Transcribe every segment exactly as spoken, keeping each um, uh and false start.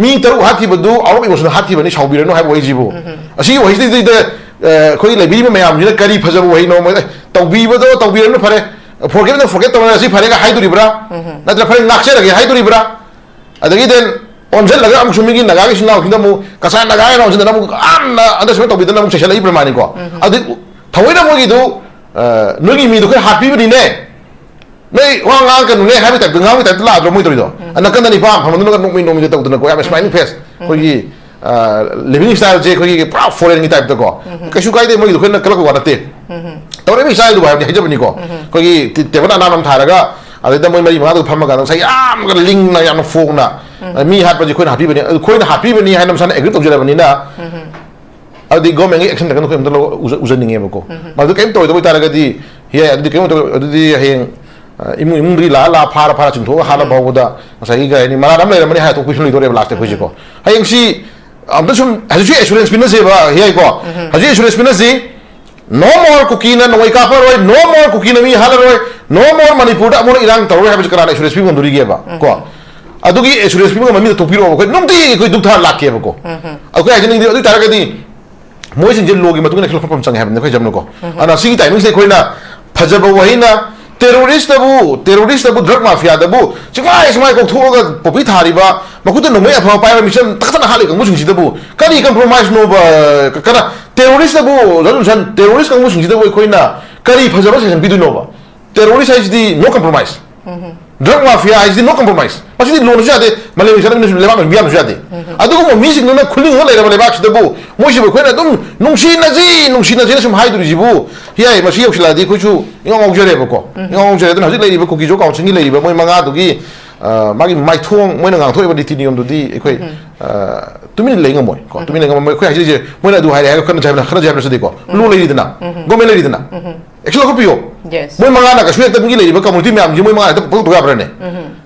ꯃꯤ ꯇꯔꯨꯛ ꯍꯥꯠꯈꯤꯕꯗꯨ out of emotion ꯍꯥꯠꯈꯤꯕꯅꯤ, ꯁꯥꯎꯕꯤꯔꯅꯨ ꯍꯥꯏꯕ ꯋꯥꯍꯩꯁꯤꯕꯨ꯫ ꯑꯁꯤꯒꯤ ꯋꯥꯍꯩꯁꯤꯗ, ꯑ, ꯑꯩꯈꯣꯏꯒꯤ ꯂꯩꯕꯤꯔꯤꯕ ꯃꯌꯥꯝꯁꯤꯅ ꯀꯔꯤ ꯐꯖꯕ ꯋꯥꯍꯩꯅꯣ? ꯃꯣꯏ, "ꯑꯦ, ꯇꯧꯕꯤꯕꯗꯣ ꯇꯧꯕꯤꯔꯅꯨ, ꯐꯔꯦ, forget ꯅ forget ꯇꯧꯔꯦ, ꯑꯁꯤ ꯐꯔꯦꯒ ꯍꯥꯏꯗꯣꯔꯤꯕ꯭ꯔꯥ? ꯅꯠꯇ꯭ꯔ ꯐꯔꯦ ꯉꯥꯛꯆꯔꯒꯦ ꯍꯥꯏꯗꯣꯔꯤꯕ꯭ꯔꯥ?" ꯑꯗꯒꯤ then ꯑꯣꯟꯁꯤꯜꯂꯒ ꯑꯃꯨꯛꯁꯨ ꯃꯤꯒꯤ ꯅꯥꯒꯥꯒꯤ ꯏꯆꯤꯟ ꯏꯅꯥꯎꯁꯤꯡꯗ ꯑꯃꯨꯛ ꯀꯆꯥ ꯅꯥꯒꯥ ꯍꯥꯏꯅ ꯑꯣꯟꯁꯤꯟꯗꯅ ꯑꯃꯨꯛ ꯌꯥꯝꯅ underestimate ꯇꯧꯕꯤꯗꯅ ꯑꯃꯨꯛ ꯆꯩꯁꯜꯂꯛꯏ ꯄ꯭ꯔꯃꯥꯅꯤꯀꯣ꯫ ꯑꯗꯨ ꯊꯑꯣꯏꯅ ꯃꯣꯏꯒꯤꯗꯨ, ꯑ, "ꯅꯣꯏꯒꯤ ꯃꯤꯗꯣ ꯑꯩꯈꯣꯏ ꯍꯥꯠꯄꯤꯕꯅꯤꯅꯦ, ꯅꯣꯏ ꯋꯥ ꯉꯥꯡꯉꯛꯀꯅꯨꯅꯦ" ꯍꯥꯏꯕꯒꯤ type ꯇ, ꯉꯥꯡꯕꯒꯤ type ꯇ ꯂꯥꯛꯑꯗ꯭ꯔꯣ ꯃꯣꯏ ꯇꯧꯔꯤꯗꯣ? ꯎꯝ꯫ ꯑ, ꯅꯥꯀꯟꯗ ꯅꯤꯄꯥ ꯑꯃ ꯐꯝꯃꯗꯨꯅꯒ ꯅꯣꯛꯃꯤ ꯅꯣꯛꯃꯤꯒ ꯇꯧꯗꯅꯀꯣ, ꯌꯥꯝ smiling face꯫ ꯑꯩꯈꯣꯏꯒꯤ, ꯑ, living style ꯁꯦ ꯑꯩꯈꯣꯏꯒꯤ ꯄꯨꯔꯥ foreign ꯒꯤ type ꯇꯀꯣ꯫ ꯎꯝ꯫ ꯀꯩꯁꯨ ꯀꯥꯏꯗꯦ, ꯃꯣꯏꯒꯤꯗꯣ ꯑꯩꯈꯣꯏꯅ ꯀꯜꯂꯛꯄ ꯋꯥ ꯅꯠꯇꯦ꯫ ꯎꯝ꯫ ꯇꯧꯔꯛꯏꯕ style ꯗꯨꯕꯨ ꯍꯥꯏꯕꯅꯤ, ꯍꯥꯏꯖꯕꯅꯤꯀꯣ꯫ ꯎꯝ꯫ ꯑꯩꯈꯣꯏꯒꯤ ꯇꯤ-, table ꯑꯅꯥꯟꯕ ꯑꯃ ꯊꯥꯔꯒ, ꯑꯗꯩꯗ ꯃꯣꯏ ꯃꯔꯤ ꯃꯉꯥꯗꯨ ꯐꯝꯃꯒ ꯉꯁꯥꯏ ꯌꯥꯝꯅ ꯂꯤꯡꯅ, ꯌꯥꯝꯅ ꯐꯣꯡꯅ, ꯎꯝ꯫ "ꯃꯤ ꯍꯥꯠꯄꯁꯦ ꯑꯩꯈꯣꯏꯅ ꯍꯥꯠꯄꯤꯕꯅꯤ, ꯑꯩꯈꯣꯏꯅ ꯍꯥꯠꯄꯤꯕꯅꯤ" ꯍꯥꯏꯅ ꯃꯁꯥꯅ agree ꯇꯧꯖꯔꯕꯅꯤꯅ, ꯎꯝ꯫ ꯑꯗꯨꯗꯤ government ꯒꯤ action ꯀꯩꯅꯣ ꯑꯩꯈꯣꯏ ꯑꯝꯇ ꯂꯧ-, ꯎꯖ-, ꯎꯖꯅꯤꯡꯉꯦꯕꯀꯣ꯫ ꯎꯝ꯫ ꯃꯗꯨ ꯀꯔꯤꯝ ꯇꯧꯔꯣꯏꯗꯕ ꯑꯣꯏꯇꯥꯔꯒꯗꯤ, ꯌꯥꯏ, ꯑꯗꯨꯗꯤ ꯀꯔꯤꯝ ꯇꯧꯔꯣꯏ, ꯑꯗꯨꯗꯤ ꯍꯌꯦꯡ, ꯑ, ꯏꯃꯨꯡ, ꯏꯃꯨꯡꯗꯒꯤ ꯂꯥꯛꯑ, ꯂꯥꯛꯑ, ꯐꯥꯔ, ꯐꯥꯔ ꯆꯤꯡꯊꯣꯛꯑꯒ ꯍꯥꯠꯂ ꯎꯝ꯫ ꯐꯥꯎꯕꯗ ꯉꯁꯥꯏꯒꯤ ꯀꯩ ꯍꯥꯏꯅꯤ, ꯃꯔꯥꯜ ꯑꯃ ꯂꯩꯔꯝꯃꯅꯤ ꯍꯥꯏꯔ ꯇꯣꯛꯄꯤꯁꯨ ꯂꯩꯗꯣꯔꯦꯕ last ꯇ ꯑꯩꯈꯣꯏꯁꯦꯀꯣ꯫ ꯎꯝ꯫ ꯍꯌꯦꯡꯁꯤ ꯑꯝꯇ ꯁꯨꯝ ꯍꯧꯖꯤꯛꯁꯨ assurance ꯄꯤꯅꯁꯦꯕ, ꯌꯥꯏꯀꯣ? ꯎꯝ꯫ ꯍꯧꯖꯤꯛ assurance ꯄꯤꯅꯁꯤ, no more ꯀꯨꯀꯤꯅ ꯅꯣꯡꯃꯩ ꯀꯥꯞꯄꯔꯣꯏ, no more ꯀꯨꯀꯤꯅ ꯃꯤ ꯍꯥꯠꯂꯔꯣꯏ, no more ꯃꯅꯤꯄꯨꯔꯗ ꯑꯃꯨꯛ ꯏꯔꯥꯡ ꯇꯧꯔꯔꯣꯏ ꯍꯥꯏꯕꯁꯤ ꯀꯅꯥꯅ assurance ꯄꯤꯕ ꯉꯝꯗꯣꯔꯤꯒꯦꯕ? ꯎꯝ꯫ ꯀꯣ? ꯑꯗꯨꯒꯤ assurance ꯄꯤꯕ ꯉꯝꯕ ꯃꯤꯗ ꯇꯣꯛꯄꯤꯔꯛꯑꯣꯕ꯫ ꯑꯩꯈꯣꯏ ꯅꯨꯡꯇꯤꯒꯤ ꯑꯩꯈꯣꯏ ꯗꯨꯛ ꯊꯥꯔ ꯂꯥꯛꯀꯦꯕꯀꯣ꯫ ꯎꯝ꯫ ꯑꯩꯈꯣꯏ ꯍꯥꯏꯖꯅꯤꯡꯉꯤꯗꯤ ꯑꯗꯨ ꯑꯣꯏ ꯇꯥꯔꯒꯗꯤ ꯃꯣꯏꯁꯤꯡꯁꯦ law ꯒꯤ ꯃꯇꯨꯡ ꯏꯟꯅ action ꯂꯧꯈꯠꯄ ꯑꯃ ꯆꯪꯉꯦ ꯍꯥꯏꯕꯅꯤ ꯑꯩꯈꯣꯏ ꯍꯥꯏꯖꯕꯅꯀꯣ꯫ ꯎꯝ꯫ ꯑꯗꯨꯅ ꯁꯤꯒꯤ timing ꯁꯤꯗ ꯑꯩꯈꯣꯏꯅ ꯐꯖꯕ ꯋꯥꯍꯩꯅ terrorist ꯇꯕꯨ, terrorist ꯇꯕꯨ, drug mafia ꯗꯕꯨ ꯆꯤꯡꯃꯥꯏ ꯆꯤꯡꯃꯥꯏ ꯀꯣꯛꯊꯣꯛꯑꯒ ꯄꯣꯄꯤ ꯊꯥꯔꯤꯕ, ꯃꯈꯨꯠꯇ ꯅꯣꯡꯃꯩ ꯑꯐꯕ ꯄꯥꯏꯕ ꯃꯤꯆꯝ ꯇꯛꯇꯅ ꯍꯥꯠꯂꯤ ꯀꯥꯡꯕꯨꯁꯤꯡꯁꯤꯗꯕꯨ ꯀꯔꯤ compromise ꯅꯣꯕ? ꯀ-, ꯀꯅꯥ terrorist ꯇꯕꯨ, ꯖꯣꯟꯁꯟ, terrorist ꯀꯥꯡꯕꯨꯁꯤꯡꯁꯤꯗꯕꯨ ꯑꯩꯈꯣꯏꯅ ꯀꯔꯤ ꯐꯖꯕ sanction ꯄꯤꯗꯣꯏꯅꯣꯕ? Terrorist ꯍꯥꯏꯁꯤꯗꯤ no compromise꯫ ꯎꯝ꯫ Drug mafia ꯍꯥꯏꯁꯤꯗꯤ no compromise꯫ ꯃꯁꯤꯗꯤ ꯂꯣꯟꯅꯁꯨ ꯌꯥꯗꯦ, ꯃꯥꯂꯦꯝꯒꯤ ꯆꯠꯅꯕꯤꯅꯁꯨ ꯂꯩꯕꯥꯛꯅꯁꯨ ꯃꯤꯌꯥꯝꯅꯁꯨ ꯌꯥꯗꯦ꯫ ꯎꯝ꯫ ꯑꯗꯨꯒꯨꯝꯕ ꯃꯤꯁꯤꯡꯗꯨꯅ ꯈꯨꯜꯂꯤꯉꯩ ꯂꯩꯔꯕ ꯂꯩꯕꯥꯛꯁꯤꯗꯕꯨ ꯃꯣꯏꯁꯤꯕꯨ ꯑꯩꯈꯣꯏꯅ ꯑꯗꯨꯝ "ꯅꯨꯡꯁꯤꯅꯁꯤ, ꯅꯨꯡꯁꯤꯅꯁꯤꯅ" ꯁꯨꯝ ꯍꯥꯏꯗꯣꯔꯤꯁꯤꯕꯨ, ꯌꯥꯏ, ꯃꯁꯤ ꯌꯧꯁꯤꯜꯂꯛꯑꯗꯤ ꯑꯩꯈꯣꯏꯁꯨ ꯏꯉꯥꯎ ꯉꯥꯎꯖꯔꯦꯕꯀꯣ꯫ ꯎꯝ꯫ ꯏꯉꯥꯎ ꯉꯥꯎꯖꯔꯦ꯫ ꯑꯗꯨꯅ ꯍꯧꯖꯤꯛ ꯂꯩꯔꯤꯕ ꯀꯨꯀꯤꯖꯣ council ꯒꯤ ꯂꯩꯔꯤꯕ ꯃꯣꯏ ꯃꯉꯥꯗꯨꯒꯤ, ꯑ, ꯃꯥꯒꯤ ꯃꯥꯏꯊꯣꯡ, ꯃꯣꯏꯅ ꯉꯥꯡꯊꯣꯛꯏꯕ ꯅꯤꯇꯤ ꯅꯤꯌꯣꯝꯗꯨꯗꯤ ꯑꯩꯈꯣꯏ, ꯎꯝ꯫ ꯑ, ꯇꯨꯃꯤꯟꯅ ꯂꯩ ꯉꯝꯃꯣꯏ ꯀꯣ꯫ ꯎꯝ꯫ ꯇꯨꯃꯤꯟꯅ ꯂꯩ ꯉꯝꯃꯣꯏ꯫ ꯑꯩꯈꯣꯏ ꯍꯥꯏꯖꯔꯤꯁꯦ, ꯃꯣꯏꯅ ꯑꯗꯨ ꯍꯥꯏꯔꯦ ꯍꯥꯏꯔꯒ ꯈꯠꯅꯁꯦ ꯍꯥꯏꯕ, ꯈꯠꯅꯁꯦ ꯍꯥꯏꯕ ꯅꯠꯆꯗꯦꯀꯣ꯫ ꯎꯝ꯫ Law ꯂꯩꯔꯤꯗꯅ, ꯎꯝ꯫ Government ꯂꯩꯔꯤꯗꯅ꯫ Yes꯫ ꯃꯣꯏ ꯃꯉꯥꯅ ꯀꯩꯁꯨ ꯍꯦꯛꯇ ꯃꯤꯒꯤ ꯂꯩꯔꯤꯕ community ꯃꯌꯥꯝꯁꯦ ꯃꯣꯏ ꯃꯉꯥꯅ ꯍꯦꯛꯇ ꯄꯪꯇꯧ ꯇꯧ ꯌꯥꯕ꯭ꯔꯥꯅꯦ? ꯎꯝ꯫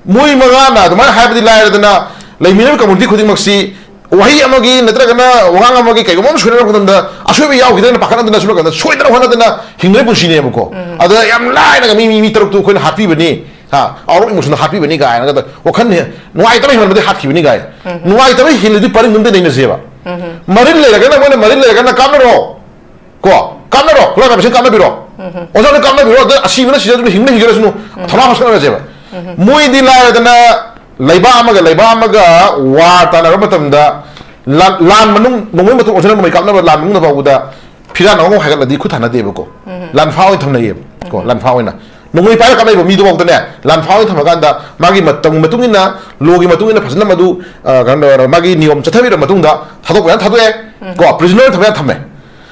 ꯃꯣꯏ ꯃꯉꯥꯅ ꯑꯗꯨꯃꯥꯏꯅ ꯍꯥꯏꯕꯗꯤ ꯂꯥꯏꯔꯗꯅ, ꯂꯩꯃꯤꯟꯅꯔꯤꯕ community ꯈꯨꯗꯤꯡꯃꯛꯁꯤ ꯋꯥꯍꯩ ꯑꯃꯒꯤ ꯅꯠꯇ꯭ꯔꯒꯅ ꯋꯥꯉꯥꯡ ꯑꯃꯒꯤ ꯀꯩꯒꯨꯝꯕ ꯑꯃ ꯁꯣꯏꯅꯔꯛꯄ ꯃꯇꯝꯗ ꯑꯁꯣꯏꯕ ꯌꯥꯎꯈꯤꯗ꯭ꯔꯅ ꯄꯥꯈꯠꯅꯗꯅ ꯁꯣꯝ ꯅꯥꯀꯟꯗ ꯁꯣꯏꯗꯅ ꯍꯣꯠꯅꯗꯅ ꯍꯤꯡꯅꯕ ꯄꯨꯟꯁꯤꯅꯦꯕꯀꯣ꯫ ꯎꯝ꯫ ꯑꯗ ꯌꯥꯝ ꯂꯥꯏꯅꯒ ꯃꯤ, ꯃꯤ, ꯃꯤ ꯇꯔꯨꯛꯇꯨ ꯑꯩꯈꯣꯏꯅ ꯍꯥꯠꯄꯤꯕꯅꯤ, ꯑꯥꯎꯠ ꯑꯣꯐ ꯏꯃꯣꯁꯟꯗ ꯍꯥꯠꯄꯤꯕꯅꯤ ꯀꯥꯏꯅꯒ ꯋꯥꯈꯜ ꯅꯨꯡꯉꯥꯏꯇꯕ ꯍꯦꯟꯃꯟꯕꯗꯤ ꯍꯥꯠꯈꯤꯕꯅꯤ ꯀꯥꯏ꯫ ꯅꯨꯡꯉꯥꯏꯇꯕ ꯍꯦꯜꯂꯗꯤ ꯄꯔꯤꯡꯗꯨꯝꯗ ꯅꯩꯅꯁꯦꯕ꯫ ꯃꯔꯤꯜ ꯂꯩꯔꯒꯅ ꯃꯣꯏꯅ ꯃꯔꯤꯜ ꯂꯩꯔꯒꯅ ꯀꯥꯞꯅꯔꯣ꯫ ꯀꯣ, ꯀꯥꯞꯅꯔꯣ, ꯈꯨꯠꯂꯥꯏ ꯃꯁꯤꯡ ꯀꯥꯞꯅꯕꯤꯔꯣ꯫ ꯑꯣꯖꯥꯅ ꯀꯥꯞꯅꯕꯤꯔꯣ, ꯑꯗ ꯑꯁꯤꯕꯅ ꯁꯤꯖꯁꯅꯨ, ꯍꯤꯡꯕꯅ ꯍꯤꯡꯖꯔꯁꯅꯨ꯫ ꯊꯧꯅꯥ ꯐꯁꯀꯠꯅꯔꯁꯦꯕ꯫ ꯃꯣꯏꯗꯤ ꯂꯥꯏꯔꯗꯅ ꯂꯩꯕꯥꯛ ꯑꯃꯒ ꯂꯩꯕꯥꯛ ꯑꯃꯒ ꯋꯥꯔ ꯇꯥꯟꯅꯔꯕ ꯃꯇꯝꯗ ꯂꯥꯟ, ꯂꯥꯟ ꯃꯅꯨꯡ, ꯅꯣꯡꯃꯩ ꯃꯇꯨꯡ ꯑꯣꯖꯥꯅ ꯅꯣꯡꯃꯩ ꯀꯥꯞꯅꯕ ꯂꯥꯟ ꯃꯅꯨꯡꯗ ꯐꯥꯎꯕꯗ ꯐꯤꯔꯥꯟ ꯑꯃ ꯍꯥꯏꯒꯠꯂꯗꯤ ꯈꯨꯠ ꯊꯥꯅꯗꯦꯕꯀꯣ꯫ ꯂꯥꯟꯐꯥ ꯑꯣꯏꯅ ꯊꯝꯅꯩꯌꯦꯕ꯫ ꯀꯣ, ꯂꯥꯟꯐꯥ ꯑꯣꯏꯅ ꯅꯣꯡꯃꯩ ꯄꯥꯏꯔ ꯀꯥꯞꯅꯩꯕ ꯃꯤꯗꯨꯐꯥꯎꯗꯅꯦ ꯂꯥꯟꯐꯥ ꯑꯣꯏꯅ ꯊꯝꯃꯀꯥꯟꯗ ꯃꯥꯒꯤ ꯃꯇꯝꯒꯤ ꯃꯇꯨꯡ ꯏꯟꯅ, ꯂꯣꯒꯤ ꯃꯇꯨꯡ ꯏꯟꯅ ꯐꯖꯅ ꯃꯗꯨ, ꯑ, ꯀꯩꯅꯣ, ꯃꯥꯒꯤ ꯅꯤꯌꯣꯝ ꯆꯠꯊꯕꯤꯔꯕ ꯃꯇꯨꯡꯗ ꯊꯥꯗꯣꯛꯄ ꯌꯥꯝ ꯊꯥꯗꯣꯛꯑꯦ꯫ ꯀꯣ, ꯄ꯭ꯔꯤꯖꯅꯔ ꯊꯝꯕ ꯌꯥꯝ ꯊꯝꯃꯦ꯫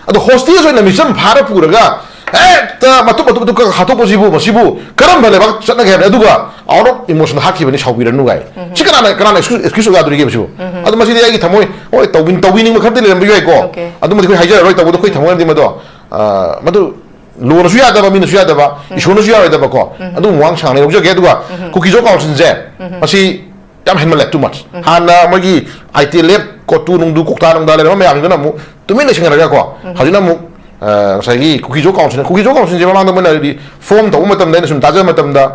ꯑꯗꯣ ꯍꯣꯁꯇꯦꯖ ꯑꯣꯏꯅ ꯃꯤꯆꯝ ꯐꯥꯔ ꯄꯨꯔꯒ ꯍꯦꯛꯇ ꯃꯇꯨꯞ ꯃꯇꯨꯞ ꯃꯇꯨꯞ ꯀꯛ ꯍꯥꯠꯇꯣꯛꯄꯁꯤꯕꯨ, ꯃꯁꯤꯕꯨ ꯀꯔꯝꯕ ꯂꯩꯕꯥꯛ ꯆꯠꯅꯒꯦ ꯍꯥꯏꯕꯅꯤ? ꯑꯗꯨꯒ ꯑꯥꯎꯠ ꯑꯣꯐ ꯏꯃꯣꯁꯟ ꯍꯥꯠꯈꯤꯕꯅꯤ, ꯁꯥꯎꯕꯤꯔꯅꯨ ꯀꯥꯏ꯫ ꯁꯤ ꯀꯅꯥꯅ, ꯀꯅꯥꯅ ꯑꯦꯛꯁꯀ꯭ꯌꯨꯁ, ꯑꯦꯛꯁꯀ꯭ꯌꯨꯁ ꯑꯣꯏ ꯌꯥꯗꯣꯔꯤꯒꯦꯕ ꯁꯤꯕꯨ? ꯑꯗꯨ ꯃꯁꯤꯗꯤ ꯑꯩꯒꯤ ꯊꯃꯣꯏ, ꯍꯣꯏ, ꯇꯧꯕꯤ-, ꯇꯧꯕꯤꯅꯤꯡꯕ ꯈꯔꯗꯤ ꯂꯩꯔꯝꯕ ꯌꯥꯏꯀꯣ꯫ ꯑꯣꯀꯦ꯫ ꯑꯗꯨꯃꯗꯤ ꯑꯩꯈꯣꯏ ꯍꯥꯏꯖꯔꯔꯣꯏ, ꯇꯧꯕꯗꯣ ꯑꯩꯈꯣꯏ ꯊꯃꯣꯏꯅꯗꯤ ꯃꯗꯣ, ꯑ, ꯃꯗꯨ ꯂꯣꯅꯁꯨ ꯌꯥꯗꯕ, ꯃꯤꯅꯁꯨ ꯌꯥꯗꯕ, ꯏꯁꯣꯔꯅꯁꯨ ꯌꯥꯔꯣꯏꯗꯕꯀꯣ꯫ ꯑꯗꯨꯝ ꯋꯥꯡ ꯁꯥꯡꯅ ꯌꯧꯖꯒꯦ꯫ ꯑꯗꯨꯒ ꯀꯨꯀꯤꯖꯣ ꯀꯥꯎꯟꯁꯤꯜꯁꯦ, ꯃꯁꯤ ꯌꯥꯝ ꯍꯦꯟꯃꯜꯂꯦ, too much꯫ ꯍꯥꯟꯅ ꯃꯣꯏꯒꯤ ꯑꯥꯏ ꯇꯤ ꯑꯦꯜ ꯑꯦꯐ, ꯀꯣꯇꯨ ꯅꯨꯡꯗꯨ, ꯀꯣꯛꯇꯥ ꯅꯨꯡꯗꯥ ꯂꯩꯔꯝꯕ ꯃꯌꯥꯝꯁꯤꯡꯗꯨꯅ ꯑꯃꯨꯛ ꯇꯨꯃꯤꯟꯅ ꯂꯩꯁꯤꯟꯈ꯭ꯔꯒꯀꯣ, ꯍꯧꯖꯤꯛꯅ ꯑꯃꯨꯛ, ꯑ, ꯉꯁꯥꯏꯒꯤ ꯀꯨꯀꯤꯖꯣ ꯀꯥꯎꯟꯁꯤꯜ, ꯀꯨꯀꯤꯖꯣ ꯀꯥꯎꯟꯁꯤꯜꯁꯦ ꯃꯃꯥꯡꯗ ꯃꯣꯏꯅ ꯔꯤ-, ꯐꯣꯝ ꯇꯧꯕ ꯃꯇꯝꯗ ꯑꯩꯅ ꯁꯨꯝ ꯇꯥꯖꯕ ꯃꯇꯝꯗ,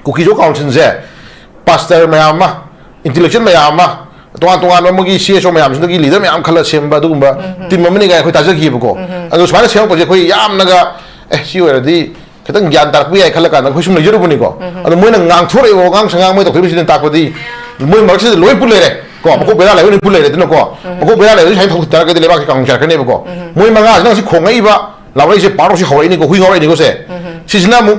ꯀꯨꯀꯤꯖꯣ ꯀꯥꯎꯟꯁꯤꯜꯁꯦ ꯄꯥꯁꯇꯔ ꯃꯌꯥꯝ ꯑꯃ, ꯏꯟꯇꯦꯂꯦꯛꯆꯨꯋꯦꯜ ꯃꯌꯥꯝ ꯑꯃ, ꯇꯣꯉꯥꯟ ꯇꯣꯉꯥꯟꯕ ꯃꯣꯏꯒꯤ ꯁꯤ ꯑꯦꯁ ꯑꯣ ꯃꯌꯥꯝꯁꯤꯡꯗꯒꯤ ꯂꯤꯗꯔ ꯃꯌꯥꯝ ꯈꯜꯂ ꯁꯦꯝꯕ ꯑꯗꯨꯒꯨꯝꯕ ꯇꯤꯝ ꯑꯃꯅꯤ ꯀꯥꯏꯅ ꯑꯩꯈꯣꯏ ꯇꯥꯖꯈꯤꯕꯀꯣ꯫ ꯑꯗꯣ ꯁꯨꯃꯥꯏꯅ ꯁꯦꯝꯃꯛꯄꯁꯦ ꯑꯩꯈꯣꯏ ꯌꯥꯝꯅꯒ, "ꯑꯦ, ꯁꯤ ꯑꯣꯏꯔꯗꯤ ꯈꯤꯇꯪ ꯒ꯭ꯌꯥꯟ ꯇꯥꯔꯛꯄ ꯌꯥꯏ" ꯈꯜꯂ ꯀꯥꯟꯗ ꯑꯩꯈꯣꯏ ꯁꯨꯝ ꯂꯩꯖꯔꯨꯕꯅꯤꯀꯣ꯫ ꯑꯗꯣ ꯃꯣꯏꯅ ꯉꯥꯡꯊꯣꯔꯛꯏꯕ ꯋꯥꯉꯥꯡ ꯁꯉꯥꯡ, ꯃꯣꯏ ꯇꯧꯊꯣꯔꯛꯏꯕꯁꯤꯅ ꯇꯥꯛꯄꯗꯤ ꯃꯣꯏ ꯃꯔꯛꯁꯤꯗ ꯂꯣꯏ ꯄꯨꯜ ꯂꯩꯔꯦ ꯀꯣ꯫ ꯃꯀꯣꯛ ꯕꯦꯔꯥ ꯂꯩꯕ ꯂꯣꯏ ꯄꯨꯜ ꯂꯩꯔꯦ꯫ ꯑꯗꯨꯅꯀꯣ, ꯃꯀꯣꯛ ꯕꯦꯔꯥ ꯂꯩꯕꯁꯤ ꯁꯨꯃꯥꯏꯅ ꯐꯧ ꯇꯥꯔꯒꯗꯤ ꯂꯩꯕꯥꯛꯁꯤ ꯀꯥꯡ ꯆꯥꯔꯛꯀꯅꯦꯕꯀꯣ꯫ ꯃꯣꯏ ꯃꯉꯥꯁꯤꯅ ꯉꯁꯤ ꯈꯣꯡꯉꯛꯏꯕ ꯂꯥꯎꯔꯛꯏꯁꯦ, ꯄꯥꯔꯣꯛꯁꯤ ꯍꯧꯔꯛꯏꯅꯤꯀꯣ, ꯍꯨꯏ ꯉꯥꯎꯔꯛꯏꯅꯤꯀꯣ ꯁꯦ꯫ ꯁꯤꯁꯤꯅ ꯑꯃꯨꯛ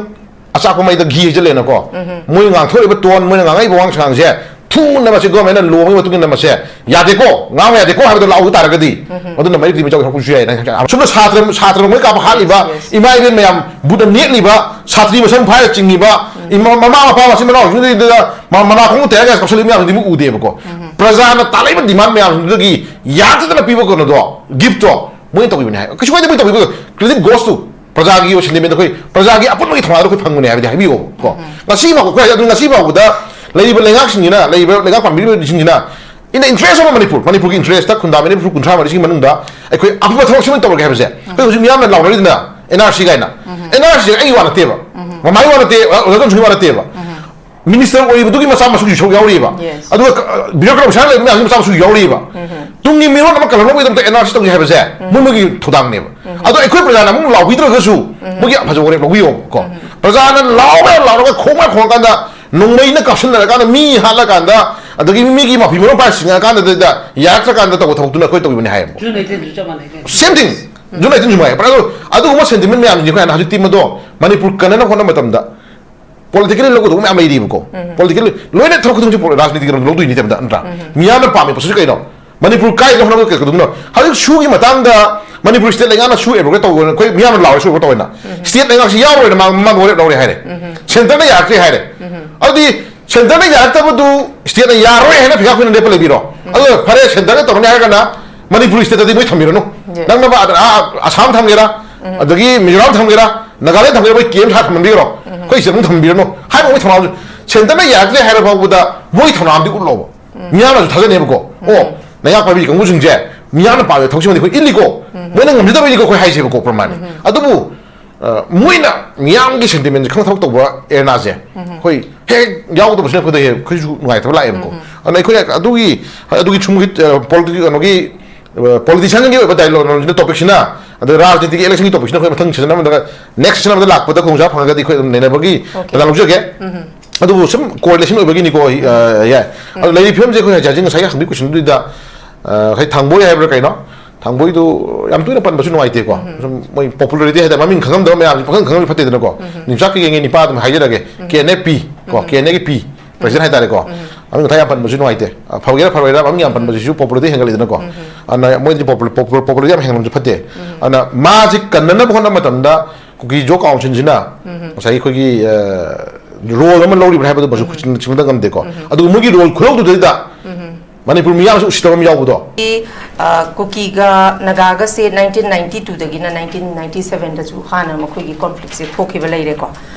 ꯑꯆꯥꯛꯄ ꯃꯩꯗ ꯘꯤ ꯍꯩꯖꯤꯜꯂꯦꯅꯀꯣ꯫ ꯃꯣꯏ ꯉꯥꯡꯊꯣꯔꯛꯏꯕ ꯇꯣꯟ, ꯃꯣꯏꯅ ꯉꯥꯡꯉꯛꯏꯕ ꯋꯥꯉꯥꯡ ꯁꯉꯥꯡꯁꯦ ꯊꯨꯅ ꯃꯁꯤ ꯒꯣꯔꯃꯦꯟꯅ ꯂꯣ ꯑꯃꯒꯤ ꯃꯇꯨꯡ ꯏꯟꯅ ꯃꯁꯦ ꯌꯥꯗꯦꯀꯣ, ꯉꯥꯡꯕ ꯌꯥꯗꯦꯀꯣ ꯍꯥꯏꯕꯗꯣ ꯂꯥꯎꯕ ꯇꯥꯔꯒꯗꯤ, ꯃꯗꯨꯅ ꯃꯔꯤꯛꯇꯤ ꯃꯤꯆꯥꯎ ꯊꯣꯛꯄꯁꯨ ꯌꯥꯏ꯫ ꯁꯨꯝꯅ ꯁꯥꯇ꯭ꯔ, ꯁꯥꯇ꯭ꯔ ꯅꯣꯡꯃꯩ ꯀꯥꯞꯄ ꯍꯥꯠꯂꯤꯕ, ꯏꯃꯥ ꯏꯕꯦꯟ ꯃꯌꯥꯝ ꯕꯨꯠꯅ ꯅꯦꯠꯂꯤꯕ, ꯁꯥꯇ꯭ꯔꯤ ꯃꯁꯝ ꯐꯥꯏꯔ ꯆꯤꯡꯉꯤꯕ, ꯏꯃꯥ, ꯃꯃꯥ ꯃꯄꯥ ꯃꯆꯤꯟ ꯃꯅꯥꯎꯁꯤꯡꯗꯨꯗ ꯃ-, ꯃꯅꯥ ꯈꯣꯡ ꯇꯦꯔꯒ ꯀꯥꯞꯁꯤꯜꯂꯤꯕ ꯃꯌꯥꯝꯗꯨꯗꯤ ꯑꯃꯨꯛ ꯎꯗꯦꯕꯀꯣ꯫ ꯄ꯭ꯔꯖꯥꯅ ꯇꯥꯜꯂꯛꯏꯕ ꯗꯤꯃꯥꯟ ꯃꯌꯥꯝꯁꯤꯡꯗꯨꯗꯒꯤ ꯌꯥꯟꯊꯗꯅ ꯄꯤꯕ ꯀꯩꯅꯣꯗꯣ, ꯒꯤꯐꯇꯣ, ꯃꯣꯏꯅ ꯇꯧꯕꯤꯕꯅꯦ ꯍꯥꯏ꯫ ꯀꯩꯁꯨ ꯀꯥꯏꯗꯦ, ꯃꯣꯏ ꯇꯧꯕꯤꯕ, credit goes to ꯄ꯭ꯔꯖꯥꯒꯤ ꯑꯣꯏꯕ ꯁꯦꯟꯇꯤꯃꯦꯟꯗ ꯑꯩꯈꯣꯏ ꯄ꯭ꯔꯖꯥꯒꯤ ꯑꯄꯨꯟꯕꯒꯤ ꯊꯧꯅꯥꯗ ꯑꯩꯈꯣꯏ ꯐꯪꯕꯅꯦ ꯍꯥꯏꯕꯗꯤ ꯍꯥꯏꯕꯤꯌꯣꯕ ꯀꯣ꯫ ꯉꯁꯤ ꯐꯥꯎꯕ ꯑꯩꯈꯣꯏ ꯍꯥꯏꯁꯦ, ꯑꯗꯨ ꯉꯁꯤ ꯐꯥꯎꯕꯗ ꯂꯩꯔꯤꯕ ꯂꯩꯉꯥꯛꯁꯤꯡꯁꯤꯅ, ꯂꯩꯔꯤꯕ ꯂꯩꯉꯥꯛ ꯄꯥꯟꯕꯤꯔꯤꯕꯁꯤꯡꯁꯤꯅ, in the interest of Manipur, ꯃꯅꯤꯄꯨꯔꯒꯤ ꯏꯟꯇꯔꯦꯁꯇ ꯈꯨꯟꯗꯥꯃꯤꯟꯅꯔꯤꯕ ꯐꯨꯔꯨꯞ ꯀꯨꯟꯊ꯭ꯔꯥ ꯃꯔꯤꯁꯤꯒꯤ ꯃꯅꯨꯡꯗ ꯑꯩꯈꯣꯏ ꯑꯐꯕ ꯊꯕꯛ ꯁꯤꯃ ꯇꯧꯔꯒꯦ ꯍꯥꯏꯕꯁꯦ, ꯑꯩꯈꯣꯏ ꯍꯧꯖꯤꯛ ꯃꯤꯌꯥꯝꯅ ꯂꯥꯎꯅꯔꯤꯗꯅ, ꯑꯦꯟ ꯑꯥꯔ ꯁꯤ ꯀꯥꯏꯅ꯫ ꯑꯦꯟ ꯑꯥꯔ ꯁꯤ ꯑꯩꯒꯤ ꯋꯥ ꯅꯠꯇꯦꯕ, ꯃꯃꯥꯏꯒꯤ ꯋꯥ ꯅꯠꯇꯦ, ꯑꯣꯖꯥ ꯇꯣꯟꯁꯨꯒꯤ ꯋꯥ ꯅꯠꯇꯦꯕ꯫ ꯃꯤꯅꯤꯁꯇꯔ ꯑꯣꯏꯔꯤꯕꯗꯨꯒꯤ ꯃꯆꯥ ꯃꯁꯨꯒꯤꯁꯨ ꯌꯥꯎꯔꯤꯕ꯫ Yes. ꯑꯗꯨꯒ ꯕ꯭ꯌꯨꯔꯣꯀ꯭ꯔꯦꯠ ꯑꯣꯐꯤꯁꯥꯔ ꯂꯩꯕ ꯃꯌꯥꯝꯒꯤ ꯃꯆꯥ ꯃꯁꯨ ꯌꯥꯎꯔꯤꯕ꯫ ꯇꯨꯡꯒꯤ ꯃꯤꯔꯣꯟ ꯑꯃ ꯀꯜꯍꯧꯅꯕꯒꯤꯗꯃꯛꯇ ꯑꯦꯟ ꯑꯥꯔ ꯁꯤ ꯇꯧꯒꯦ ꯍꯥꯏꯕꯁꯦ ꯃꯣꯏ ꯃꯣꯏꯒꯤ ꯊꯧꯗꯥꯡꯅꯦꯕ꯫ ꯑꯗꯣ ꯑꯩꯈꯣꯏ ꯄ꯭ꯔꯖꯥꯅ ꯑꯃꯨꯛ ꯂꯥꯎꯕꯤꯗ꯭ꯔꯒꯁꯨ ꯃꯣꯏꯒꯤ ꯑꯐꯖꯕ ꯋꯥꯔꯦꯞ ꯂꯧꯕꯤꯌꯣꯕꯀꯣ꯫ ꯄ꯭ꯔꯖꯥꯅ ꯂꯥꯎꯕ ꯌꯥꯝ ꯂꯥꯎꯔꯒ ꯈꯣꯡꯕ ꯌꯥꯝ ꯈꯣꯡꯉꯀꯥꯟꯗ ꯅꯣꯡꯃꯩꯅ ꯀꯥꯞꯁꯤꯟꯅꯔꯀꯥꯟꯗ ꯃꯤ ꯍꯥꯠꯂꯀꯥꯟꯗ ꯑꯗꯒꯤ ꯃꯤꯒꯤ ꯃꯐꯤ ꯃꯔꯣꯟ ꯄꯥꯏꯔ ꯁꯤꯡꯉꯛꯑꯀꯥꯟꯗꯗ ꯌꯥꯔꯛꯇ꯭ꯔꯀꯥꯟꯗ ꯇꯧꯕ ꯊꯕꯛꯇꯨꯅ ꯑꯩꯈꯣꯏ ꯇꯧꯈꯤꯕꯅꯤ ꯍꯥꯏꯌꯦꯕ꯫ ꯖꯨꯟ ꯑꯩꯠꯇꯤꯟꯁꯨ ꯆꯞ ꯃꯥꯟꯅꯩ ꯀꯩꯅꯣ꯫ Same thing. ꯖꯨꯟ ꯑꯩꯠꯇꯤꯟꯁꯨ ꯃꯥꯏ ꯑꯗꯣ ꯑꯗꯨꯒꯨꯝꯕ ꯁꯦꯟꯇꯤꯃꯦꯟ ꯃꯌꯥꯝꯁꯤꯡꯁꯦ ꯑꯩꯈꯣꯏ ꯍꯥꯟꯅ ꯍꯧꯖꯤꯛꯇꯤ ꯃꯗꯣ ꯃꯅꯤꯄꯨꯔ ꯀꯟꯅꯅꯕ ꯍꯣꯠꯅꯕ ꯃꯇꯝꯗ ꯄꯣꯂꯤꯇꯤꯀꯦꯜꯂꯤ ꯂꯧꯒꯗꯧꯕ ꯃꯌꯥꯝ ꯂꯩꯔꯤꯕꯀꯣ꯫ ꯄꯣꯂꯤꯇꯤꯀꯦꯜ ꯂꯣꯏꯅ ꯊꯕꯛ ꯈꯨꯗꯤꯡꯃꯛꯁꯦ ꯄꯣ- ꯔꯥꯖꯅꯤꯇꯤꯒꯤ ꯂꯝꯗ ꯂꯧꯗꯣꯏꯅꯤ ꯇꯦꯝꯗ ꯅꯠꯇ꯭ꯔꯥ? ꯃꯤꯌꯥꯝꯅ ꯄꯥꯝꯃꯤ ꯄꯣꯠꯁꯤꯁꯨ ꯀꯩꯅꯣ? ꯃꯅꯤꯄꯨꯔ ꯀꯥꯏꯗ ꯍꯣꯠꯅꯕ ꯀꯩꯗꯧꯗꯣꯏꯅꯣ? ꯍꯧꯖꯤꯛ ꯁꯨꯒꯤ ꯃꯇꯥꯡꯗ ꯃꯅꯤꯄꯨꯔ ꯁ꯭ꯇꯦꯠ ꯂꯩꯉꯥꯛꯅ ꯁꯨ ꯑꯦꯕ꯭ꯔꯣꯒꯦꯠ ꯇꯧꯕ ꯑꯩꯈꯣꯏ ꯃꯤꯌꯥꯝꯅ ꯂꯥꯎꯔꯦ ꯁꯨ ꯑꯦꯕ꯭ꯔꯣꯒꯦꯠ ꯇꯧꯋꯦꯅ꯫ ꯁ꯭ꯇꯦꯠ ꯂꯩꯉꯥꯛꯁꯤ ꯌꯥꯎꯔꯣꯏꯅ ꯃꯥ ꯃꯃꯥꯡ ꯋꯥꯔꯦꯞ ꯂꯧꯔꯦ ꯍꯥꯏꯔꯦ꯫ ꯁꯦꯟꯇꯔꯅ ꯌꯥꯔꯛꯇ꯭ꯔꯦ ꯍꯥꯏꯔꯦ꯫ ꯑꯗꯨꯗꯤ ꯁꯦꯟꯇꯔꯅ ꯌꯥꯔꯛꯇꯕꯗꯨ ꯁ꯭ꯇꯦꯠꯅ ꯌꯥꯔꯣꯏ ꯍꯥꯏꯅ ꯐꯤꯌꯥ ꯑꯩꯈꯣꯏꯅ ꯂꯦꯞꯄ ꯂꯩꯕꯤꯔꯣ? ꯑꯗꯨꯒ ꯐꯔꯦ ꯁꯦꯟꯇꯔꯅ ꯇꯧꯔꯅꯤ ꯍꯥꯏꯔꯒꯅ ꯃꯅꯤꯄꯨꯔ ꯁ꯭ꯇꯦꯠꯇꯗꯤ ꯃꯣꯏ ꯊꯝꯕꯤꯔꯅꯨ꯫ Yes. ꯅꯪꯅ ꯑꯥ ꯑꯁꯥꯝ ꯊꯝꯒꯦꯔꯥ, ꯑꯗꯒꯤ ꯃꯤꯖꯣꯔꯥꯝ ꯊꯝꯒꯦꯔꯥ, ꯅꯥꯒꯥꯂꯦꯟ ꯊꯝꯒꯦꯔꯥ, ꯃꯣꯏ ꯀꯦꯝ ꯁꯥ ꯊꯝꯍꯟꯕꯤꯔꯣ꯫ ꯑꯩꯈꯣꯏ ꯁꯤꯗ ꯑꯗꯨꯝ ꯊꯝꯕꯤꯔꯅꯨ ꯍꯥꯏꯕ ꯃꯣꯏ ꯊꯧꯅꯥ ꯁꯦꯟꯇꯔꯅ ꯌꯥꯔꯛꯇ꯭ꯔꯦ ꯍꯥꯏꯔ ꯐꯥꯎꯕꯗ ꯃꯣꯏ ꯊꯧꯅꯥ ꯑꯃꯗꯤ ꯎꯠꯂꯣꯕ꯫ ꯃꯤꯌꯥꯝꯅꯁꯨ ꯊꯥꯖꯅꯦꯕꯀꯣ꯫ ꯑꯣ, ꯅꯌꯥ ꯄꯥꯏꯕꯤ ꯀꯥꯡꯕꯨꯁꯤꯡꯁꯦ ꯃꯤꯌꯥꯝꯅ ꯄꯥꯝꯃꯤꯕ ꯊꯕꯛꯁꯤꯃꯗꯤ ꯑꯩꯈꯣꯏ ꯏꯜꯂꯤꯀꯣ꯫ ꯃꯣꯏꯅ ꯉꯝꯖꯗꯕꯩꯅꯤꯀꯣ ꯑꯩꯈꯣꯏ ꯍꯥꯏꯁꯦꯕꯀꯣ ꯄ꯭ꯔꯃꯥꯟꯅꯤ꯫ ꯑꯗꯨꯕꯨ ꯑ, ꯃꯣꯏꯅ ꯃꯤꯌꯥꯝꯒꯤ ꯁꯦꯟꯇꯤꯃꯦꯟꯁꯦ ꯈꯪ ꯊꯕꯛ ꯇꯧꯕ ꯑꯦꯔꯦꯅꯥꯁꯦ ꯑꯩꯈꯣꯏ ꯍꯦꯛ ꯌꯥꯎꯗꯕꯁꯤꯅ ꯑꯩꯈꯣꯏꯗ ꯍꯦꯛ ꯑꯩꯈꯣꯏꯁꯨ ꯅꯨꯡꯉꯥꯏꯇꯕ ꯂꯥꯛꯑꯦꯕꯀꯣ꯫ ꯑꯗꯨꯅ ꯑꯩꯈꯣꯏ ꯑꯗꯨꯒꯤ ꯑꯗꯨꯒꯤ ꯁꯨꯝꯒꯤ ꯄꯣꯂꯤꯇꯤꯀꯦꯜ ꯀꯩꯅꯣꯒꯤ ꯄꯣꯂꯤꯇꯤꯁꯤꯌꯥꯟꯒꯤ ꯑꯣꯏꯕ ꯗꯥꯏꯂꯣꯒ ꯇꯣꯄꯤꯛꯁꯤꯅ, ꯑꯗ ꯔꯥꯖꯅꯤꯇꯤꯒꯤ ꯏꯂꯦꯛꯁꯟꯒꯤ ꯇꯣꯄꯤꯛꯁꯤꯅ ꯑꯩꯈꯣꯏ ꯃꯊꯪ ꯁꯤꯖꯟ ꯑꯃꯗ, ꯅꯦꯛꯁ ꯁꯤꯖꯟ ꯑꯃꯗ ꯂꯥꯛꯄꯗ ꯈꯨꯗꯣꯡꯆꯥꯕ ꯐꯪꯉꯒꯗꯤ ꯑꯩꯈꯣꯏ ꯑꯗꯨꯝ ꯅꯩꯅꯕꯒꯤ Okay. ꯇꯥꯟꯖꯥ ꯂꯧꯖꯒꯦ꯫ ꯑꯗꯨꯕꯨ ꯁꯨꯝ ꯀꯣꯔꯤꯂꯦꯁꯟ ꯑꯣꯏꯕꯒꯤꯅꯤꯀꯣ꯫ ꯑ, ꯌꯥꯏ꯫ ꯑꯗꯣ ꯂꯩꯔꯤꯕ ꯐꯤꯕꯝꯁꯦ ꯑꯩꯈꯣꯏ ꯍꯧꯖꯤꯛ ꯍꯧꯖꯤꯛ ꯉꯁꯥꯏꯒꯤ ꯍꯪꯕꯤ ꯀꯣꯏꯁꯟꯗꯨꯗ, ꯑ, ꯉꯁꯥꯏ ꯊꯥꯡꯕꯣꯏ ꯍꯥꯏꯕ꯭ꯔꯥ ꯀꯩꯅꯣ, ꯊꯥꯡꯕꯣꯏꯗꯨ ꯌꯥꯝ ꯇꯣꯏꯅ ꯄꯟꯕꯁꯨ ꯅꯨꯡꯉꯥꯏꯇꯦꯀꯣ꯫ ꯁꯨꯝ ꯃꯣꯏ ꯄꯣꯄꯨꯂꯔꯤꯇꯤ ꯍꯥꯏꯇꯥꯔꯦ, ꯃꯃꯤꯡ ꯈꯪꯉꯝꯗꯕ ꯃꯌꯥꯝꯁꯦ ꯄꯪꯈꯪ ꯈꯪꯉꯝꯕ ꯐꯠꯇꯦꯗꯅꯀꯣ꯫ ꯅꯤꯝꯆꯥꯛꯀꯤ ꯌꯦꯡꯉꯦ ꯅꯤꯄꯥ ꯑꯗꯨꯝ ꯍꯥꯏꯖꯔꯒꯦ, ꯀꯦ ꯑꯦꯟ ꯑꯦꯐ ꯄꯤ ꯀꯣ, ꯀꯦ ꯑꯦꯟ ꯑꯦꯒꯤ ꯄꯤ ꯄ꯭ꯔꯦꯁꯤꯗꯦꯟ ꯍꯥꯏꯇꯥꯔꯦꯀꯣ꯫ ꯃꯃꯤꯡ ꯃꯊꯥ ꯌꯥꯝ ꯄꯟꯕꯁꯨ ꯅꯨꯡꯉꯥꯏꯇꯦ꯫ ꯑ, ꯐꯒꯦꯔꯥ ꯐꯔꯣꯏꯔꯥ ꯃꯃꯤꯡ ꯌꯥꯝ ꯄꯟꯕꯁꯤꯁꯨ ꯄꯣꯄꯨꯂꯔꯤꯇꯤ ꯍꯦꯟꯒꯠꯂꯤꯗꯅꯀꯣ꯫ ꯑꯗꯨꯅ ꯃꯣꯏꯗꯤ ꯄꯣꯄꯨꯂꯔꯤꯇꯤ ꯌꯥꯝ ꯍꯦꯟꯒꯠꯂꯝꯕꯁꯨ ꯐꯠꯇꯦ꯫ ꯑꯗꯨꯅ ꯃꯥꯁꯤ ꯀꯟꯅꯅꯕ ꯍꯣꯠꯅꯕ ꯃꯇꯝꯗ ꯀꯨꯀꯤ ꯖꯣ ꯀꯥꯎꯟꯁꯤꯜꯁꯤꯅ ꯉꯁꯥꯏꯒꯤ ꯑꯩꯈꯣꯏꯒꯤ, ꯑ, ꯔꯣꯜ ꯑꯃ ꯂꯧꯔꯤꯕ꯭ꯔꯥ ꯍꯥꯏꯕꯗꯨꯃꯁꯨ ꯁꯤꯡꯅꯗ ꯉꯝꯗꯦꯀꯣ꯫ ꯑꯗꯨꯒ ꯃꯣꯏꯒꯤ ꯔꯣꯜ ꯈꯨꯂꯧꯗꯨꯗꯩꯗ ꯃꯅꯤꯄꯨꯔ ꯃꯤꯌꯥꯝꯁꯨ ꯎꯁꯤꯠꯇꯕ ꯑꯃ ꯌꯥꯎꯕꯗꯣ꯫ ꯀꯤ, ꯑ, ꯀꯨꯀꯤꯒ ꯅꯥꯒꯥꯒꯁꯦ ꯅꯥꯏꯟꯇꯤꯟ ꯅꯥꯏꯟꯇꯤ ꯇꯨꯗꯒꯤꯅ ꯅꯥꯏꯟꯇꯤꯟ ꯅꯥꯏꯟꯇꯤ ꯁꯕꯦꯟꯗꯁꯨ ꯍꯥꯟꯅ ꯃꯈꯣꯏꯒꯤ ꯀꯣꯟꯐ꯭ꯂꯤꯛꯁꯦ ꯊꯣꯛꯈꯤꯕ ꯂꯩꯔꯦꯀꯣ꯫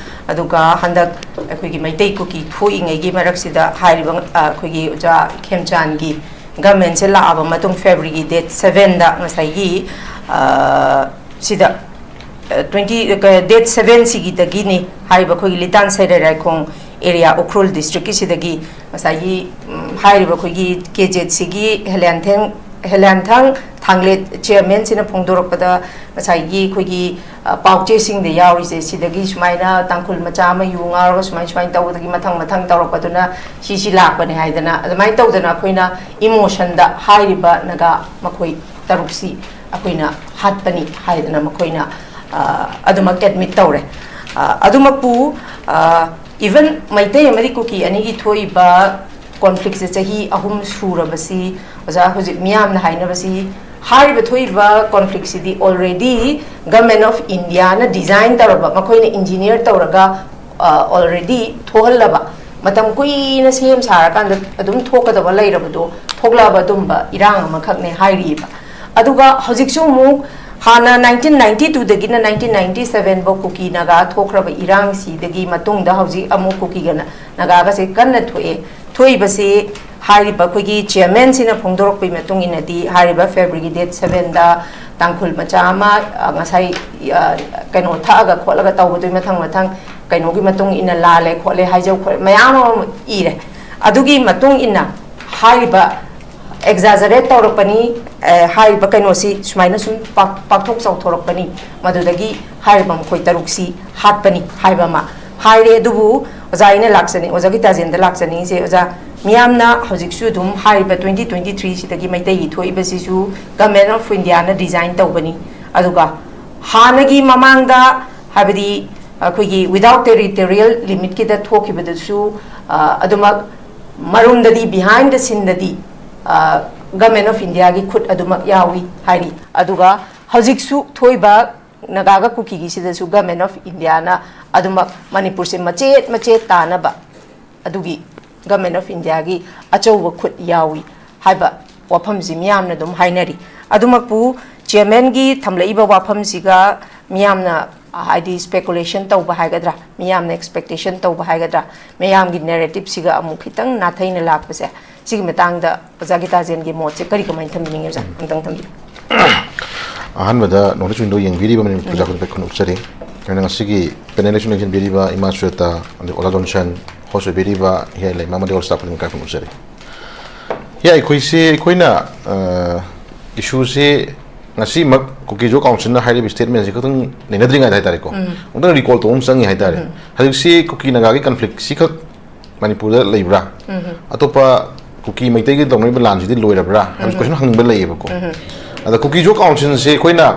ꯑꯗꯨꯒ ꯍꯟꯗꯛ ꯑꯩꯈꯣꯏꯒꯤ ꯃꯩꯇꯩ ꯀꯨꯀꯤ ꯊꯣꯛꯏꯉꯩꯒꯤ ꯃꯔꯛꯁꯤꯗ ꯍꯥꯏꯔꯤꯕ, ꯑ, ꯑꯩꯈꯣꯏꯒꯤ ꯑꯣꯖꯥ ꯈꯦꯝꯆꯥꯟꯒꯤ ꯒꯃꯦꯟꯁꯦ ꯂꯥꯛꯑꯕ ꯃꯇꯨꯡ ꯐꯦꯕ꯭ꯔꯨꯋꯥꯔꯤ ꯗꯦꯠ ꯁꯕꯦꯟꯗ ꯉꯁꯥꯏꯒꯤ, ꯑ, ꯁꯤꯗ ꯇ꯭ꯋꯦꯟꯇꯤ ꯗꯦꯠ ꯁꯚꯦꯟ ꯁꯤꯒꯤꯗꯒꯤꯅꯤ꯫ ꯍꯥꯏꯔꯤꯕ ꯑꯩꯈꯣꯏꯒꯤ ꯂꯤꯇꯥꯟ ꯁꯩꯔꯩꯔꯥꯏꯈꯣꯡ ꯑꯦꯔꯤꯌꯥ ꯎꯈ꯭ꯔꯨꯜ ꯗꯤꯁꯇ꯭ꯔꯤꯛꯀꯤꯁꯤꯗꯒꯤ ꯉꯁꯥꯏꯒꯤ ꯎꯝ, ꯍꯥꯏꯔꯤꯕ ꯑꯩꯈꯣꯏꯒꯤ ꯀꯦ ꯖꯦꯠ ꯁꯤꯒꯤ ꯍꯦꯂꯤꯌꯥꯟꯊꯦꯡ ꯍꯦꯂꯤꯌꯥꯟꯊꯥꯡ ꯊꯥꯡꯂꯦꯠ ꯆꯤꯌꯔꯃꯦꯟꯁꯤꯅ ꯐꯣꯡꯗꯣꯔꯛꯄꯗ ꯉꯁꯥꯏꯒꯤ ꯑꯩꯈꯣꯏꯒꯤ ꯑ, ꯄꯥꯎꯆꯦꯁꯤꯡꯗ ꯌꯥꯎꯔꯤꯁꯦ, ꯁꯤꯗꯒꯤ ꯁꯨꯃꯥꯏꯅ ꯇꯥꯡꯈꯨꯜ ꯃꯆꯥ ꯑꯃ ꯌꯨ ꯉꯥꯎꯔꯒ ꯁꯨꯃꯥꯏ ꯁꯨꯃꯥꯏꯅ ꯇꯧꯕꯗꯒꯤ ꯃꯊꯪ ꯃꯊꯪ ꯇꯧꯔꯛꯄꯗꯨꯅ ꯁꯤꯁꯤ ꯂꯥꯛꯄꯅꯦ ꯍꯥꯏꯗꯅ, ꯑꯗꯨꯃꯥꯏꯅ ꯇꯧꯗꯅ ꯑꯩꯈꯣꯏꯅ ꯏꯃꯣꯁꯟꯗ ꯍꯥꯏꯔꯤꯕ ꯅꯥꯒꯥ ꯃꯈꯣꯏ ꯇꯔꯨꯛꯁꯤ ꯑꯩꯈꯣꯏꯅ ꯍꯥꯠꯄꯅꯤ ꯍꯥꯏꯗꯅ ꯃꯈꯣꯏꯅ ꯑ, ꯑꯗꯨꯃꯛ ꯑꯦꯗꯃꯤꯠ ꯇꯧꯔꯦ꯫ ꯑ, ꯑꯗꯨꯃꯛꯄꯨ ꯏꯚꯟ ꯃꯩꯇꯩ ꯑꯃꯗꯤ ꯀꯨꯀꯤ ꯑꯅꯤꯒꯤ ꯊꯣꯛꯏꯕ ꯀꯣꯟꯐ꯭ꯂꯤꯛꯁꯦ ꯆꯍꯤ ꯑꯍꯨꯝ ꯁꯨꯔꯕꯁꯤ ꯑꯣꯖꯥ ꯍꯧꯖꯤꯛ ꯃꯤꯌꯥꯝꯅ ꯍꯥꯏꯅꯕꯁꯤ, ꯍꯥꯏꯔꯤꯕ ꯊꯣꯛꯏꯕ ꯀꯣꯟꯐ꯭ꯂꯤꯛꯁꯤꯗꯤ already Government of Indiaꯅ design ꯇꯧꯔꯕ, ꯃꯈꯣꯏꯅ engineer ꯇꯧꯔꯒ already ꯊꯣꯛꯍꯜꯂꯕ, ꯃꯇꯝ ꯀꯨꯏꯅ ꯁꯦꯝ ꯁꯥꯔꯀꯥꯟꯗ ꯑꯗꯨꯝ ꯊꯣꯛꯀꯗꯕ ꯂꯩꯔꯕꯗꯣ ꯊꯣꯛꯂꯛꯑꯕ ꯑꯗꯨꯝꯕ ꯏꯔꯥꯡ ꯑꯃꯈꯛꯅꯦ ꯍꯥꯏꯔꯤꯕ꯫ ꯑꯗꯨꯒ ꯍꯧꯖꯤꯛꯁꯨ ꯑꯃꯨꯛ ꯍꯥꯟꯅ ꯅꯥꯏꯟꯇꯤꯟ ꯅꯥꯏꯟꯇꯤ ꯇꯨꯗꯒꯤꯅ ꯅꯥꯏꯟꯇꯤꯟ ꯅꯥꯏꯟꯇꯤ ꯁꯚꯦꯟ ꯐꯥꯎ ꯀꯨꯀꯤ ꯅꯥꯒꯥ ꯊꯣꯛꯈ꯭ꯔꯕ ꯏꯔꯥꯡꯁꯤꯗꯒꯤ ꯃꯇꯨꯡꯗ ꯍꯧꯖꯤꯛ ꯑꯃꯨꯛ ꯀꯨꯀꯤꯒ ꯅꯥꯒꯥꯒꯁꯦ ꯀꯟꯅ ꯊꯣꯛꯑꯦ꯫ ꯊꯣꯛꯏꯕꯁꯤ ꯍꯥꯏꯔꯤꯕ ꯑꯩꯈꯣꯏꯒꯤ ꯆꯤꯌꯔꯃꯦꯟꯁꯤꯅ ꯐꯣꯡꯗꯣꯔꯛꯄꯒꯤ ꯃꯇꯨꯡ ꯏꯟꯅꯗꯤ, ꯍꯥꯏꯔꯤꯕ ꯐꯦꯕ꯭ꯔꯨꯋꯥꯔꯤ ꯗꯦꯠ ꯁꯚꯦꯟꯗ ꯇꯥꯡꯈꯨꯜ ꯃꯆꯥ ꯑꯃ ꯉꯁꯥꯏ ꯀꯩꯅꯣ ꯊꯛꯑꯒ ꯈꯣꯠꯂꯒ ꯇꯧꯕꯗꯨꯒꯤ ꯃꯊꯪ ꯃꯊꯪ ꯀꯩꯅꯣꯒꯤ ꯃꯇꯨꯡ ꯏꯟꯅ ꯂꯥꯜꯂꯦ ꯈꯣꯠꯂꯦ ꯍꯥꯏꯖꯧ ꯈꯣꯠꯂꯦ ꯃꯌꯥꯝ ꯑꯃ ꯏꯔꯦ꯫ ꯑꯗꯨꯒꯤ ꯃꯇꯨꯡ ꯏꯟꯅ ꯍꯥꯏꯔꯤꯕ ꯑꯦꯛꯖꯥꯖꯔꯦꯠ ꯇꯧꯔꯛꯄꯅꯤ, ꯍꯥꯏꯔꯤꯕ ꯀꯩꯅꯣꯁꯤ ꯁꯨꯃꯥꯏꯅ ꯁꯨꯝ ꯄꯥꯛꯊꯣꯛ ꯆꯥꯎꯊꯣꯔꯛꯄꯅꯤ, ꯃꯗꯨꯗꯒꯤ ꯍꯥꯏꯔꯤꯕ ꯃꯈꯣꯏ ꯇꯔꯨꯛꯁꯤ ꯍꯥꯠꯄꯅꯤ ꯍꯥꯏꯕ ꯑꯃ ꯍꯥꯏꯔꯦ꯫ ꯑꯗꯨꯕꯨ ꯑꯣꯖꯥ, ꯑꯩꯅ ꯂꯥꯛꯆꯅꯤꯡ ꯑꯣꯖꯥ ꯒꯤꯇꯥꯖꯦꯟꯗ ꯂꯥꯛꯆꯅꯤꯡꯉꯤꯁꯦ, ꯑꯣꯖꯥ, ꯃꯤꯌꯥꯝꯅ ꯍꯧꯖꯤꯛꯁꯨ ꯑꯗꯨꯝ ꯍꯥꯏꯔꯤꯕ ꯇ꯭ꯋꯦꯟꯇꯤ ꯇ꯭ꯋꯦꯟꯇꯤ ꯊ꯭ꯔꯤ ꯁꯤꯗꯒꯤ ꯃꯩꯇꯩꯒꯤ ꯊꯣꯛꯏꯕꯁꯤꯁꯨ Government of Indiaꯅ design ꯇꯧꯕꯅꯤ꯫ ꯑꯗꯨꯒ ꯍꯥꯟꯅꯒꯤ ꯃꯃꯥꯡꯗ, ꯍꯥꯏꯕꯗꯤ ꯑꯩꯈꯣꯏꯒꯤ without territorial limitꯀꯤꯗ ꯊꯣꯛꯈꯤꯕꯗꯨꯁꯨ ꯑꯗꯨꯃꯛ ꯃꯔꯨꯝꯗꯗꯤ, behind the sceneꯗꯗꯤ Government of Indiaꯒꯤ ꯈꯨꯠ ꯑꯗꯨꯃꯛ ꯌꯥꯎꯏ ꯍꯥꯏꯔꯤ꯫ ꯑꯗꯨꯒ ꯍꯧꯖꯤꯛꯁꯨ ꯊꯣꯛꯏꯕ ꯅꯥꯒꯥꯒ ꯀꯨꯀꯤꯒꯤꯁꯤꯗꯁꯨ Government of Indiaꯅ ꯑꯗꯨꯃꯛ ꯃꯅꯤꯄꯨꯔꯁꯦ ꯃꯆꯦꯠ ꯃꯆꯦꯠ ꯇꯥꯅꯕ ꯑꯗꯨꯒꯤ Government of Indiaꯒꯤ ꯑꯆꯧꯕ ꯈꯨꯠ ꯌꯥꯎꯏ ꯍꯥꯏꯕ ꯋꯥꯐꯝꯁꯤ ꯃꯤꯌꯥꯝꯅ ꯑꯗꯨꯝ ꯍꯥꯏꯅꯔꯤ꯫ ꯑꯗꯨꯃꯛꯄꯨ ꯆꯤꯌꯔꯃꯦꯟꯒꯤ ꯊꯝꯂꯛꯏꯕ ꯋꯥꯐꯝꯁꯤꯒ ꯃꯤꯌꯥꯝꯅ, ꯍꯥꯏꯗꯤ, speculation ꯇꯧꯕ ꯍꯥꯏꯒꯗ꯭ꯔꯥ, ꯃꯤꯌꯥꯝꯅ expectation ꯇꯧꯕ ꯍꯥꯏꯒꯗ꯭ꯔꯥ, ꯃꯤꯌꯥꯝꯒꯤ narrativeꯁꯤꯒ ꯑꯃꯨꯛ ꯈꯤꯇꯪ ꯅꯥꯊꯩꯅ ꯂꯥꯛꯄꯁꯦ, ꯁꯤꯒꯤ ꯃꯇꯥꯡꯗ ꯑꯣꯖꯥ ꯒꯤꯇꯥꯖꯦꯟꯒꯤ ꯃꯣꯠꯁꯦ ꯀꯔꯤ, ꯀꯃꯥꯏꯅ ꯊꯝꯕꯤꯅꯤꯡꯉꯤ, ꯑꯣꯖꯥ? ꯑꯝꯇꯪ ꯊꯝꯕꯤꯌꯨ꯫ ꯑꯍꯥꯟꯕꯗ North East Window ꯌꯦꯡꯕꯤꯔꯤꯕ ꯃꯅꯤꯄꯨꯔ ꯄ꯭ꯔꯖꯥ ꯈꯨꯗꯤꯡꯃꯛ ꯑꯩꯈꯣꯏꯅ ꯎꯠꯆꯔꯤ꯫ ꯑꯩꯈꯣꯏꯅ ꯉꯁꯤꯒꯤ panelꯗꯁꯨ ꯂꯦꯡꯁꯤꯟꯕꯤꯔꯤꯕ ꯏꯃꯥ ꯁ꯭ꯋꯦꯇꯥ, ꯑꯗꯩ ꯑꯣꯖꯥ ꯖꯣꯟꯁꯟ, host ꯑꯣꯏꯕꯤꯔꯤꯕ ꯍꯤꯌꯥꯏ ꯂꯩꯃ ꯑꯃꯗꯤ all staff ꯈꯨꯗꯤꯡꯃꯛ ꯏꯀꯥꯏ ꯈꯨꯝꯅ ꯎꯠꯆꯔꯤ꯫ ꯍꯤꯌꯥꯏ, ꯑꯩꯈꯣꯏꯁꯤ, ꯑꯩꯈꯣꯏꯅ, ꯑ, issueꯁꯤ ꯉꯁꯤꯃꯛ ꯀꯨꯀꯤꯖꯣ councilꯅ ꯍꯥꯏꯔꯤꯕ statementꯁꯤ ꯈꯛꯇꯪ ꯅꯩꯅꯗ꯭ꯔꯤꯉꯩꯗ ꯍꯥꯏꯇꯥꯔꯦꯀꯣ, ꯎꯝ꯫ ꯑꯃꯨꯛꯇꯪ recall ꯇꯧꯕ ꯑꯃ ꯆꯪꯉꯤ ꯍꯥꯏꯇꯥꯔꯦ꯫ ꯎꯝ꯫ ꯍꯧꯖꯤꯛꯁꯤ ꯀꯨꯀꯤ ꯅꯥꯒꯥꯒꯤ conflictꯁꯤ ꯈꯛ ꯃꯅꯤꯄꯨꯔꯗ ꯂꯩꯕ꯭ꯔꯥ? ꯎꯝ꯫ ꯑꯇꯣꯞꯄ ꯀꯨꯀꯤ ꯃꯩꯇꯩꯒꯤ ꯇꯧꯅꯔꯤꯕ ꯂꯥꯟꯁꯤꯗꯤ ꯂꯣꯏꯔꯕ꯭ꯔꯥ ꯍꯥꯏꯕꯁꯤ ꯎꯝ꯫ Question ꯍꯪꯅꯤꯡꯕ ꯂꯩꯌꯦꯕꯀꯣ꯫ ꯎꯝ꯫ ꯑꯗ ꯀꯨꯀꯤꯖꯣ councilꯁꯦ ꯑꯩꯈꯣꯏꯅ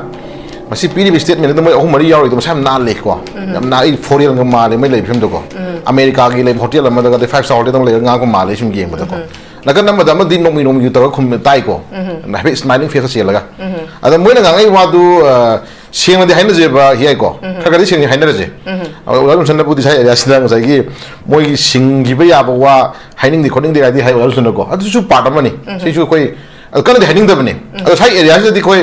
ꯉꯁꯤ ꯄꯤꯔꯤꯕ statementꯗ ꯃꯣꯏ ꯑꯍꯨꯝ ꯃꯔꯤ ꯌꯥꯎꯔꯤꯗꯣ ꯃꯁꯥ ꯌꯥꯝ ꯅꯥꯜꯂꯦꯀꯣ꯫ ꯎꯝ꯫ ꯌꯥꯝ ꯅꯥꯜꯂꯤ, foreignꯒ ꯃꯥꯜꯂꯦ ꯃꯣꯏ ꯂꯩꯕ ꯐꯤꯕꯝꯗꯣꯀꯣ꯫ ꯎꯝ꯫ ꯑꯃꯦꯔꯤꯀꯥꯒꯤ ꯂꯩꯕ hotel ꯑꯃꯗꯒ ꯑꯗꯩ five star hotelꯗꯒ ꯂꯩꯔꯒ ꯉꯥꯡꯕ ꯃꯥꯜꯂꯦ ꯁꯨꯝ ꯌꯦꯡꯕꯗꯀꯣ꯫ ꯎꯝ꯫ ꯅꯥꯀꯟ ꯑꯃꯗ ꯑꯃꯗꯤ ꯅꯣꯡꯃꯩ ꯅꯣꯡꯃꯩ ꯇꯧꯔꯒ ꯈꯨꯝ ꯇꯥꯏꯀꯣ꯫ ꯎꯝ꯫ ꯍꯥꯏꯐꯦꯠ smiling faceꯀ ꯆꯦꯜꯂꯒ꯫ ꯎꯝ꯫ ꯑꯗ ꯃꯣꯏꯅ ꯉꯥꯡꯉꯛꯏ ꯋꯥꯗꯨ, ꯑ, ꯁꯦꯡꯅꯗꯤ ꯍꯥꯏꯅꯁꯦꯕ ꯍꯤꯌꯥꯏꯀꯣ꯫ ꯎꯝ꯫ ꯈꯔ ꯈꯔꯗꯤ ꯁꯦꯡꯅ ꯍꯥꯏꯅꯔꯁꯦ꯫ ꯎꯝ꯫ ꯑ, ꯑꯣꯖꯥ ꯖꯣꯟꯁꯟꯅꯕꯨꯗꯤ ꯁꯥꯏ areaꯁꯤꯗ ꯉꯁꯥꯏꯒꯤ ꯃꯣꯏꯒꯤ ꯁꯤꯡꯈꯤꯕ ꯌꯥꯕ ꯋꯥ ꯍꯥꯏꯅꯤꯡꯗꯦ ꯈꯣꯠꯅꯤꯡꯗꯦ ꯍꯥꯏꯗꯤ ꯍꯥꯏ ꯑꯣꯖꯥ ꯖꯣꯟꯁꯟꯅꯀꯣ꯫ ꯑꯗꯨꯁꯨ part ꯑꯃꯅꯤ꯫ ꯎꯝ꯫ ꯁꯤꯁꯨ ꯑꯩꯈꯣꯏ, ꯑ, ꯀꯟꯅꯗꯤ ꯍꯥꯏꯅꯤꯡꯗꯕꯅꯤ꯫ ꯎꯝ꯫ ꯑꯗꯣ ꯁꯥꯏ areaꯁꯤꯗꯗꯤ ꯑꯩꯈꯣꯏ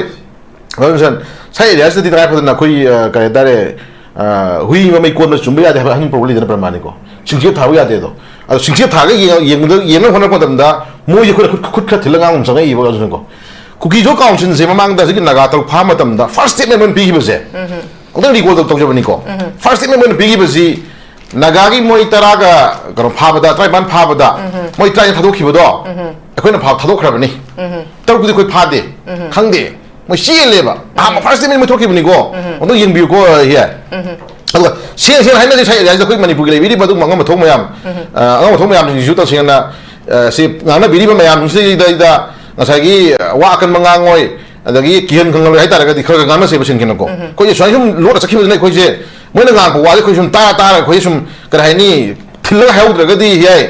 ꯑꯣꯖꯥ ꯖꯣꯟꯁꯟ, ꯁꯥꯏ areaꯁꯤꯗꯗꯤ ꯇꯉꯥꯏ ꯐꯗꯅ ꯑꯩꯈꯣꯏ, ꯑ, ꯀꯔꯤ ꯍꯥꯏꯇꯥꯔꯦ, ꯑ, ꯍꯨꯏ ꯃꯃꯩ ꯀꯣꯟꯕ ꯆꯨꯝꯕ ꯌꯥꯗꯦ ꯍꯥꯏꯕ ꯑꯍꯟ proverb ꯂꯩꯗꯅ ꯄ꯭ꯔꯃꯥꯟꯅꯤꯀꯣ꯫ ꯁꯤꯡꯆꯦꯞ ꯊꯥꯕ ꯌꯥꯗꯦ ꯑꯗꯣ꯫ ꯑꯗꯣ ꯁꯤꯡꯆꯦꯞ ꯊꯥꯔꯒ ꯌꯦꯡ-, ꯌꯦꯡꯕꯗ, ꯌꯦꯡꯅꯕ ꯍꯣꯠꯅꯔꯛꯄ ꯃꯇꯝꯗ ꯃꯣꯏꯁꯦ ꯑꯩꯈꯣꯏꯅ ꯈꯨꯠ, ꯈꯨꯠ ꯈꯔ ꯊꯤꯜꯂꯒ ꯉꯥꯡꯕ ꯑꯃ ꯆꯪꯉꯛꯏꯕ ꯑꯣꯖꯥ ꯖꯣꯟꯁꯟꯀꯣ꯫ ꯀꯨꯀꯤꯖꯣ councilꯁꯦ ꯃꯃꯥꯡꯗ ꯍꯧꯖꯤꯛꯀꯤ ꯅꯥꯒꯥ ꯇꯔꯨꯛ ꯐꯥꯕ ꯃꯇꯝꯗ first statement ꯑꯣꯏꯅ ꯄꯤꯈꯤꯕꯁꯦ, ꯎꯝ꯫ ꯑꯃꯨꯛꯇꯪ recall ꯇꯧ-, ꯇꯧꯖꯕꯅꯤꯀꯣ꯫ ꯎꯝ꯫ First statement ꯑꯣꯏꯅ ꯄꯤꯈꯤꯕꯁꯤ ꯅꯥꯒꯥꯒꯤ ꯃꯣꯏ ꯇꯔꯥꯒ ꯀꯩꯅꯣ ꯐꯥꯕꯗ, ꯇꯔꯥꯅꯤꯄꯥꯟ ꯐꯥꯕꯗ, ꯎꯝ꯫ ꯃꯣꯏ ꯇꯔꯥꯅꯤ ꯊꯥꯗꯣꯛꯈꯤꯕꯗꯣ, ꯎꯝ꯫ ꯑꯩꯈꯣꯏꯅ ꯐꯥ-, ꯊꯥꯗꯣꯛꯈ꯭ꯔꯕꯅꯤ꯫ ꯎꯝ꯫ ꯇꯔꯨꯛꯇꯨꯗꯤ ꯑꯩꯈꯣꯏ ꯐꯥꯗꯦ꯫ ꯎꯝ꯫ ꯈꯪꯗꯦ꯫ ꯃꯣꯏ ꯆꯦꯜꯂꯦꯕ꯫ ꯑꯍꯥꯟꯕ ꯎꯝ꯫ First statement ꯃꯣꯏ ꯊꯣꯛꯈꯤꯕꯅꯤꯀꯣ꯫ ꯎꯝ꯫ ꯑꯃꯨꯛꯇꯪ ꯌꯦꯡꯕꯤꯌꯨꯀꯣ, ꯍꯤꯌꯥꯏ꯫ ꯎꯝ꯫ ꯑꯗꯨꯒ ꯁꯦꯡ-, ꯁꯦꯡꯅ ꯍꯥꯏꯅꯁꯦ, ꯁꯥꯏ areaꯁꯤꯗ ꯑꯩꯈꯣꯏ ꯃꯅꯤꯄꯨꯔꯒꯤ ꯂꯩꯕꯤꯔꯤꯕ ꯑꯗꯨꯒꯨꯝꯕ ꯑꯉꯝ ꯑꯊꯧ ꯃꯌꯥꯝ, ꯎꯝ꯫ ꯑ, ꯑꯉꯝ ꯑꯊꯧ ꯃꯌꯥꯝꯁꯤꯡꯁꯤꯁꯨ ꯇꯁꯦꯡꯅ, ꯑ, ꯁꯤ ꯉꯥꯡꯅꯕꯤꯔꯤꯕ ꯃꯌꯥꯝꯁꯤꯡꯁꯤꯗꯩꯗ ꯉꯁꯥꯏꯒꯤ, ꯑ, ꯋꯥ ꯑꯀꯟꯕ ꯉꯥꯡꯉꯣꯏ, ꯑꯗꯒꯤ ꯀꯤꯍꯟ ꯈꯪꯍꯜꯂꯣꯏ ꯍꯥꯏꯇꯥꯔꯒꯗꯤ ꯈꯔ ꯈꯔ ꯉꯥꯡꯅꯁꯦꯕ ꯁꯦꯡꯅꯀꯣ꯫ ꯎꯝ꯫ ꯑꯩꯈꯣꯏꯁꯦ ꯁꯨꯃꯥꯏꯅ ꯁꯨꯝ ꯂꯣꯠꯅ ꯆꯠꯈꯤꯕꯗꯨꯅ ꯑꯩꯈꯣꯏꯁꯦ ꯃꯣꯏꯅ ꯉꯥꯡꯕ ꯋꯥꯁꯦ ꯑꯩꯈꯣꯏ ꯁꯨꯝ ꯇꯥꯔ ꯇꯥꯔꯒ ꯑꯩꯈꯣꯏ ꯁꯨꯝ, ꯀꯔꯤ ꯍꯥꯏꯅꯤ, ꯊꯤꯜꯂꯒ ꯍꯥꯏꯍꯧꯗ꯭ꯔꯒꯗꯤ ꯍꯤꯌꯥꯏ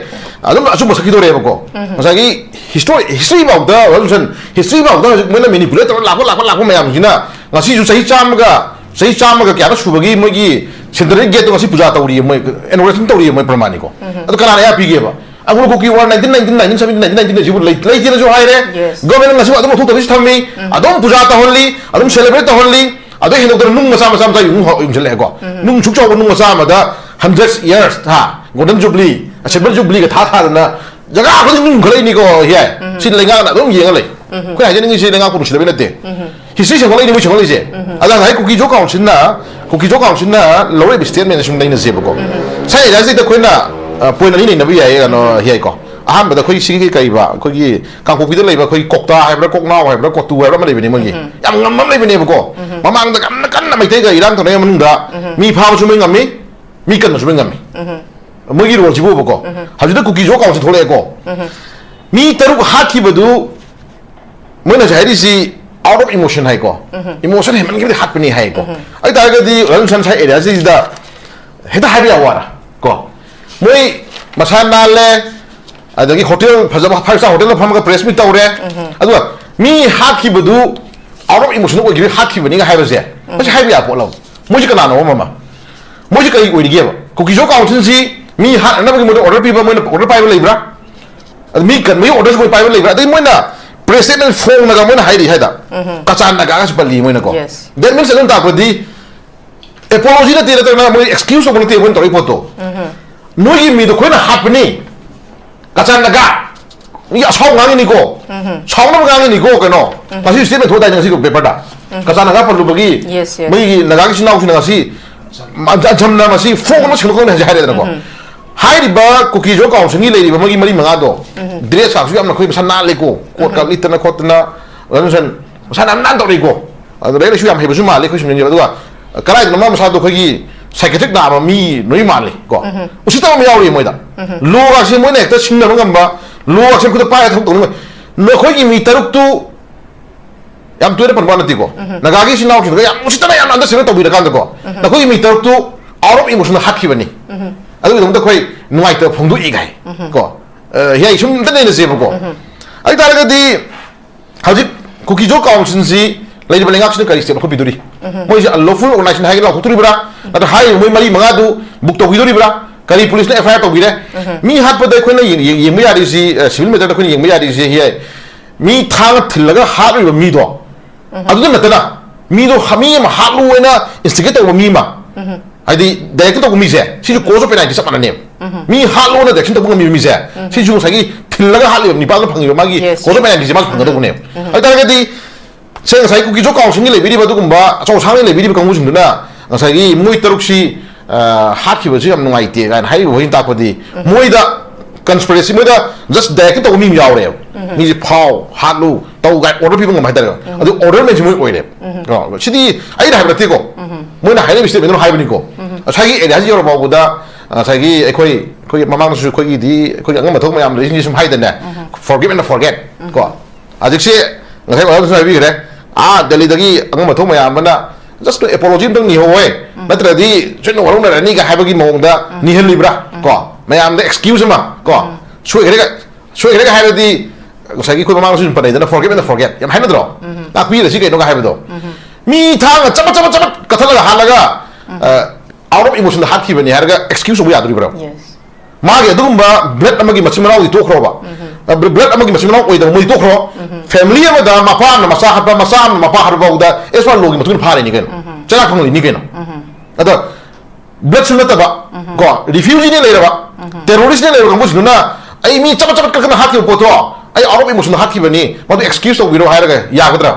ꯑꯗꯨꯝ ꯑꯆꯨꯝꯕ ꯁꯛꯈꯤꯗꯣꯔꯦꯕꯀꯣ꯫ ꯎꯝ꯫ ꯉꯁꯥꯏꯒꯤ history, history ꯐꯥꯎꯗ, ꯔꯣꯕꯤꯟꯁꯟ, history ꯐꯥꯎꯗ ꯍꯧꯖꯤꯛ ꯃꯣꯏꯅ manipulate ꯇꯧꯔ ꯂꯥꯛꯄ, ꯂꯥꯛꯄ, ꯂꯥꯛꯄ ꯃꯌꯥꯝꯁꯤꯅ ꯉꯁꯤꯁꯨ ꯆꯍꯤ ꯆꯥꯝꯃꯒ, ꯆꯍꯤ ꯆꯥꯝꯃꯒ ꯀꯌꯥꯅꯣ ꯁꯨꯕꯒꯤ ꯃꯣꯏꯒꯤ centenary gateꯇꯣ ꯉꯁꯤ ꯄꯨꯖꯥ ꯇꯧꯔꯤꯌꯦ, ꯃꯣꯏ inauguration ꯇꯧꯔꯤꯌꯦ, ꯃꯣꯏ ꯄ꯭ꯔꯃꯥꯟꯅꯤꯀꯣ꯫ ꯎꯝ꯫ ꯑꯗꯨ ꯀꯅꯥꯅ ꯑꯌꯥ ꯄꯤꯒꯦꯕ? Anglo Kuki War nineteen nineteen, nineteen seventeen, nineteen nineteen ꯁꯤꯕꯨ ꯂꯩ-, ꯂꯩꯇꯦꯅꯁꯨ ꯍꯥꯏꯔꯦ꯫ Yes. Governmentꯅ ꯉꯁꯤꯕꯨ ꯑꯗꯨꯝ ꯂꯧꯊꯣꯛꯇꯕꯤꯁꯨ ꯊꯝꯃꯤ꯫ ꯎꯝ꯫ ꯑꯗꯨꯝ ꯄꯨꯖꯥ ꯇꯧꯍꯜꯂꯤ, ꯑꯗꯨꯝ celebrate ꯇꯧꯍꯜꯂꯤ꯫ ꯑꯗꯨ ꯍꯦꯟꯗꯣꯛꯇꯅ ꯅꯨꯡ ꯃꯆꯥ ꯃꯆꯥ ꯃꯆꯥ ꯌꯨꯝ ꯍꯧ-, ꯌꯨꯝꯁꯤꯜꯂꯛꯑꯦꯀꯣ꯫ ꯎꯝ꯫ ꯅꯨꯡ ꯁꯨꯛ ꯆꯥꯎꯕ ꯅꯨꯡ ꯃꯆꯥ ꯑꯃꯗ hundred years, ꯍꯥ, Golden Jubilee, Silver Jubileeꯒ ꯊꯥ ꯊꯥꯗꯅ ꯖꯒꯥ ꯈꯨꯗꯤꯡ ꯅꯨꯡ ꯈꯜꯂꯛꯏꯅꯤꯀꯣ, ꯍꯤꯌꯥꯏ꯫ ꯎꯝ꯫ ꯁꯤ ꯂꯩꯉꯥꯛꯅ ꯑꯗꯨꯝ ꯌꯦꯡꯉ ꯂꯩ꯫ ꯎꯝ꯫ ꯑꯩꯈꯣꯏ ꯍꯥꯏꯖꯅꯤꯡꯉꯤꯁꯤ ꯂꯩꯉꯥꯛꯄꯨ ꯅꯨꯡꯁꯤꯗꯕꯩ ꯅꯠꯇꯦ꯫ ꯎꯝ꯫ ꯍꯤꯁꯇ꯭ꯔꯤ ꯁꯦꯝꯒꯠꯂꯛꯏꯅꯦ ꯃꯣꯏ ꯁꯦꯝꯒꯠꯂꯛꯏꯁꯦ꯫ ꯑꯗ ꯉꯁꯥꯏ ꯀꯨꯀꯤꯖꯣ ꯀꯥꯎꯟꯁꯤꯜꯅ, ꯀꯨꯀꯤꯖꯣ ꯀꯥꯎꯟꯁꯤꯜꯅ ꯂꯧꯔꯛꯏꯕ ꯁ꯭ꯇꯦꯠꯃꯦꯟꯁꯦ ꯁꯨꯝ ꯅꯩꯅꯁꯦꯕꯀꯣ꯫ ꯉꯁꯥꯏ ꯑꯦꯔꯤꯌꯥꯁꯤꯗ ꯑꯩꯈꯣꯏꯅ ꯄꯣꯏꯟ ꯑꯅꯤ ꯅꯩꯅꯕ ꯌꯥꯏꯌꯦ, ꯀꯩꯅꯣ, ꯌꯥꯏꯀꯣ꯫ ꯑꯍꯥꯟꯕꯗ ꯑꯩꯈꯣꯏ ꯁꯤꯒꯤ ꯀꯩꯕ, ꯑꯩꯈꯣꯏꯒꯤ ꯀꯥꯡꯄꯣꯛꯄꯤꯗ ꯂꯩꯕ ꯑꯩꯈꯣꯏ ꯀꯣꯛꯇꯥ ꯍꯥꯏꯕ꯭ꯔꯥ, ꯀꯣꯛꯅꯥꯎ ꯍꯥꯏꯕ꯭ꯔꯥ, ꯀꯣꯇꯨ ꯍꯥꯏꯕ꯭ꯔꯥ ꯑꯃ ꯂꯩꯕꯅꯦ ꯃꯣꯏꯒꯤ꯫ ꯌꯥꯝ ꯉꯝꯕ ꯑꯃ ꯂꯩꯕꯅꯦꯕꯀꯣ꯫ ꯃꯃꯥꯡꯗ ꯌꯥꯝꯅ ꯀꯟꯅ ꯃꯩꯇꯩꯒ ꯏꯔꯥꯡ ꯇꯧꯅꯔꯤꯉꯩ ꯃꯅꯨꯡꯗ ꯃꯤ ꯐꯥꯕꯁꯨ ꯃꯣꯏ ꯉꯝꯃꯤ, ꯃꯤ ꯀꯟꯕꯁꯨ ꯃꯣꯏ ꯉꯝꯃꯤ꯫ ꯃꯣꯏꯒꯤ ꯔꯣꯜꯁꯤꯕꯨꯕꯀꯣ꯫ ꯍꯧꯖꯤꯛꯇ ꯀꯨꯀꯤꯖꯣ ꯀꯥꯎꯟꯁꯤꯜ ꯊꯣꯛꯂꯛꯑꯦꯀꯣ꯫ ꯃꯤ ꯇꯔꯨꯛ ꯍꯥꯠꯈꯤꯕꯗꯨ ꯃꯣꯏꯅ ꯍꯧꯖꯤꯛ ꯍꯥꯏꯔꯤꯁꯤ out of emotion ꯍꯥꯏꯀꯣ꯫ ꯏꯃꯣꯁꯟ ꯍꯦꯟꯃꯟꯈꯤꯕꯗꯤ ꯍꯥꯠꯄꯅꯤ ꯍꯥꯏꯀꯣ꯫ ꯑꯗꯨ ꯇꯥꯔꯒꯗꯤ ꯔꯟ ꯁꯟ ꯁꯥꯏ ꯑꯦꯔꯤꯌꯥꯁꯤꯗ ꯍꯦꯛꯇ ꯍꯥꯏꯕ ꯌꯥꯕ ꯋꯥꯔ ꯀꯣ꯫ ꯃꯣꯏ ꯃꯁꯥ ꯅꯥꯜꯂꯦ, ꯑꯗꯒꯤ ꯍꯣꯇꯦꯜ ꯐꯖꯕ, ꯐꯥꯏꯚ ꯁ꯭ꯇꯥꯔ ꯍꯣꯇꯦꯜꯗ ꯐꯝꯃꯒ ꯄ꯭ꯔꯦꯁ ꯃꯤꯠ ꯇꯧꯔꯦ꯫ ꯑꯗꯨꯒ ꯃꯤ ꯍꯥꯠꯈꯤꯕꯗꯨ out of emotion ꯑꯣꯏꯈꯤꯕꯒꯤ ꯍꯥꯠꯈꯤꯕꯅꯤꯒ ꯍꯥꯏꯕꯁꯦ, ꯃꯁꯤ ꯍꯥꯏꯕ ꯌꯥꯕ ꯄꯣꯠꯂꯕ? ꯃꯣꯏꯁꯤ ꯀꯅꯥꯅꯣ ꯑꯃ? ꯃꯣꯏꯁꯤ ꯀꯔꯤ ꯑꯣꯏꯔꯤꯒꯦꯕ? ꯀꯨꯀꯤꯖꯣ ꯀꯥꯎꯟꯁꯤꯜꯁꯤ ꯃꯤ ꯍꯥꯠꯅꯅꯕꯒꯤ ꯃꯣꯏꯗ ꯑꯣꯔꯗꯔ ꯄꯤꯕ, ꯃꯣꯏꯅ ꯑꯣꯔꯗꯔ ꯄꯥꯏꯕ ꯂꯩꯕ꯭ꯔꯥ? ꯑꯗ ꯃꯤ ꯀꯟꯕꯒꯤ ꯑꯣꯔꯗꯔꯁꯨ ꯃꯣꯏ ꯄꯥꯏꯕ ꯂꯩꯕ꯭ꯔꯥ? ꯑꯗꯩ ꯃꯣꯏꯅ ꯄ꯭ꯔꯦꯁ ꯁ꯭ꯇꯦꯠꯃꯦꯟ ꯐꯣꯡꯅꯒ ꯃꯣꯏꯅ ꯍꯥꯏꯔꯤ ꯍꯥꯏꯗ, ꯀꯆꯥꯟ ꯅꯥꯒꯥꯒꯁꯨ ꯄꯜꯂꯤ ꯃꯣꯏꯅꯀꯣ꯫ Yes. That means ꯑꯗꯨꯝ ꯇꯥꯛꯄꯗꯤ ꯑꯦꯄꯣꯂꯣꯖꯤ ꯅꯠꯇꯦ, ꯅꯠꯇ꯭ꯔꯒꯅ ꯃꯣꯏ ꯑꯦꯛꯁꯀ꯭ꯌꯨꯁ ꯇꯧꯕ ꯅꯠꯇꯦ ꯃꯣꯏꯅ ꯇꯧꯔꯤ ꯄꯣꯠꯇꯣ꯫ ꯅꯣꯏꯒꯤ ꯃꯤꯗꯣ ꯑꯩꯈꯣꯏꯅ ꯍꯥꯠꯄꯅꯤ, ꯀꯆꯥꯟ ꯅꯥꯒꯥ, ꯃꯤ ꯑꯁꯥꯎ ꯉꯥꯡꯉꯤꯅꯤꯀꯣ, ꯁꯥꯎꯅꯕ ꯉꯥꯡꯉꯤꯅꯤꯀꯣ꯫ ꯀꯩꯅꯣ, ꯉꯁꯤ ꯁ꯭ꯇꯦꯠꯃꯦꯟ ꯊꯣꯛꯇꯥꯏꯅꯦ ꯉꯁꯤ ꯄꯦꯄꯔꯗ꯫ ꯀꯆꯥꯟ ꯅꯥꯒꯥ ꯄꯜꯂꯨꯕꯒꯤ Yes, yes. ꯃꯣꯏꯒꯤ ꯅꯥꯒꯥꯒꯤ ꯏꯆꯤꯟ ꯏꯅꯥꯎꯁꯤꯡꯅ ꯉꯁꯤ ꯑꯁꯝꯅ ꯃꯁꯤ ꯐꯣꯡ ꯑꯃ ꯁꯦꯡꯗꯣꯛꯀꯗꯕꯅꯤ ꯍꯥꯏꯁꯦ ꯍꯥꯏꯔꯦꯗꯅꯀꯣ꯫ ꯍꯥꯏꯔꯤꯕ ꯀꯨꯀꯤꯖꯣ ꯀꯥꯎꯟꯁꯤꯜꯒꯤ ꯂꯩꯔꯤꯕ ꯃꯣꯏꯒꯤ ꯃꯔꯤ ꯃꯉꯥꯗꯣ, ꯗ꯭ꯔꯦꯁ ꯀꯥꯁꯨ ꯌꯥꯝꯅ ꯑꯩꯈꯣꯏ ꯃꯁꯥ ꯅꯥꯜꯂꯦꯀꯣ, ꯀꯣꯠꯀ ꯂꯤꯠꯇꯅ ꯈꯣꯠꯇꯅ, ꯔꯟꯁꯟ ꯃꯁꯥ ꯌꯥꯝ ꯅꯥꯟ ꯇꯧꯔꯛꯏꯀꯣ꯫ ꯑꯗꯨ ꯂꯥꯏꯔꯤꯛ ꯂꯥꯏꯁꯨ ꯌꯥꯝ ꯍꯩꯕꯁꯨ ꯃꯥꯜꯂꯤ ꯑꯩꯈꯣꯏ ꯁꯨꯝ ꯌꯦꯡꯖꯕ꯫ ꯑꯗꯨꯒ ꯀꯗꯥꯏꯗꯅꯣ ꯃꯥ ꯃꯁꯥꯗꯣ ꯑꯩꯈꯣꯏꯒꯤ ꯁꯥꯏꯀꯦꯇ꯭ꯔꯤꯛ ꯅꯥꯕ ꯃꯤ ꯂꯣꯏ ꯃꯥꯜꯂꯤ ꯀꯣ꯫ ꯎꯁꯤꯠꯇꯕ ꯑꯃ ꯌꯥꯎꯔꯤ ꯃꯣꯏꯗ꯫ ꯂꯣꯒꯁꯦ ꯃꯣꯏꯅ ꯍꯦꯛꯇ ꯁꯤꯡꯅꯕ ꯉꯝꯕ, ꯂꯣꯒꯁꯦ ꯈꯨꯗ ꯄꯥꯏꯔꯒ ꯊꯕꯛ ꯇꯧꯅꯤꯡꯕ꯫ ꯅꯈꯣꯏꯒꯤ ꯃꯤ ꯇꯔꯨꯛꯇꯨ ꯌꯥꯝ ꯇꯣꯏꯅ ꯄꯟꯕ ꯋꯥ ꯅꯠꯇꯦꯀꯣ꯫ ꯅꯥꯒꯥꯒꯤ ꯏꯆꯤꯟ ꯏꯅꯥꯎꯁꯤꯡꯗꯨꯒ ꯌꯥꯝ ꯎꯁꯤꯠꯇꯅ ꯌꯥꯝꯅ ꯑꯟꯗꯔꯁꯇꯦꯟꯗꯤꯡ ꯇꯧꯕꯤꯔꯀꯥꯟꯗꯀꯣ, ꯅꯈꯣꯏꯒꯤ ꯃꯤ ꯇꯔꯨꯛꯇꯨ out of emotion ꯍꯥꯠꯈꯤꯕꯅꯤ꯫ ꯑꯗꯨꯒꯤꯗꯃꯛꯇ ꯑꯩꯈꯣꯏ ꯅꯨꯡꯉꯥꯏꯇꯕ ꯐꯣꯡꯗꯣꯛꯏ ꯀꯥꯏ ꯀꯣ꯫ ꯑ, ꯌꯥꯏ, ꯁꯨꯝ ꯑꯝꯇ ꯅꯩꯅꯁꯦꯕꯀꯣ꯫ ꯑꯗꯨ ꯇꯥꯔꯒꯗꯤ ꯍꯧꯖꯤꯛ ꯀꯨꯀꯤꯖꯣ ꯀꯥꯎꯟꯁꯤꯜꯁꯤ ꯂꯩꯔꯤꯕ ꯂꯩꯉꯥꯛꯁꯤꯅ ꯀꯔꯤ ꯁ꯭ꯇꯦꯞ ꯂꯧꯈꯠꯄꯤꯗꯣꯔꯤ? ꯃꯣꯏꯁꯦ ꯑꯟꯂꯣꯐꯨꯜ ꯑꯣꯔꯒꯅꯥꯏꯖꯦꯁꯟ ꯍꯥꯏꯒꯦ ꯂꯥꯎꯊꯣꯛꯇꯣꯔꯤꯕ꯭ꯔꯥ? ꯅꯠꯇ꯭ꯔ ꯍꯥꯏꯔꯤꯕ ꯃꯣꯏ ꯃꯔꯤ ꯃꯉꯥꯗꯨ ꯕꯨꯛ ꯇꯧꯕꯤꯗꯣꯔꯤꯕ꯭ꯔꯥ? ꯀꯔꯤ ꯄꯨꯂꯤꯁꯅ ꯑꯦꯐ ꯑꯥꯏ ꯑꯥꯔ ꯇꯧꯕꯤꯔꯦ? ꯃꯤ ꯍꯥꯠꯄꯗ ꯑꯩꯈꯣꯏꯅ ꯌꯦꯡ-, ꯌꯦꯡ-, ꯌꯦꯡꯕ ꯌꯥꯔꯤꯁꯤ, ꯑ, ꯁꯤꯚꯤꯜ ꯃꯦꯇꯔꯗ ꯑꯩꯈꯣꯏꯅ ꯌꯦꯡꯕ ꯌꯥꯔꯤꯁꯤ ꯍꯤ ꯍꯥꯏ꯫ ꯃꯤ ꯊꯥꯡꯅ ꯊꯤꯜꯂꯒ ꯍꯥꯠꯂꯤꯕ ꯃꯤꯗꯣ, ꯑꯗꯨꯗ ꯅꯠꯇꯅ ꯃꯤꯗꯣ ꯍ-, ꯃꯤ ꯑꯃ ꯍꯥꯠꯂꯨ ꯍꯥꯏꯅ ꯏꯟꯁꯇꯤꯒꯦꯠ ꯇꯧꯕ ꯃꯤ ꯑꯃ, ꯍꯥꯏꯗꯤ ꯗꯥꯏꯔꯦꯛꯇ ꯇꯧꯕ ꯃꯤꯁꯦ, ꯁꯤꯁꯨ ꯀꯣꯁ ꯑꯣꯐ ꯄꯦꯅꯥꯜꯇꯤ ꯆꯞ ꯃꯥꯟꯅꯅꯦꯕ꯫ ꯃꯤ ꯍꯥꯠꯂꯣꯅ ꯗꯥꯏꯔꯦꯛꯁꯟ ꯇꯧꯕ ꯉꯝꯃꯤꯕ ꯃꯤꯁꯦ, ꯁꯤꯁꯨ ꯉꯁꯥꯏꯒꯤ ꯊꯤꯜꯂꯒ ꯍꯥꯠꯂꯤꯕ ꯅꯤꯄꯥꯗꯨꯅ ꯐꯪꯉꯤꯕ ꯃꯥꯒꯤ Yes. ꯀꯣꯁ ꯑꯣꯐ ꯄꯦꯅꯥꯜꯇꯤꯁꯦ ꯃꯥꯁꯨ ꯐꯪꯒꯗꯧꯕꯅꯦꯕ꯫ ꯑꯗꯨ ꯇꯥꯔꯒꯗꯤ ꯁꯦ, ꯉꯁꯥꯏ ꯀꯨꯀꯤ ꯖꯣ ꯀꯥꯎꯟꯁꯤꯜꯒꯤ ꯂꯩꯕꯤꯔꯤꯕ ꯑꯗꯨꯒꯨꯝꯕ ꯑꯆꯧ ꯑꯁꯥꯡꯅ ꯂꯩꯕꯤꯔꯤꯕ ꯀꯥꯡꯕꯨꯁꯤꯡꯗꯨꯅ ꯉꯁꯥꯏꯒꯤ ꯃꯣꯏ ꯇꯔꯨꯛꯁꯤ, ꯑ, ꯍꯥꯠꯈꯤꯕꯁꯤ ꯌꯥꯝ ꯅꯨꯡꯉꯥꯏꯇꯦ ꯀꯥꯏꯅ ꯍꯥꯏꯔꯤꯕ ꯋꯥꯍꯩ ꯇꯥꯛꯄꯗꯤ, ꯃꯣꯏꯗ ꯀꯟꯁꯄꯤꯔꯦꯁꯤ, ꯃꯣꯏꯗ ꯖꯁ ꯗꯥꯏꯔꯦꯛꯇ ꯇꯧꯕ ꯃꯤ ꯑꯃ ꯌꯥꯎꯔꯦꯕ꯫ ꯃꯤꯁꯦ ꯐꯥꯎ, ꯍꯥꯠꯂꯨ, ꯇꯧ ꯀꯥꯏ ꯑꯣꯔꯗꯔ ꯄꯤꯕ ꯉꯝꯕ ꯍꯥꯏꯇꯥꯔꯦ꯫ ꯑꯗꯨ ꯑꯣꯔꯗꯔ ꯃꯦꯟꯁꯤ ꯃꯣꯏ ꯑꯣꯏꯔꯦꯕ꯫ ꯀꯣ, ꯁꯤꯗꯤ ꯑꯩꯅ ꯍꯥꯏꯕ ꯅꯠꯇꯦꯀꯣ, ꯃꯣꯏꯅ ꯍꯥꯏꯔꯤꯕ ꯁ꯭ꯇꯦꯠꯃꯦꯟꯗꯨꯅ ꯍꯥꯏꯕꯅꯤꯀꯣ꯫ ꯉꯁꯥꯏꯒꯤ ꯑꯦꯔꯤꯌꯥꯁꯤ ꯌꯧꯔ ꯐꯥꯎꯕꯗ, ꯉꯁꯥꯏꯒꯤ ꯑꯩꯈꯣꯏ, ꯑꯩꯈꯣꯏꯒꯤ ꯃꯃꯥꯡꯗꯁꯨ ꯑꯩꯈꯣꯏꯒꯤꯗꯤ, ꯑꯩꯈꯣꯏꯒꯤ ꯑꯉꯝꯕ ꯊꯕꯛ ꯃꯌꯥꯝ ꯂꯩꯔꯤꯁꯤꯡꯁꯤ ꯁꯨꯝ ꯍꯥꯏꯗꯅꯦ, forgive and forget꯫ ꯀꯣ, ꯍꯧꯖꯤꯛꯁꯦ ꯉꯁꯥꯏ ꯑꯣꯖꯥꯗꯨꯁꯨ ꯍꯥꯏꯕꯤꯈ꯭ꯔꯦ, ꯑꯥ ꯗꯦꯜꯂꯤꯗꯒꯤ ꯑꯉꯝꯕ ꯊꯣꯛ ꯃꯌꯥꯝ ꯑꯃꯅ just ꯑꯦꯄꯣꯂꯣꯖꯤ ꯑꯝꯇꯪ ꯅꯤꯍꯧꯋꯦ, ꯅꯠꯇ꯭ꯔꯗꯤ ꯆꯨꯝꯅ ꯋꯥꯔꯧꯅꯔꯅꯤꯒ ꯍꯥꯏꯕꯒꯤ ꯃꯑꯣꯡꯗ ꯅꯤꯍꯜꯂꯤꯕ꯭ꯔꯥ? ꯀꯣ, ꯃꯌꯥꯝꯗ ꯑꯦꯛꯁꯀ꯭ꯌꯨꯁ ꯑꯃ, ꯀꯣ, ꯁꯣꯏꯈ꯭ꯔꯦꯒ, ꯁꯣꯏꯈ꯭ꯔꯦꯒ ꯍꯥꯏꯔꯗꯤ, ꯉꯁꯥꯏꯒꯤ ꯑꯩꯈꯣꯏ ꯃꯃꯥꯡꯗꯁꯨ ꯁꯨꯝ ꯄꯟꯅꯩꯗꯅ, forgive and forget ꯌꯥꯝ ꯍꯥꯏꯅꯗ꯭ꯔꯣ? ꯉꯥꯛꯄꯤꯔꯁꯤ ꯀꯩꯅꯣꯒ ꯍꯥꯏꯕꯗꯣ꯫ ꯃꯤ ꯊꯥꯡꯅ ꯆꯃꯠ ꯆꯃꯠ ꯆꯃꯠ ꯀꯠꯊꯠꯂꯒ ꯍꯥꯠꯂꯒ, ꯑ, out of emotionꯗ ꯍꯥꯠꯈꯤꯕꯅꯤ ꯍꯥꯏꯔꯒ ꯑꯦꯛꯁꯀ꯭ꯌꯨꯁ ꯇꯧꯕ ꯌꯥꯗꯣꯔꯤꯕ꯭ꯔꯣ? ꯃꯥꯒꯤ ꯑꯗꯨꯒꯨꯝꯕ ꯕ꯭ꯂꯠ ꯑꯃꯒꯤ ꯃꯆꯤꯟ ꯃꯅꯥꯎꯗꯤ ꯇꯣꯛꯈ꯭ꯔꯣꯕ꯫ ꯕ꯭ꯂꯠ ꯑꯃꯒꯤ ꯃꯆꯤꯟ ꯃꯅꯥꯎ ꯑꯣꯏꯗꯕ ꯃꯣꯏ ꯇꯣꯛꯈ꯭ꯔꯣ꯫ ꯐꯦꯃꯤꯂꯤ ꯑꯃꯗ ꯃꯄꯥ ꯑꯃꯅ ꯃꯆꯥ ꯍꯥꯠꯄ, ꯃꯆꯥ ꯑꯃꯅ ꯃꯄꯥ ꯍꯥꯠꯄ ꯐꯥꯎꯗ ꯑꯦꯁ ꯋꯥꯟ ꯂꯣꯒꯤ ꯃꯇꯨꯡ ꯏꯟꯅ ꯐꯥꯔꯤꯅꯤ ꯀꯩꯅꯣ꯫ ꯆꯩꯔꯥꯛ ꯐꯪꯍꯜꯂꯤꯅꯤ ꯀꯩꯅꯣ꯫ ꯑꯗꯣ ꯕ꯭ꯂꯠꯁꯨ ꯅꯠꯇꯕ, ꯀꯣ, ꯔꯤꯐ꯭ꯌꯨꯖꯤꯅꯦ ꯂꯩꯔꯕ, ꯇꯦꯔꯣꯔꯤꯁꯅꯦ ꯂꯩꯔꯕ ꯀꯥꯡꯕꯨꯁꯤꯡꯗꯨꯅ ꯑꯩ ꯃꯤ ꯆꯄꯠ ꯆꯄꯠ ꯀꯛꯀꯅ ꯍꯥꯠꯈꯤꯕ ꯄꯣꯠꯇꯣ ꯑꯩ out of emotionꯗ ꯍꯥꯠꯈꯤꯕꯅꯤ, ꯃꯗꯨ ꯑꯦꯛꯁꯀ꯭ꯌꯨꯁ ꯇꯧꯕꯤꯔꯣ ꯍꯥꯏꯔꯒ ꯌꯥꯒꯗ꯭ꯔꯥ?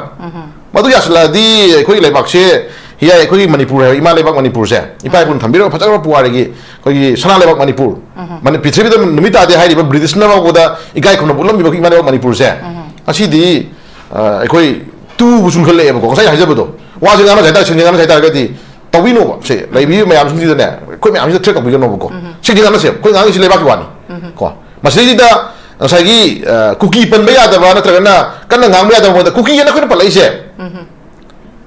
ꯃꯗꯨ ꯌꯥꯁꯤꯜꯂꯛꯑꯗꯤ ꯑꯩꯈꯣꯏꯒꯤ ꯂꯩꯕꯥꯛꯁꯦ, ꯍꯤꯌꯥꯏ, ꯑꯩꯈꯣꯏꯒꯤ ꯃꯅꯤꯄꯨꯔ ꯍꯥꯏꯕ ꯏꯃꯥ ꯂꯩꯕꯥꯛ ꯃꯅꯤꯄꯨꯔꯁꯦ, ꯏꯄꯥ ꯏꯄꯨꯅ ꯊꯝꯕꯤꯔꯕ ꯐꯖꯈ꯭ꯔꯕ ꯄꯨꯋꯥꯔꯤꯒꯤ ꯑꯩꯈꯣꯏꯒꯤ ꯁꯅꯥ ꯂꯩꯕꯥꯛ ꯃꯅꯤꯄꯨꯔ, ꯃꯅꯤ-, ꯄ꯭ꯔꯤꯊꯤꯕꯤꯗ ꯅꯨꯃꯤꯠ ꯇꯥꯗꯦ ꯍꯥꯏꯔꯤꯕ ꯕ꯭ꯔꯤꯇꯤꯁꯅ ꯐꯥꯎꯕꯗ ꯏꯀꯥꯏ ꯈꯨꯝꯅꯕ ꯎꯠꯂꯝꯃꯤꯕ ꯏꯃꯥ ꯂꯩꯕꯥꯛ ꯃꯅꯤꯄꯨꯔꯁꯦ, ꯉꯁꯤꯗꯤ, ꯑ, ꯑꯩꯈꯣꯏ ꯇꯨꯕꯨ ꯆꯨꯡꯈꯠꯂꯛꯑꯦꯕꯀꯣ꯫ ꯉꯁꯥꯏ ꯍꯥꯏꯖꯕꯗꯣ, ꯋꯥꯁꯦ ꯉꯥꯡꯅꯁꯦ ꯍꯥꯏꯇꯥꯔꯦ, ꯁꯦꯡꯅ ꯉꯥꯡꯅꯁꯦ ꯍꯥꯏꯇꯥꯔꯒꯗꯤ, ꯇꯧꯕꯤꯅꯣꯕ꯫ ꯁꯦ, ꯂꯩꯕꯤꯔꯤꯕ ꯃꯌꯥꯝꯁꯤꯡꯁꯤꯗꯅꯦ, ꯑꯩꯈꯣꯏ ꯃꯌꯥꯝꯁꯤꯗ ꯊ꯭ꯔꯦꯠ ꯇꯧꯕꯤꯒꯅꯣꯕꯀꯣ꯫ ꯁꯦꯡꯅ ꯉꯥꯡꯅꯁꯦ, ꯑꯩꯈꯣꯏ ꯉꯥꯡꯉꯤꯁꯤ ꯂꯩꯕꯥꯛꯀꯤ ꯋꯥꯅꯤ꯫ ꯀꯣ, ꯃꯁꯤꯗꯩꯁꯤꯗ ꯉꯁꯥꯏꯒꯤ, ꯑ, ꯀꯨꯀꯤ ꯄꯟꯕ ꯌꯥꯗꯕ ꯅꯠꯇ꯭ꯔꯒꯅ ꯀꯟꯅ ꯉꯥꯡꯕ ꯌꯥꯗꯕ ꯃꯉꯣꯟꯗ ꯀꯨꯀꯤ ꯍꯥꯏꯅ ꯑꯩꯈꯣꯏꯅ ꯄꯜꯂꯛꯏꯁꯦ,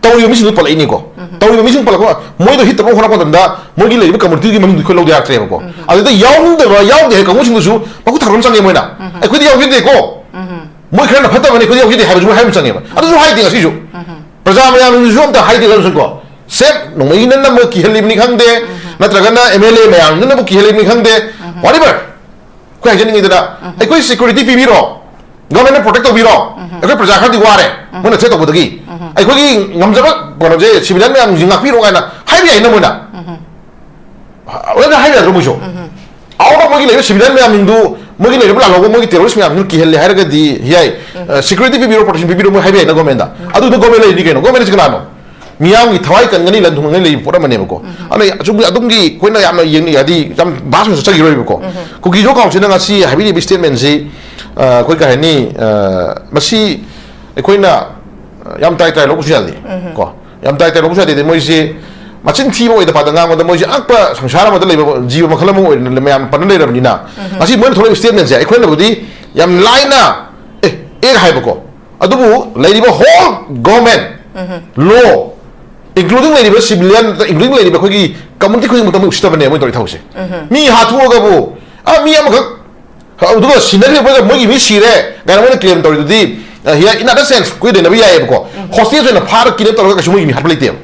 ꯇꯧꯔꯤꯕ ꯃꯤꯁꯤꯡꯗꯨ ꯄꯜꯂꯛꯏꯅꯤꯀꯣ꯫ ꯇꯧꯔꯤꯕ ꯃꯤꯁꯤꯡ ꯄꯜꯂꯛꯄ, ꯃꯣꯏꯗꯣ ꯍꯤꯠ ꯇꯧꯅꯕ ꯍꯣꯠꯅꯔꯛꯄ ꯃꯇꯝꯗ ꯃꯣꯏꯒꯤ ꯂꯩꯔꯤꯕ ꯀꯝꯃꯨꯅꯤꯇꯤꯒꯤ ꯃꯃꯤꯡꯗꯨ ꯑꯩꯈꯣꯏ ꯂꯧꯗ ꯌꯥꯔꯛꯇ꯭ꯔꯦꯕꯀꯣ꯫ ꯑꯗꯨꯗ ꯌꯥꯎꯅꯤꯡꯗꯕ, ꯌꯥꯎꯗꯦ ꯍꯥꯏꯕ ꯀꯥꯡꯕꯨꯁꯤꯡꯗꯨꯁꯨ ꯃꯈꯨꯠ ꯊꯥꯡꯒꯠꯄ ꯑꯃ ꯆꯪꯉꯦ ꯃꯣꯏꯅ꯫ ꯑꯩꯈꯣꯏꯗꯤ ꯌꯥꯎꯈꯤꯗꯦꯀꯣ꯫ ꯃꯣꯏ ꯈꯔꯅ ꯐꯠꯇꯕꯅꯤ, ꯑꯩꯈꯣꯏꯗꯤ ꯌꯥꯎꯈꯤꯗꯦ ꯍꯥꯏꯕꯁꯨ ꯃꯣꯏ ꯍꯥꯏꯕ ꯆꯪꯉꯦꯕ꯫ ꯑꯗꯨꯁꯨ ꯍꯥꯏꯗꯦ ꯉꯁꯤꯁꯨ꯫ ꯄ꯭ꯔꯖꯥ ꯃꯌꯥꯝꯁꯤꯁꯨ ꯑꯝꯇ ꯍꯥꯏꯗꯦ ꯉꯁꯤꯁꯨ ꯀꯣ꯫ ꯁꯦꯝ ꯅꯣꯡꯃꯩꯅ ꯅꯝꯕ ꯀꯤꯍꯜꯂꯤꯕꯅꯤ ꯈꯪꯗꯦ, ꯅꯠꯇ꯭ꯔꯒꯅ ꯑꯦꯝ ꯑꯦꯜ ꯑꯦ ꯃꯌꯥꯝꯁꯤꯅꯕꯨ ꯀꯤꯍꯜꯂꯤꯕꯅꯤ ꯈꯪꯗꯦ, whatever꯫ ꯑꯩꯈꯣꯏ ꯍꯥꯏꯖꯅꯤꯡꯉꯤꯗꯅ, ꯑꯩꯈꯣꯏ ꯁꯦꯀ꯭ꯌꯨꯔꯤꯇꯤ ꯄꯤꯕꯤꯔꯣ, ꯒꯚꯔꯟꯃꯦꯟꯠꯅ ꯄ꯭ꯔꯣꯇꯦꯛ ꯇꯧꯕꯤꯔꯣ, ꯑꯩꯈꯣꯏ ꯄ꯭ꯔꯖꯥ ꯈꯔꯗꯤ ꯋꯥꯔꯦ, ꯃꯣꯏꯅ ꯊ꯭ꯔꯦꯠ ꯇꯧꯕꯗꯒꯤ, ꯑꯩꯈꯣꯏꯒꯤ ꯉꯝꯖꯕ ꯀꯩꯅꯣꯁꯦ, ꯁꯤꯚꯤꯂꯤꯌꯟ ꯃꯌꯥꯝꯁꯤꯡꯁꯤ ꯉꯥꯛꯄꯤꯔꯣ ꯀꯥꯏꯅ ꯍꯥꯏꯕ ꯌꯥꯏꯅ ꯃꯣꯏꯅ꯫ ꯑꯗꯨꯃꯥꯏꯅ ꯍꯥꯏꯕ ꯌꯥꯗ꯭ꯔꯣ ꯃꯣꯏꯁꯨ? ꯑꯥꯎꯠ ꯑꯣꯐ ꯃꯣꯏꯒꯤ ꯂꯩꯕ ꯁꯤꯚꯤꯂꯤꯌꯟ ꯃꯌꯥꯝꯁꯤꯡꯗꯨ ꯃꯣꯏꯒꯤ ꯂꯩꯔꯤꯕ ꯂꯥꯜꯍꯧꯕ ꯃꯣꯏꯒꯤ terrorist ꯃꯌꯥꯝꯁꯤꯅ ꯀꯤꯍꯜꯂꯦ ꯍꯥꯏꯔꯒꯗꯤ ꯌꯥꯏ, security ꯄꯤꯕꯤꯔꯣ, protection ꯄꯤꯕꯤꯔꯣ ꯃꯣꯏ ꯍꯥꯏꯕ ꯌꯥꯏꯅ government ꯇ꯫ ꯑꯗꯨꯗꯣ government ꯂꯩꯔꯤꯅꯤ ꯀꯩꯅꯣ? Government ꯁꯤ ꯀꯅꯥꯅꯣ? ꯃꯤꯌꯥꯝꯒꯤ ꯊꯋꯥꯏ ꯀꯟꯒꯅꯤ, ꯂꯟ ꯊꯨꯡꯒꯅꯤ ꯂꯩꯕ ꯄꯣꯠ ꯑꯃꯅꯦꯕꯀꯣ꯫ ꯑꯗꯨꯅ ꯑꯁꯨꯝ ꯑꯗꯨꯝꯒꯤ ꯑꯩꯈꯣꯏꯅ ꯌꯥꯝꯅ ꯌꯦꯡꯅꯤꯡꯉꯦ ꯍꯥꯏꯗꯤ ꯌꯥꯝ vast ꯑꯣꯏꯅ ꯆꯠꯆꯈꯤꯔꯣꯏꯕꯀꯣ꯫ ꯀꯨꯀꯤ ꯖꯣ ꯀꯥꯎꯟꯁꯤꯜꯅ ꯉꯁꯤ ꯍꯥꯏꯕꯤꯔꯤꯕ statement ꯁꯤ, ꯑ, ꯑꯩꯈꯣꯏ ꯀꯩ ꯍꯥꯏꯅꯤ, ꯑ, ꯃꯁꯤ ꯑꯩꯈꯣꯏꯅ, ꯑ, ꯌꯥꯝ ꯇꯥꯏ ꯇꯥꯏ ꯂꯧꯕꯁꯨ ꯌꯥꯗꯦ ꯀꯣ꯫ ꯌꯥꯝ ꯇꯥꯏ ꯇꯥꯏ ꯂꯧꯕꯁꯨ ꯌꯥꯗꯦ꯫ ꯃꯣꯏꯁꯦ ꯃꯆꯤꯟ ꯊꯤꯕ ꯑꯣꯏꯗ ꯄꯥꯗ ꯉꯥꯡꯕꯗ ꯃꯣꯏꯁꯦ ꯑꯉꯛꯄ ꯁꯪꯁꯥꯔ ꯑꯃꯗ ꯂꯩꯕ ꯖꯤꯕ ꯃꯈꯜ ꯑꯃ ꯑꯣꯏꯅ ꯃꯌꯥꯝ ꯄꯟꯅ ꯂꯩꯔꯕꯅꯤꯅ ꯉꯁꯤ ꯃꯣꯏꯅ ꯊꯣꯛꯂꯛꯏꯕ statement ꯁꯦ ꯑꯩꯈꯣꯏꯅꯕꯨꯗꯤ ꯌꯥꯝ ꯂꯥꯏꯅ ꯑꯦ, ꯑꯦ ꯍꯥꯏꯕꯀꯣ꯫ ꯑꯗꯨꯕꯨ ꯂꯩꯔꯤꯕ whole government, law, including ꯂꯩꯔꯤꯕ civilian, including ꯂꯩꯔꯤꯕ ꯑꯩꯈꯣꯏꯒꯤ community ꯈꯨꯗꯤꯡꯃꯛꯇ ꯃꯣꯏ ꯎꯁꯤꯠꯇꯕꯅꯦ ꯃꯣꯏ ꯇꯧꯔꯤ ꯊꯕꯛꯁꯦ꯫ ꯃꯤ ꯍꯥꯠꯊꯣꯛꯑꯒꯕꯨ, ꯑ, ꯃꯤ ꯑꯃꯈꯛ, ꯑ, ꯑꯗꯨꯒ ꯁꯤꯅꯈ꯭ꯔꯤꯕ ꯃꯣꯏꯒꯤ ꯃꯤ ꯁꯤꯔꯦ ꯀꯥꯏꯅ ꯃꯣꯏꯅ claim ꯇꯧꯔꯤꯗꯨꯗꯤ, ꯑ, here in other sense ꯑꯩꯈꯣꯏ ꯂꯩꯅꯕ ꯌꯥꯏꯑꯕꯀꯣ꯫ Hostage ꯑꯣꯏꯅ ꯐꯥꯔ kidnap ꯇꯧꯔꯒ ꯀꯩꯁꯨ ꯃꯣꯏꯒꯤ ꯃꯤ ꯍꯥꯠꯄ ꯂꯩꯇꯦꯕ꯫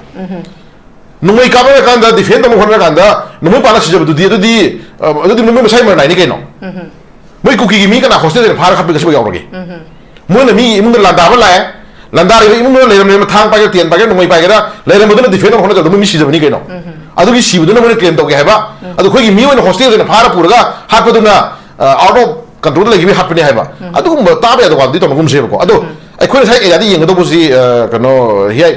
ꯅꯣꯡꯃꯩ ꯀꯥꯞꯅꯔꯀꯥꯟꯗ, defend ꯇꯧꯅꯕ ꯍꯣꯠꯅꯔꯀꯥꯟꯗ ꯅꯣꯡꯃꯩ ꯄꯥꯜꯂ ꯁꯤꯖꯕꯗꯨꯗꯤ, ꯑꯗꯨꯗꯤ, ꯑ, ꯑꯗꯨꯗꯤ ꯃꯣꯏ ꯃꯁꯥꯒꯤ ꯃꯔꯟ ꯅꯥꯏꯅꯤ ꯀꯩꯅꯣ꯫ ꯃꯣꯏ ꯀꯨꯀꯤꯒꯤ ꯃꯤ ꯀꯅꯥ hostage ꯑꯣꯏꯅ ꯐꯥꯔ ꯍꯥꯠꯄ ꯀꯩꯁꯨ ꯌꯥꯎꯔꯒꯦ? ꯃꯣꯏꯅ ꯃꯤ ꯏꯃꯨꯡꯗ ꯂꯥꯟꯗꯥꯕ ꯂꯥꯛꯑꯦ, ꯂꯥꯟꯗꯥꯔꯤꯕ ꯏꯃꯨꯡꯗꯨꯅ ꯂꯩꯔꯝꯂꯦ, ꯊꯥꯡ ꯄꯥꯏꯒꯦꯔꯥ, ꯇꯦꯟ ꯄꯥꯏꯒꯦꯔꯥ, ꯅꯣꯡꯃꯩ ꯄꯥꯏꯒꯦꯔꯥ, ꯂꯩꯔꯝꯕꯗꯨꯅ defend ꯇꯧꯅꯕ ꯍꯣꯠꯅꯖꯕꯗ ꯃꯣꯏ ꯃꯤ ꯁꯤꯖꯕꯅꯤ ꯀꯩꯅꯣ꯫ ꯑꯗꯨꯒꯤ ꯁꯤꯕꯗꯨꯅ ꯃꯣꯏꯅ claim ꯇꯧꯒꯦ ꯍꯥꯏꯕ꯫ ꯑꯗꯣ ꯑꯩꯈꯣꯏꯒꯤ ꯃꯤ ꯑꯣꯏꯅ hostage ꯑꯣꯏꯅ ꯐꯥꯔ ꯄꯨꯔꯒ ꯍꯥꯠꯄꯗꯨꯅ, ꯑ, out of control ꯂꯩꯈꯤꯕꯒꯤ ꯍꯥꯠꯄꯅꯤ ꯍꯥꯏꯕ꯫ ꯑꯗꯨꯒꯨꯝꯕ ꯇꯥꯕ ꯌꯥꯗꯕ ꯋꯥꯗꯨꯗꯤ ꯇꯧꯅꯒꯨꯝꯁꯦꯕꯀꯣ꯫ ꯑꯗꯣ ꯑꯩꯈꯣꯏꯅ ꯉꯁꯥꯏ ꯑꯦꯔꯤꯌꯥꯗ ꯌꯦꯡꯒꯗꯧꯕꯁꯤ, ꯑ, ꯀꯩꯅꯣ, ꯍꯤꯌꯥꯏ꯫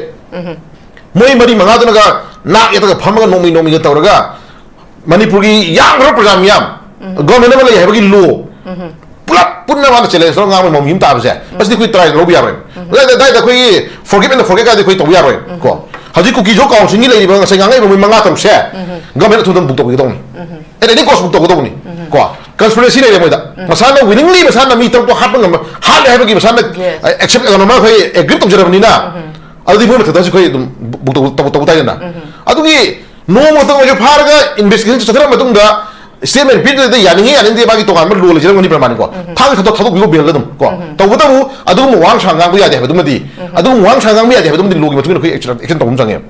ꯃꯣꯏ ꯃꯔꯤ ꯃꯉꯥꯗꯨꯅꯒ ꯅꯥꯛ ꯌꯦꯠꯇꯒ ꯐꯝꯃꯒ ꯅꯣꯡꯃꯩ ꯅꯣꯡꯃꯩꯒ ꯇꯧꯔꯒ ꯃꯅꯤꯄꯨꯔꯒꯤ ꯌꯥꯝꯈ꯭ꯔꯕ ꯄ꯭ꯔꯖꯥ ꯃꯤꯌꯥꯝ, government ꯑꯃ ꯂꯩ ꯍꯥꯏꯕꯒꯤ law ꯄꯨꯂꯞ ꯄꯨꯟꯅ ꯃꯥꯅ challenge ꯇꯧꯔꯒ ꯉꯥꯡꯕ ꯃꯑꯣꯡ ꯑꯃ ꯇꯥꯕꯁꯦ, ꯃꯁꯤꯗꯤ ꯑꯩꯈꯣꯏ try ꯇꯧꯕ ꯌꯥꯔꯣꯏ꯫ ꯑꯗꯨꯗꯥꯏꯗ, ꯑꯗꯥꯏꯗ ꯑꯩꯈꯣꯏꯒꯤ forgive and forget ꯀꯥꯏꯗꯤ ꯑꯩꯈꯣꯏ ꯇꯧꯕ ꯌꯥꯔꯣꯏ ꯀꯣ꯫ ꯍꯧꯖꯤꯛ ꯀꯨꯀꯤ ꯖꯣ ꯀꯥꯎꯟꯁꯤꯜꯒꯤ ꯂꯩꯔꯤꯕ ꯉꯁꯥꯏ ꯉꯥꯡꯉꯛꯏꯕ ꯃꯣꯏ ꯃꯉꯥ ꯇꯔꯨꯛꯁꯦ government ꯑꯊꯨꯕꯗ book ꯇꯧꯕꯤꯒꯗꯧꯅꯤ꯫ At any cost book ꯇꯧꯒꯗꯧꯕꯅꯤ ꯀꯣ꯫ Conspiracy ꯂꯩꯔꯦ ꯃꯣꯏꯗ꯫ ꯃꯁꯥꯅ willingly ꯃꯁꯥꯅ ꯃꯤ ꯇꯔꯨꯛꯇꯣ ꯍꯥꯠꯄ ꯉꯝꯕ, ꯍꯥꯠꯂꯦ ꯍꯥꯏꯕꯒꯤ ꯃꯁꯥꯅ, yes, ꯑ, accept, ꯀꯩꯅꯣ, ꯃꯥ ꯑꯩꯈꯣꯏ agree ꯇꯧꯖꯔꯕꯅꯤꯅ ꯑꯗꯨꯗꯤ ꯃꯣꯏ ꯃꯊꯛꯇꯁꯨ ꯑꯩꯈꯣꯏ ꯑꯗꯨꯝ book ꯇꯧ-, ꯇꯧ-, ꯇꯧ ꯇꯥꯏꯗꯅ꯫ ꯑꯗꯨꯒꯤ ꯅꯣꯡꯃ ꯈꯛꯇꯪ ꯑꯣꯏꯔꯁꯨ ꯐꯥꯔꯒ investigation ꯆꯠꯊꯔ ꯃꯇꯨꯡꯗ statement ꯄꯤꯗ꯭ꯔꯗꯤ ꯌꯥꯅꯤꯡꯉꯤ ꯌꯥꯅꯤꯡꯗꯦ ꯃꯥꯒꯤ ꯇꯣꯉꯥꯟꯕ law ꯂꯩꯖꯔꯝꯒꯅꯤ ꯄ꯭ꯔꯃꯥꯟꯅꯤꯀꯣ꯫ ꯊꯥꯡ ꯈꯛꯇ ꯊꯥꯗꯣꯛꯄꯤꯌꯣ bail ꯗ ꯑꯗꯨꯝ ꯀꯣ꯫ ꯇꯧꯕꯇꯕꯨ ꯑꯗꯨꯒꯨꯝꯕ ꯋꯥꯉꯥꯡ ꯁꯉꯥꯡ ꯉꯥꯡꯕ ꯌꯥꯗꯦ ꯍꯥꯏꯕꯗꯨꯃꯗꯤ, ꯑꯗꯨꯒꯨꯝꯕ ꯋꯥꯉꯥꯡ ꯁꯉꯥꯡ ꯉꯥꯡꯕ ꯌꯥꯗꯦ ꯍꯥꯏꯕꯗꯨꯃꯗꯤ law ꯒꯤ ꯃꯇꯨꯡ ꯏꯟꯅ ꯑꯩꯈꯣꯏ action, action ꯇꯧꯕ ꯑꯃ ꯆꯪꯉꯦꯕ꯫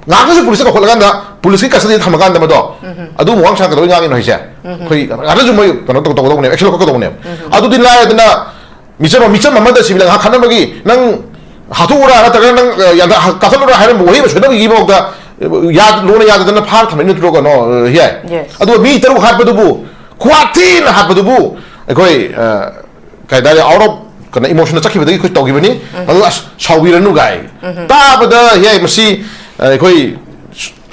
ꯉꯥꯏꯍꯥꯛꯇꯁꯨ police ꯇ ꯀꯧꯈꯠꯂꯀꯥꯟꯗ police ꯀꯤ custody ꯗ ꯊꯝꯃꯀꯥꯟꯗ ꯃꯗꯣ ꯑꯗꯨꯒꯨꯝꯕ ꯋꯥꯉꯥꯡ ꯁꯉꯥꯡ ꯀꯩꯗꯧꯕꯩ ꯉꯥꯡꯉꯤꯅꯣ ꯍꯥꯏꯁꯦ? ꯑꯩꯈꯣꯏ ꯉꯥꯏꯍꯥꯛꯇꯁꯨ ꯃꯣꯏ ꯀꯩꯅꯣ ꯇꯧ-, ꯇꯧꯒꯗꯧꯕꯅꯦꯕ, action ꯂꯧꯈꯠꯀꯗꯧꯕꯅꯦꯕ꯫ ꯑꯗꯨꯗꯤ ꯂꯥꯏꯔꯗꯅ ꯃꯤꯆꯝ, ꯃꯤꯆꯝ ꯑꯃꯗ civil ꯉꯥꯏꯍꯥꯛ ꯈꯠꯅꯕꯒꯤ ꯅꯪ ꯍꯥꯠꯇꯣꯛꯎꯔꯥ ꯅꯠꯇ꯭ꯔꯒ ꯅꯪ, ꯑ, ꯌꯥꯟꯊ-, ꯀꯥꯈꯠꯂꯨꯔꯥ ꯍꯥꯏꯔꯝꯕ ꯋꯥꯍꯩ ꯑꯃ ꯁꯣꯏꯗꯅꯕꯒꯤ ꯃꯑꯣꯡꯗ, ꯑ, ꯌꯥ-, ꯂꯣꯟꯅ ꯌꯥꯗꯗꯅ ꯐꯥꯔ ꯊꯝꯃꯛꯏ ꯅꯠꯇ꯭ꯔꯣ ꯀꯩꯅꯣ, ꯑ, ꯍꯤꯌꯥꯏ? Yes. ꯑꯗꯨꯒ ꯃꯤ ꯇꯔꯨꯛ ꯍꯥꯠꯄꯗꯨꯕꯨ, ꯈꯨꯍꯥꯠ ꯊꯤꯅ ꯍꯥꯠꯄꯗꯨꯕꯨ, ꯑꯩꯈꯣꯏ, ꯑ, ꯀꯩ ꯍꯥꯏꯇꯥꯔꯦ, out of ꯀꯩꯅꯣ emotion ꯆꯠꯈꯤꯕꯗꯒꯤ ꯑꯩꯈꯣꯏ ꯇꯧꯈꯤꯕꯅꯤ꯫ ꯑꯗꯨꯒ ꯑꯁ, ꯁꯥꯎꯕꯤꯔꯅꯨ ꯒꯥꯏ ꯇꯥꯕꯗ, ꯍꯦ, ꯃꯁꯤ, ꯑ, ꯑꯩꯈꯣꯏ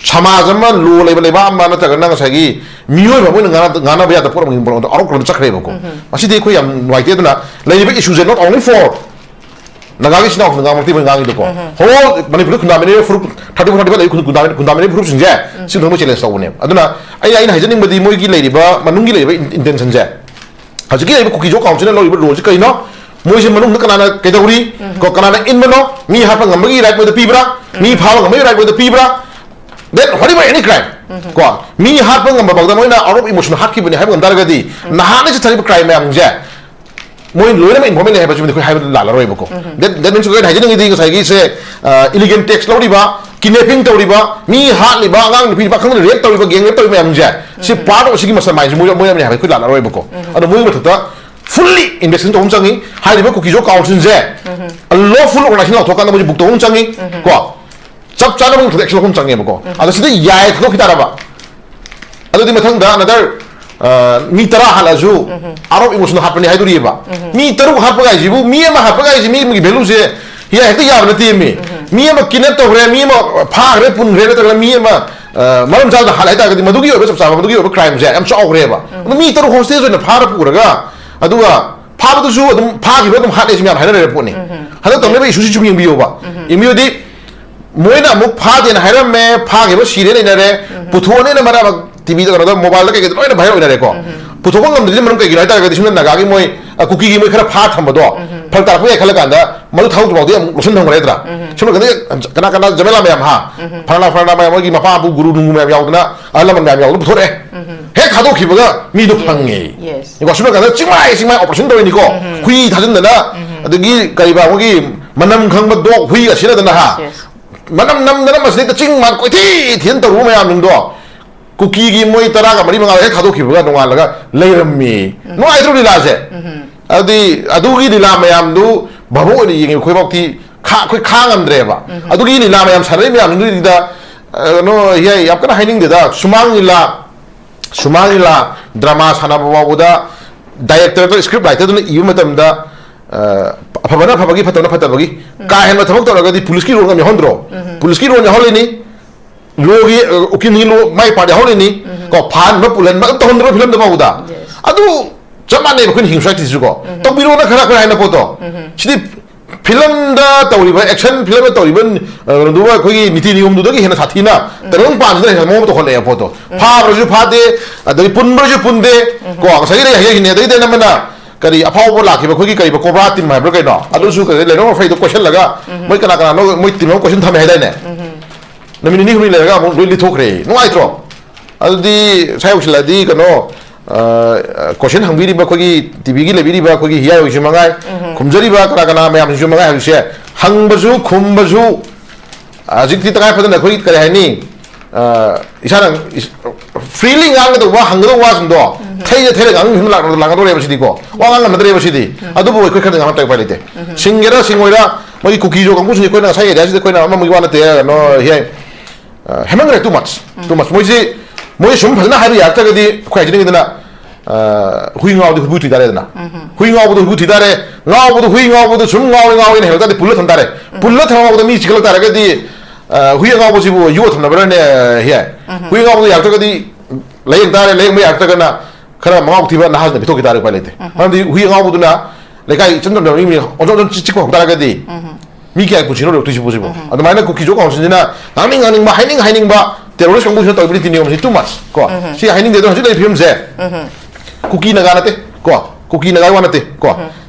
ꯁꯃꯥꯖ ꯑꯃ, ꯂꯣ ꯂꯩꯕ ꯂꯩꯕꯥꯛ ꯑꯃ, ꯅꯠꯇ꯭ꯔꯒ ꯅꯪ ꯉꯁꯥꯏꯒꯤ ꯃꯤꯑꯣꯏꯕ ꯑꯃ ꯑꯣꯏꯅ ꯉꯥꯡꯅ-, ꯉꯥꯡꯅꯕ ꯌꯥꯗꯕ ꯄꯣꯠ ꯑꯃꯒꯤ ꯃꯔꯣꯟꯗ ꯑꯥꯎꯠ ꯑꯣꯐ ꯆꯠꯈ꯭ꯔꯦꯕꯀꯣ꯫ ꯃꯁꯤꯗꯤ ꯑꯩꯈꯣꯏ ꯌꯥꯝ ꯅꯨꯡꯉꯥꯏꯇꯦ꯫ ꯑꯗꯨꯅ ꯂꯩꯔꯤꯕ ꯏꯁꯨꯁꯦ not only for ꯅꯥꯒꯥꯒꯤ ꯏꯆꯤꯟ ꯏꯅꯥꯎꯁꯤꯡꯅ ꯉꯥꯡꯕ ꯅꯠꯇꯦ ꯃꯣꯏ ꯉꯥꯡꯉꯤꯗꯣꯀꯣ꯫ ꯍꯣꯜ ꯃꯅꯤꯄꯨꯔꯗ ꯈꯨꯟꯗꯥꯃꯤꯟꯅꯔꯤꯕ ꯐꯨꯔꯨꯞ ꯊꯥꯔꯇꯤ ꯐꯣꯔ ꯊꯥꯔꯇꯤ ꯐꯥꯏꯚ ꯂꯩꯔꯤꯕ ꯈꯨꯟꯗꯥꯃꯤꯟꯅ-, ꯈꯨꯟꯗꯥꯃꯤꯟꯅꯔꯤꯕ ꯐꯨꯔꯨꯞꯁꯤꯡꯁꯦ ꯁꯤ ꯊꯣꯏꯅ ꯃꯣꯏ ꯆꯦꯂꯦꯟꯖ ꯇꯧꯕꯅꯦꯕ꯫ ꯑꯗꯨꯅ ꯑꯩ, ꯑꯩꯅ ꯍꯥꯏꯖꯅꯤꯡꯕꯗꯤ ꯃꯣꯏꯒꯤ ꯂꯩꯔꯤꯕ, ꯃꯅꯨꯡꯒꯤ ꯂꯩꯔꯤꯕ ꯏꯟ-, ꯏꯟꯇꯦꯟꯁꯟꯁꯦ ꯍꯧꯖꯤꯛꯀꯤ ꯂꯩꯔꯤꯕ ꯀꯨꯀꯤꯖꯣ ꯀꯥꯎꯟꯁꯤꯜꯅ ꯂꯧꯔꯤꯕ ꯔꯣꯜꯁꯤ ꯀꯩꯅꯣ? ꯃꯣꯏꯁꯦ ꯃꯅꯨꯡꯗ ꯀꯅꯥꯅ ꯀꯩꯗꯧꯔꯤ? ꯀꯣ, ꯀꯅꯥꯅ ꯏꯟꯕꯅꯣ? ꯃꯤ ꯍꯥꯠꯄ ꯉꯝꯕꯒꯤ ꯔꯥꯏꯠ ꯃꯣꯏꯗ ꯄꯤꯕ꯭ꯔꯥ? ꯃꯤ ꯐꯥꯕ ꯉꯝꯕꯒꯤ ꯔꯥꯏꯠ ꯃꯣꯏꯗ ꯄꯤꯕ꯭ꯔꯥ? That whatever any crime, ꯀꯣ, ꯃꯤ ꯍꯥꯠꯄ ꯉꯝꯕ ꯐꯥꯎꯗ ꯃꯣꯏꯅ out of emotion ꯍꯥꯠꯈꯤꯕꯅꯤ ꯍꯥꯏꯕ ꯉꯝ ꯇꯥꯔꯒꯗꯤ ꯅꯍꯥꯟꯅ ꯆꯠꯊꯔꯤꯕ ꯀ꯭ꯔꯥꯏꯝ ꯃꯌꯥꯝꯁꯦ ꯃꯣꯏ ꯂꯣꯏꯅꯃꯛ ꯏꯟꯚꯣꯜꯚꯃꯦꯟ ꯂꯩ ꯍꯥꯏꯕꯁꯤꯃꯗꯤ ꯑꯩꯈꯣꯏ ꯍꯥꯏꯕꯗ ꯂꯥꯜꯂꯔꯣꯏꯕꯀꯣ꯫ That, that means ꯑꯩꯅ ꯍꯥꯏꯖꯅꯤꯡꯉꯤꯗꯤ ꯉꯁꯥꯏꯒꯤꯁꯦ, ꯏꯂꯤꯒꯦꯜ ꯇꯦꯛꯁ ꯂꯧꯔꯤꯕ, ꯀꯤꯗꯅꯦꯄꯤꯡ ꯇꯧꯔꯤꯕ, ꯃꯤ ꯍꯥꯠꯂꯤꯕ, ꯑꯉꯥꯡ ꯅꯨꯄꯤ ꯅꯨꯄꯥ ꯈꯪꯗꯅ ꯔꯦꯞ ꯇꯧꯔꯤꯕ, ꯒꯦꯡ ꯔꯦꯞ ꯇꯧꯔꯤꯕ ꯃꯌꯥꯝꯁꯦ ꯁꯤ ꯄꯥꯔꯠ ꯑꯣꯐ ꯁꯤꯒꯤ ꯃꯁꯇꯔ ꯃꯥꯏꯟꯁꯦ ꯃꯣꯏ, ꯃꯣꯏ ꯑꯃꯅꯤ ꯍꯥꯏꯕ ꯑꯩꯈꯣꯏ ꯂꯥꯜꯂꯔꯣꯏꯕꯀꯣ꯫ ꯑꯗꯣ ꯃꯣꯏꯒꯤ ꯃꯊꯛꯇ ꯐꯨꯜꯂꯤ ꯏꯟꯚꯦꯁꯇꯤꯒꯦꯁꯟ ꯇꯧꯕ ꯑꯃ ꯆꯪꯉꯤ꯫ ꯍꯥꯏꯔꯤꯕ ꯀꯨꯀꯤꯖꯣ ꯀꯥꯎꯟꯁꯤꯜꯁꯦ ꯂꯣꯐꯨꯜ ꯑꯣꯔꯒꯅꯥꯏꯖꯦꯁꯟ ꯂꯥꯎꯊꯣꯛꯀꯥꯟꯗ ꯃꯣꯏꯁꯦ ꯕꯨꯛ ꯇꯧꯕ ꯑꯃ ꯆꯪꯉꯤ ꯀꯣ꯫ ꯆꯞ ꯆꯥꯅ ꯃꯣꯏ ꯃꯊꯛꯇ ꯑꯦꯛꯁꯟ ꯂꯧꯐꯝ ꯆꯪꯉꯦꯕꯀꯣ꯫ ꯑꯗꯣ ꯁꯤꯗ ꯌꯥꯏ ꯊꯥꯗꯣꯛꯈꯤ ꯇꯥꯔꯕ, ꯑꯗꯨꯗꯤ ꯃꯊꯪꯗ ꯑꯅꯗꯔ ꯃꯤ ꯇꯔꯥ ꯍꯥꯠꯂꯁꯨ ꯑꯥꯎꯠ ꯑꯣꯐ ꯏꯃꯣꯁꯟ ꯍꯥꯠꯄꯅꯤ ꯍꯥꯏꯗꯣꯔꯤꯑꯕ꯫ ꯃꯤ ꯇꯔꯨꯛ ꯍꯥꯠꯄ ꯀꯥꯏꯁꯤꯕꯨ, ꯃꯤ ꯑꯃ ꯍꯥꯠꯄ ꯀꯥꯏꯁꯤ ꯃꯤ ꯑꯃꯒꯤ ꯚꯦꯂꯨꯁꯦ ꯍꯦꯛꯇ ꯌꯥꯕ ꯅꯠꯇꯦ꯫ ꯃꯤ, ꯃꯤ ꯑꯃ ꯀꯤꯗꯅꯦꯞ ꯇꯧꯈ꯭ꯔꯦ, ꯃꯤ ꯑꯃ ꯐꯥꯈ꯭ꯔꯦ, ꯄꯨꯟꯈ꯭ꯔꯦ, ꯅꯠꯇ꯭ꯔꯒꯅ ꯃꯤ ꯑꯃ, ꯑ, ꯃꯔꯝ ꯆꯥꯗꯅ ꯍꯥꯠꯂꯦ ꯍꯥꯏꯇꯥꯔꯒꯗꯤ ꯃꯗꯨꯒꯤ ꯑꯣꯏꯕ ꯆꯞ ꯆꯥꯕ, ꯃꯗꯨꯒꯤ ꯑꯣꯏꯕ ꯀ꯭ꯔꯥꯏꯝꯁꯦ ꯌꯥꯝ ꯆꯥꯎꯈ꯭ꯔꯦꯕ꯫ ꯑꯗꯣ ꯃꯤ ꯇꯔꯨꯛ ꯍꯣꯁꯇꯦꯖ ꯑꯣꯏꯅ ꯐꯥꯔ ꯄꯨꯔꯒ, ꯑꯗꯨꯒ ꯐꯥꯕꯗꯨꯁꯨ ꯑꯗꯨꯝ ꯐꯥꯈꯤꯕ ꯑꯗꯨꯝ ꯍꯥꯠꯂꯦ ꯁꯤ ꯃꯌꯥꯝ ꯍꯥꯏꯅꯔꯦ ꯄꯣꯠꯅꯤ꯫ ꯍꯟꯗꯛ ꯇꯧꯅꯔꯤꯕ ꯏꯁꯨꯁꯤ ꯁꯨꯝ ꯌꯦꯡꯕꯤꯌꯣꯕ꯫ ꯌꯦꯡꯕꯤꯌꯨꯗꯤ ꯃꯣꯏꯅ ꯑꯃꯨꯛ ꯐꯥꯗꯦꯅ ꯍꯥꯏꯔꯝꯃꯦ, ꯐꯥꯈꯤꯕ ꯁꯤꯔꯦ ꯂꯩꯅꯔꯦ, ꯄꯨꯊꯣꯛꯑꯅꯤꯅ ꯃꯔꯛ ꯑꯃ ꯇꯤꯚꯤꯗ, ꯀꯩꯅꯣꯗ, ꯃꯣꯕꯥꯏꯜꯗ ꯀꯩꯀꯩꯗ ꯂꯣꯏꯅ ꯚꯥꯏꯔꯦꯜ ꯑꯣꯏꯅꯔꯦꯀꯣ꯫ ꯄꯨꯊꯣꯛꯄ ꯉꯝꯗ꯭ꯔꯤꯁꯦ ꯃꯔꯝ ꯀꯩꯒꯤꯅꯣ ꯍꯥꯏ ꯇꯥꯔꯒꯗꯤ ꯁꯣꯝꯗ ꯅꯥꯒꯥꯒꯤ ꯃꯣꯏ, ꯑ, ꯀꯨꯀꯤꯒꯤ ꯃꯣꯏ ꯈꯔ ꯐꯥ ꯊꯝꯕꯗꯣ ꯐꯔꯛ ꯇꯥꯔꯛꯄ ꯌꯥꯏ ꯈꯜꯂ ꯀꯥꯟꯗ ꯃꯗꯨ ꯊꯥꯗꯣꯛꯇ꯭ꯔꯤ ꯐꯥꯎꯗꯤ ꯑꯃꯨꯛ ꯂꯧꯁꯤꯟ ꯊꯝꯈ꯭ꯔꯦ ꯅꯠꯇ꯭ꯔꯥ? ꯁꯣꯝ ꯅꯥꯀꯟꯗ ꯀꯅꯥ ꯀꯅꯥ ꯖꯃꯦꯂꯥ ꯃꯌꯥꯝ ꯍꯥ? ꯐꯂꯥꯅꯥ ꯐꯂꯥꯅꯥ ꯃꯌꯥꯝ, ꯃꯣꯏꯒꯤ ꯃꯄꯥ ꯃꯄꯨ ꯒꯨꯔꯨ ꯅꯨꯡꯒꯨ ꯃꯌꯥꯝ ꯌꯥꯎꯗꯅ, ꯑꯍꯜ ꯂꯃꯟ ꯃꯌꯥꯝ ꯌꯥꯎꯗꯅ ꯄꯨꯊꯣꯔꯛꯑꯦ꯫ ꯍꯦꯛ ꯊꯥꯗꯣꯛꯈꯤꯕꯒ ꯃꯤꯗꯣ ꯐꯪꯉꯦ꯫ ꯀꯣ, ꯁꯣꯝ ꯅꯥꯀꯟꯗ ꯆꯤꯡꯃꯥꯏ ꯆꯤꯡꯃꯥꯏ ꯑꯣꯄꯔꯦꯁꯟ ꯇꯧꯔꯤꯅꯤꯀꯣ꯫ ꯍꯨꯏ ꯊꯥꯖꯤꯟꯗꯅ, ꯑꯗꯒꯤ ꯀꯔꯤꯕ, ꯑꯩꯈꯣꯏꯒꯤ ꯃꯅꯝ ꯈꯪꯕ ꯗꯣꯛ ꯍꯨꯏꯒ ꯁꯤꯟꯅꯗꯅ ꯍꯥ? ꯃꯅꯝ ꯅꯝꯗꯅ ꯃꯁꯤꯗꯩꯗ ꯆꯤꯡ ꯃꯥꯟ ꯀꯣꯏꯊꯤ ꯊꯤꯗꯅ ꯇꯧꯔꯨꯕ ꯃꯌꯥꯝꯁꯤꯡꯗꯣ ꯀꯨꯀꯤꯒꯤ ꯃꯣꯏ ꯇꯔꯥꯒ ꯃꯔꯤ ꯃꯉꯥ ꯍꯦꯛ ꯊꯥꯗꯣꯛꯈꯤꯕꯒ ꯅꯣꯡꯉꯥꯜꯂꯒ ꯂꯩꯔꯝꯃꯤ꯫ ꯅꯨꯡꯉꯥꯏꯇ꯭ꯔꯣ ꯂꯤꯂꯥꯁꯦ? ꯑꯗꯨꯗꯤ ꯑꯗꯨꯒꯤ ꯂꯤꯂꯥ ꯃꯌꯥꯝꯗꯨ ꯚꯥꯕꯣꯛ ꯑꯣꯏꯅ ꯌꯦꯡꯉꯤ ꯑꯩꯈꯣꯏꯐꯥꯎꯗꯤ ꯈꯥ-, ꯑꯩꯈꯣꯏ ꯈꯥꯡꯉꯝꯗ꯭ꯔꯦꯕ꯫ ꯑꯗꯨꯒꯤ ꯂꯤꯂꯥ ꯃꯌꯥꯝ ꯁꯥꯟꯅꯔꯤ ꯃꯌꯥꯝꯗꯨꯗ, ꯑ, ꯀꯩꯅꯣ, ꯌꯥꯏ, ꯌꯥꯝ ꯀꯟꯅ ꯍꯥꯏꯅꯤꯡꯗꯦꯗ꯫ ꯁꯨꯃꯥꯡ ꯂꯤꯂꯥ, ꯁꯨꯃꯥꯡ ꯂꯤꯂꯥ ꯗ꯭ꯔꯃꯥ ꯁꯥꯟꯅꯕ ꯐꯥꯎꯕꯗ ꯗꯥꯏꯔꯦꯛꯇꯔꯗ, ꯁ꯭ꯀ꯭ꯔꯤꯞ ꯔꯥꯏꯇꯔꯗꯨꯅ ꯏꯕ ꯃꯇꯝꯗ, ꯑ, ꯑꯐꯕꯅ ꯑꯐꯕꯒꯤ, ꯐꯠꯇꯕꯅ ꯐꯠꯇꯕꯒꯤ, ꯀꯥ ꯍꯦꯟꯕ ꯊꯕꯛ ꯇꯧꯔꯒꯗꯤ ꯄꯨꯂꯤꯁꯀꯤ ꯔꯣꯜ ꯑꯃ ꯌꯥꯎꯍꯟꯗ꯭ꯔꯣ? ꯄꯨꯂꯤꯁꯀꯤ ꯔꯣꯜ ꯌꯥꯎꯍꯜꯂꯤꯅꯤ, ꯂꯣꯒꯤ, ꯑ, ꯎꯀꯤꯜꯒꯤ ꯂꯣ ꯃꯥꯏ ꯄꯥꯔꯠ ꯌꯥꯎꯍꯜꯂꯤꯅꯤ, ꯀꯣ, ꯐꯥꯍꯟꯕ ꯄꯨꯜꯍꯟꯕ ꯑꯗꯨꯝ ꯇꯧꯍꯟꯗ꯭ꯔꯣ ꯐꯤꯂꯝꯗ ꯐꯥꯎꯕꯗ? ꯑꯗꯨ ꯆꯞ ꯃꯥꯟꯅꯩꯕ ꯑꯩꯈꯣꯏꯅ ꯍꯤꯡ ꯁ꯭ꯋꯥꯏꯇꯤꯁꯨ, ꯀꯣ, ꯇꯧꯕꯤꯔꯣꯅ ꯈꯔ ꯑꯩꯈꯣꯏ ꯍꯥꯏꯅ ꯄꯣꯠꯇꯣ꯫ ꯁꯤꯗꯤ ꯐꯤꯂꯝꯗ ꯇꯧꯔꯤꯕ, ꯑꯦꯛꯁꯟ ꯐꯤꯂꯝꯗ ꯇꯧꯔꯤꯕ, ꯑ, ꯀꯩꯅꯣꯗꯨꯒ ꯑꯩꯈꯣꯏꯒꯤ ꯅꯤꯇꯤ ꯅꯤꯌꯣꯝꯗꯨꯗꯒꯤ ꯍꯦꯟꯅ ꯁꯥꯊꯤꯅ ꯇꯥꯏꯕꯪ ꯄꯥꯟꯁꯤꯗ ꯍꯦꯟꯅ ꯃꯑꯣꯡ ꯑꯃ ꯇꯧꯈꯠꯂꯛꯑꯦ ꯄꯣꯠꯇꯣ꯫ ꯐꯥꯕ꯭ꯔꯁꯨ ꯐꯥꯗꯦ, ꯑꯗꯒꯤ ꯄꯨꯟꯕ꯭ꯔꯁꯨ ꯄꯨꯟꯗꯦ, ꯀꯣ, ꯉꯁꯥꯏꯒꯤ ꯂꯩ ꯍꯥꯏꯔꯤꯅꯦ, ꯑꯗꯒꯤ ꯗꯦꯟ ꯑꯃꯅ ꯀꯔꯤ ꯑꯐꯥꯎꯕ ꯂꯥꯛꯈꯤꯕ ꯑꯩꯈꯣꯏꯒꯤ ꯀꯔꯤꯕ ꯀꯣꯕ꯭ꯔꯥ ꯇꯤꯝ ꯍꯥꯏꯕ꯭ꯔꯥ ꯀꯩꯅꯣ, ꯑꯗꯨꯁꯨ ꯀꯩ ꯂꯩꯔꯣꯡ ꯃꯐꯩꯗꯣ ꯀꯣꯏꯁꯜꯂꯒ ꯃꯣꯏ ꯀꯅꯥ ꯀꯅꯥꯅꯣ ꯃꯣꯏ ꯇꯤꯝ ꯑꯃ ꯀꯣꯏꯁꯟ ꯊꯝꯃꯦ ꯍꯥꯏꯗꯥꯏꯅꯦ? ꯅꯨꯃꯤꯠ ꯅꯤꯅꯤ ꯍꯨꯝꯅꯤ ꯂꯩꯔꯒ ꯑꯃꯨꯛ ꯂꯣꯏ ꯂꯤꯊꯣꯛꯈ꯭ꯔꯦ꯫ ꯅꯨꯡꯉꯥꯏꯇ꯭ꯔꯣ? ꯑꯗꯨꯗꯤ ꯁ꯭ꯋꯥꯏ ꯌꯧꯁꯤꯜꯂꯛꯑꯗꯤ ꯀꯩꯅꯣ, ꯑ, ꯀꯣꯏꯁꯟ ꯍꯪꯕꯤꯔꯤꯕ ꯑꯩꯈꯣꯏꯒꯤ ꯇꯤꯚꯤꯒꯤ ꯂꯩꯕꯤꯔꯤꯕ ꯑꯩꯈꯣꯏꯒꯤ ꯍꯤꯌꯥꯏ ꯑꯣꯏꯁꯨ ꯃꯉꯥꯏ, ꯈꯨꯝꯖꯔꯤꯕ ꯀꯅꯥ ꯀꯅꯥ ꯃꯌꯥꯝꯁꯤꯁꯨ ꯃꯉꯥꯏ, ꯍꯧꯖꯤꯛꯁꯦ ꯍꯪꯕꯁꯨ ꯈꯨꯝꯕꯁꯨ ꯍꯧꯖꯤꯛꯇꯤ ꯇꯉꯥꯏ ꯐꯗꯅ ꯑꯩꯈꯣꯏ ꯀꯔꯤ ꯍꯥꯏꯅꯤ, ꯑ, ꯏꯁꯥꯅ ꯏꯁ-, ꯐ꯭ꯔꯤꯂꯤ ꯉꯥꯡꯒꯗꯧꯕ, ꯍꯪꯒꯗꯧꯕ ꯋꯥꯁꯤꯡꯗꯣ ꯊꯩꯔ ꯊꯩꯔꯒ ꯉꯥꯡꯕ ꯃꯤꯁꯨ ꯂꯥꯛ-, ꯂꯥꯛꯅꯗꯧꯔꯦꯕ ꯁꯤꯗꯤꯀꯣ꯫ ꯋꯥ ꯉꯥꯡ ꯉꯝꯅꯗ꯭ꯔꯦꯕ ꯁꯤꯗꯤ꯫ ꯑꯗꯨꯕꯨ ꯑꯩꯈꯣꯏ ꯈꯔꯗꯤ ꯉꯥꯡꯍꯟꯗꯕ ꯎꯄꯥꯏ ꯂꯩꯇꯦ꯫ ꯁꯤꯡꯒꯦꯔꯥ ꯁꯤꯡꯉꯣꯏꯔꯥ, ꯃꯣꯏꯒꯤ ꯀꯨꯀꯤꯁꯨ ꯀꯥꯡꯕꯨꯁꯤꯡꯁꯦ ꯑꯩꯈꯣꯏꯅ ꯉꯁꯥꯏ ꯑꯦꯔꯤꯌꯥꯁꯤꯗ ꯑꯩꯈꯣꯏꯅ ꯑꯃꯃꯒꯤ ꯋꯥ ꯅꯠꯇꯦ, ꯀꯩꯅꯣ, ꯍꯦ, ꯑ, ꯍꯦꯃꯟꯈ꯭ꯔꯦ, too much, too much꯫ ꯃꯣꯏꯁꯤ, ꯃꯣꯏ ꯁꯨꯝ ꯐꯖꯅ ꯍꯥꯏꯕ ꯌꯥꯔꯛꯇ꯭ꯔꯒꯗꯤ ꯑꯩꯈꯣꯏ ꯍꯥꯏꯖꯅꯤꯡꯉꯤꯗꯅ, ꯑ, ꯍꯨꯏ ꯉꯥꯎꯗꯤ ꯍꯨꯏꯕꯨ ꯊꯨꯏ ꯇꯥꯔꯦꯗꯅ꯫ ꯍꯨꯏ ꯉꯥꯎꯕꯗꯣ ꯍꯨꯏꯕꯨ ꯊꯨꯏ ꯇꯥꯔꯦ, ꯉꯥꯎꯕꯗꯣ ꯍꯨꯏ ꯉꯥꯎꯕꯗꯣ ꯁꯨꯝ ꯉꯥꯎꯔꯦ ꯉꯥꯎꯔꯦꯅ ꯍꯦꯜꯂꯛ ꯇꯥꯔꯗꯤ ꯄꯨꯜꯂ ꯊꯝ ꯇꯥꯔꯦ꯫ ꯄꯨꯜꯂ ꯊꯝꯍꯧꯕꯗ ꯃꯤ ꯆꯤꯈꯠꯂꯛ ꯇꯥꯔꯒꯗꯤ, ꯑ, ꯍꯨꯏ ꯑꯉꯥꯎꯕꯁꯤꯕꯨ ꯌꯣꯛꯑ ꯊꯝꯅꯕ꯭ꯔꯅꯦ? ꯍꯦ? ꯍꯨꯏ ꯑꯉꯥꯎꯕꯗꯣ ꯌꯥꯔꯛꯇ꯭ꯔꯒꯗꯤ ꯂꯥꯌꯦꯡ ꯇꯥꯔꯦ, ꯂꯥꯌꯦꯡꯕ ꯌꯥꯔꯛꯇ꯭ꯔꯒꯅ ꯈꯔ ꯃꯉꯥꯎ ꯊꯤꯕ ꯅꯍꯥꯁꯤꯡꯗ ꯄꯤꯊꯣꯛꯈꯤ ꯇꯥꯔꯦ, ꯎꯄꯥꯏ ꯂꯩꯇꯦ꯫ ꯃꯔꯝꯗꯤ ꯍꯨꯏ ꯑꯉꯥꯎꯕꯗꯨꯅ ꯂꯩꯀꯥꯏ ꯏꯆꯝ ꯆꯝꯅ ꯃꯤ ꯑꯣꯟꯊꯣꯛ ꯑꯣꯟꯊꯣꯛ ꯆꯤꯛꯄ ꯍꯧ ꯇꯥꯔꯒꯗꯤ ꯃꯤ ꯀꯌꯥ ꯄꯨꯟꯁꯤꯅꯣ ꯂꯣꯏꯔꯛꯇꯣꯏꯁꯤꯕꯨ ꯁꯤꯕꯨ? ꯑꯗꯨꯃꯥꯏꯅ ꯀꯨꯀꯤ ꯖꯣꯛ ꯀꯥꯎꯟꯁꯤꯜꯁꯤꯅ ꯉꯥꯡꯅꯤꯡ ꯉꯥꯡꯅꯤꯡꯕ, ꯍꯥꯏꯅꯤꯡ ꯍꯥꯏꯅꯤꯡꯕ ꯇꯦꯔꯣꯔꯤꯁ ꯀꯥꯡꯕꯨꯁꯤꯅ ꯇꯧꯔꯤꯕ ꯅꯤꯇꯤ ꯅꯤꯌꯣꯝꯁꯤ too much, ꯀꯣ꯫ ꯁꯤ ꯍꯥꯏꯅꯤꯡꯗꯦ꯫ ꯑꯗꯣ ꯍꯧꯖꯤꯛ ꯂꯩꯔꯤꯕ ꯐꯤꯕꯝꯁꯦ ꯀꯨꯀꯤ ꯅꯥꯒꯥ ꯅꯠꯇꯦ, ꯀꯣ꯫ ꯀꯨꯀꯤ ꯅꯥꯒꯥꯒꯤ ꯋꯥ ꯅꯠꯇꯦ, ꯀꯣ꯫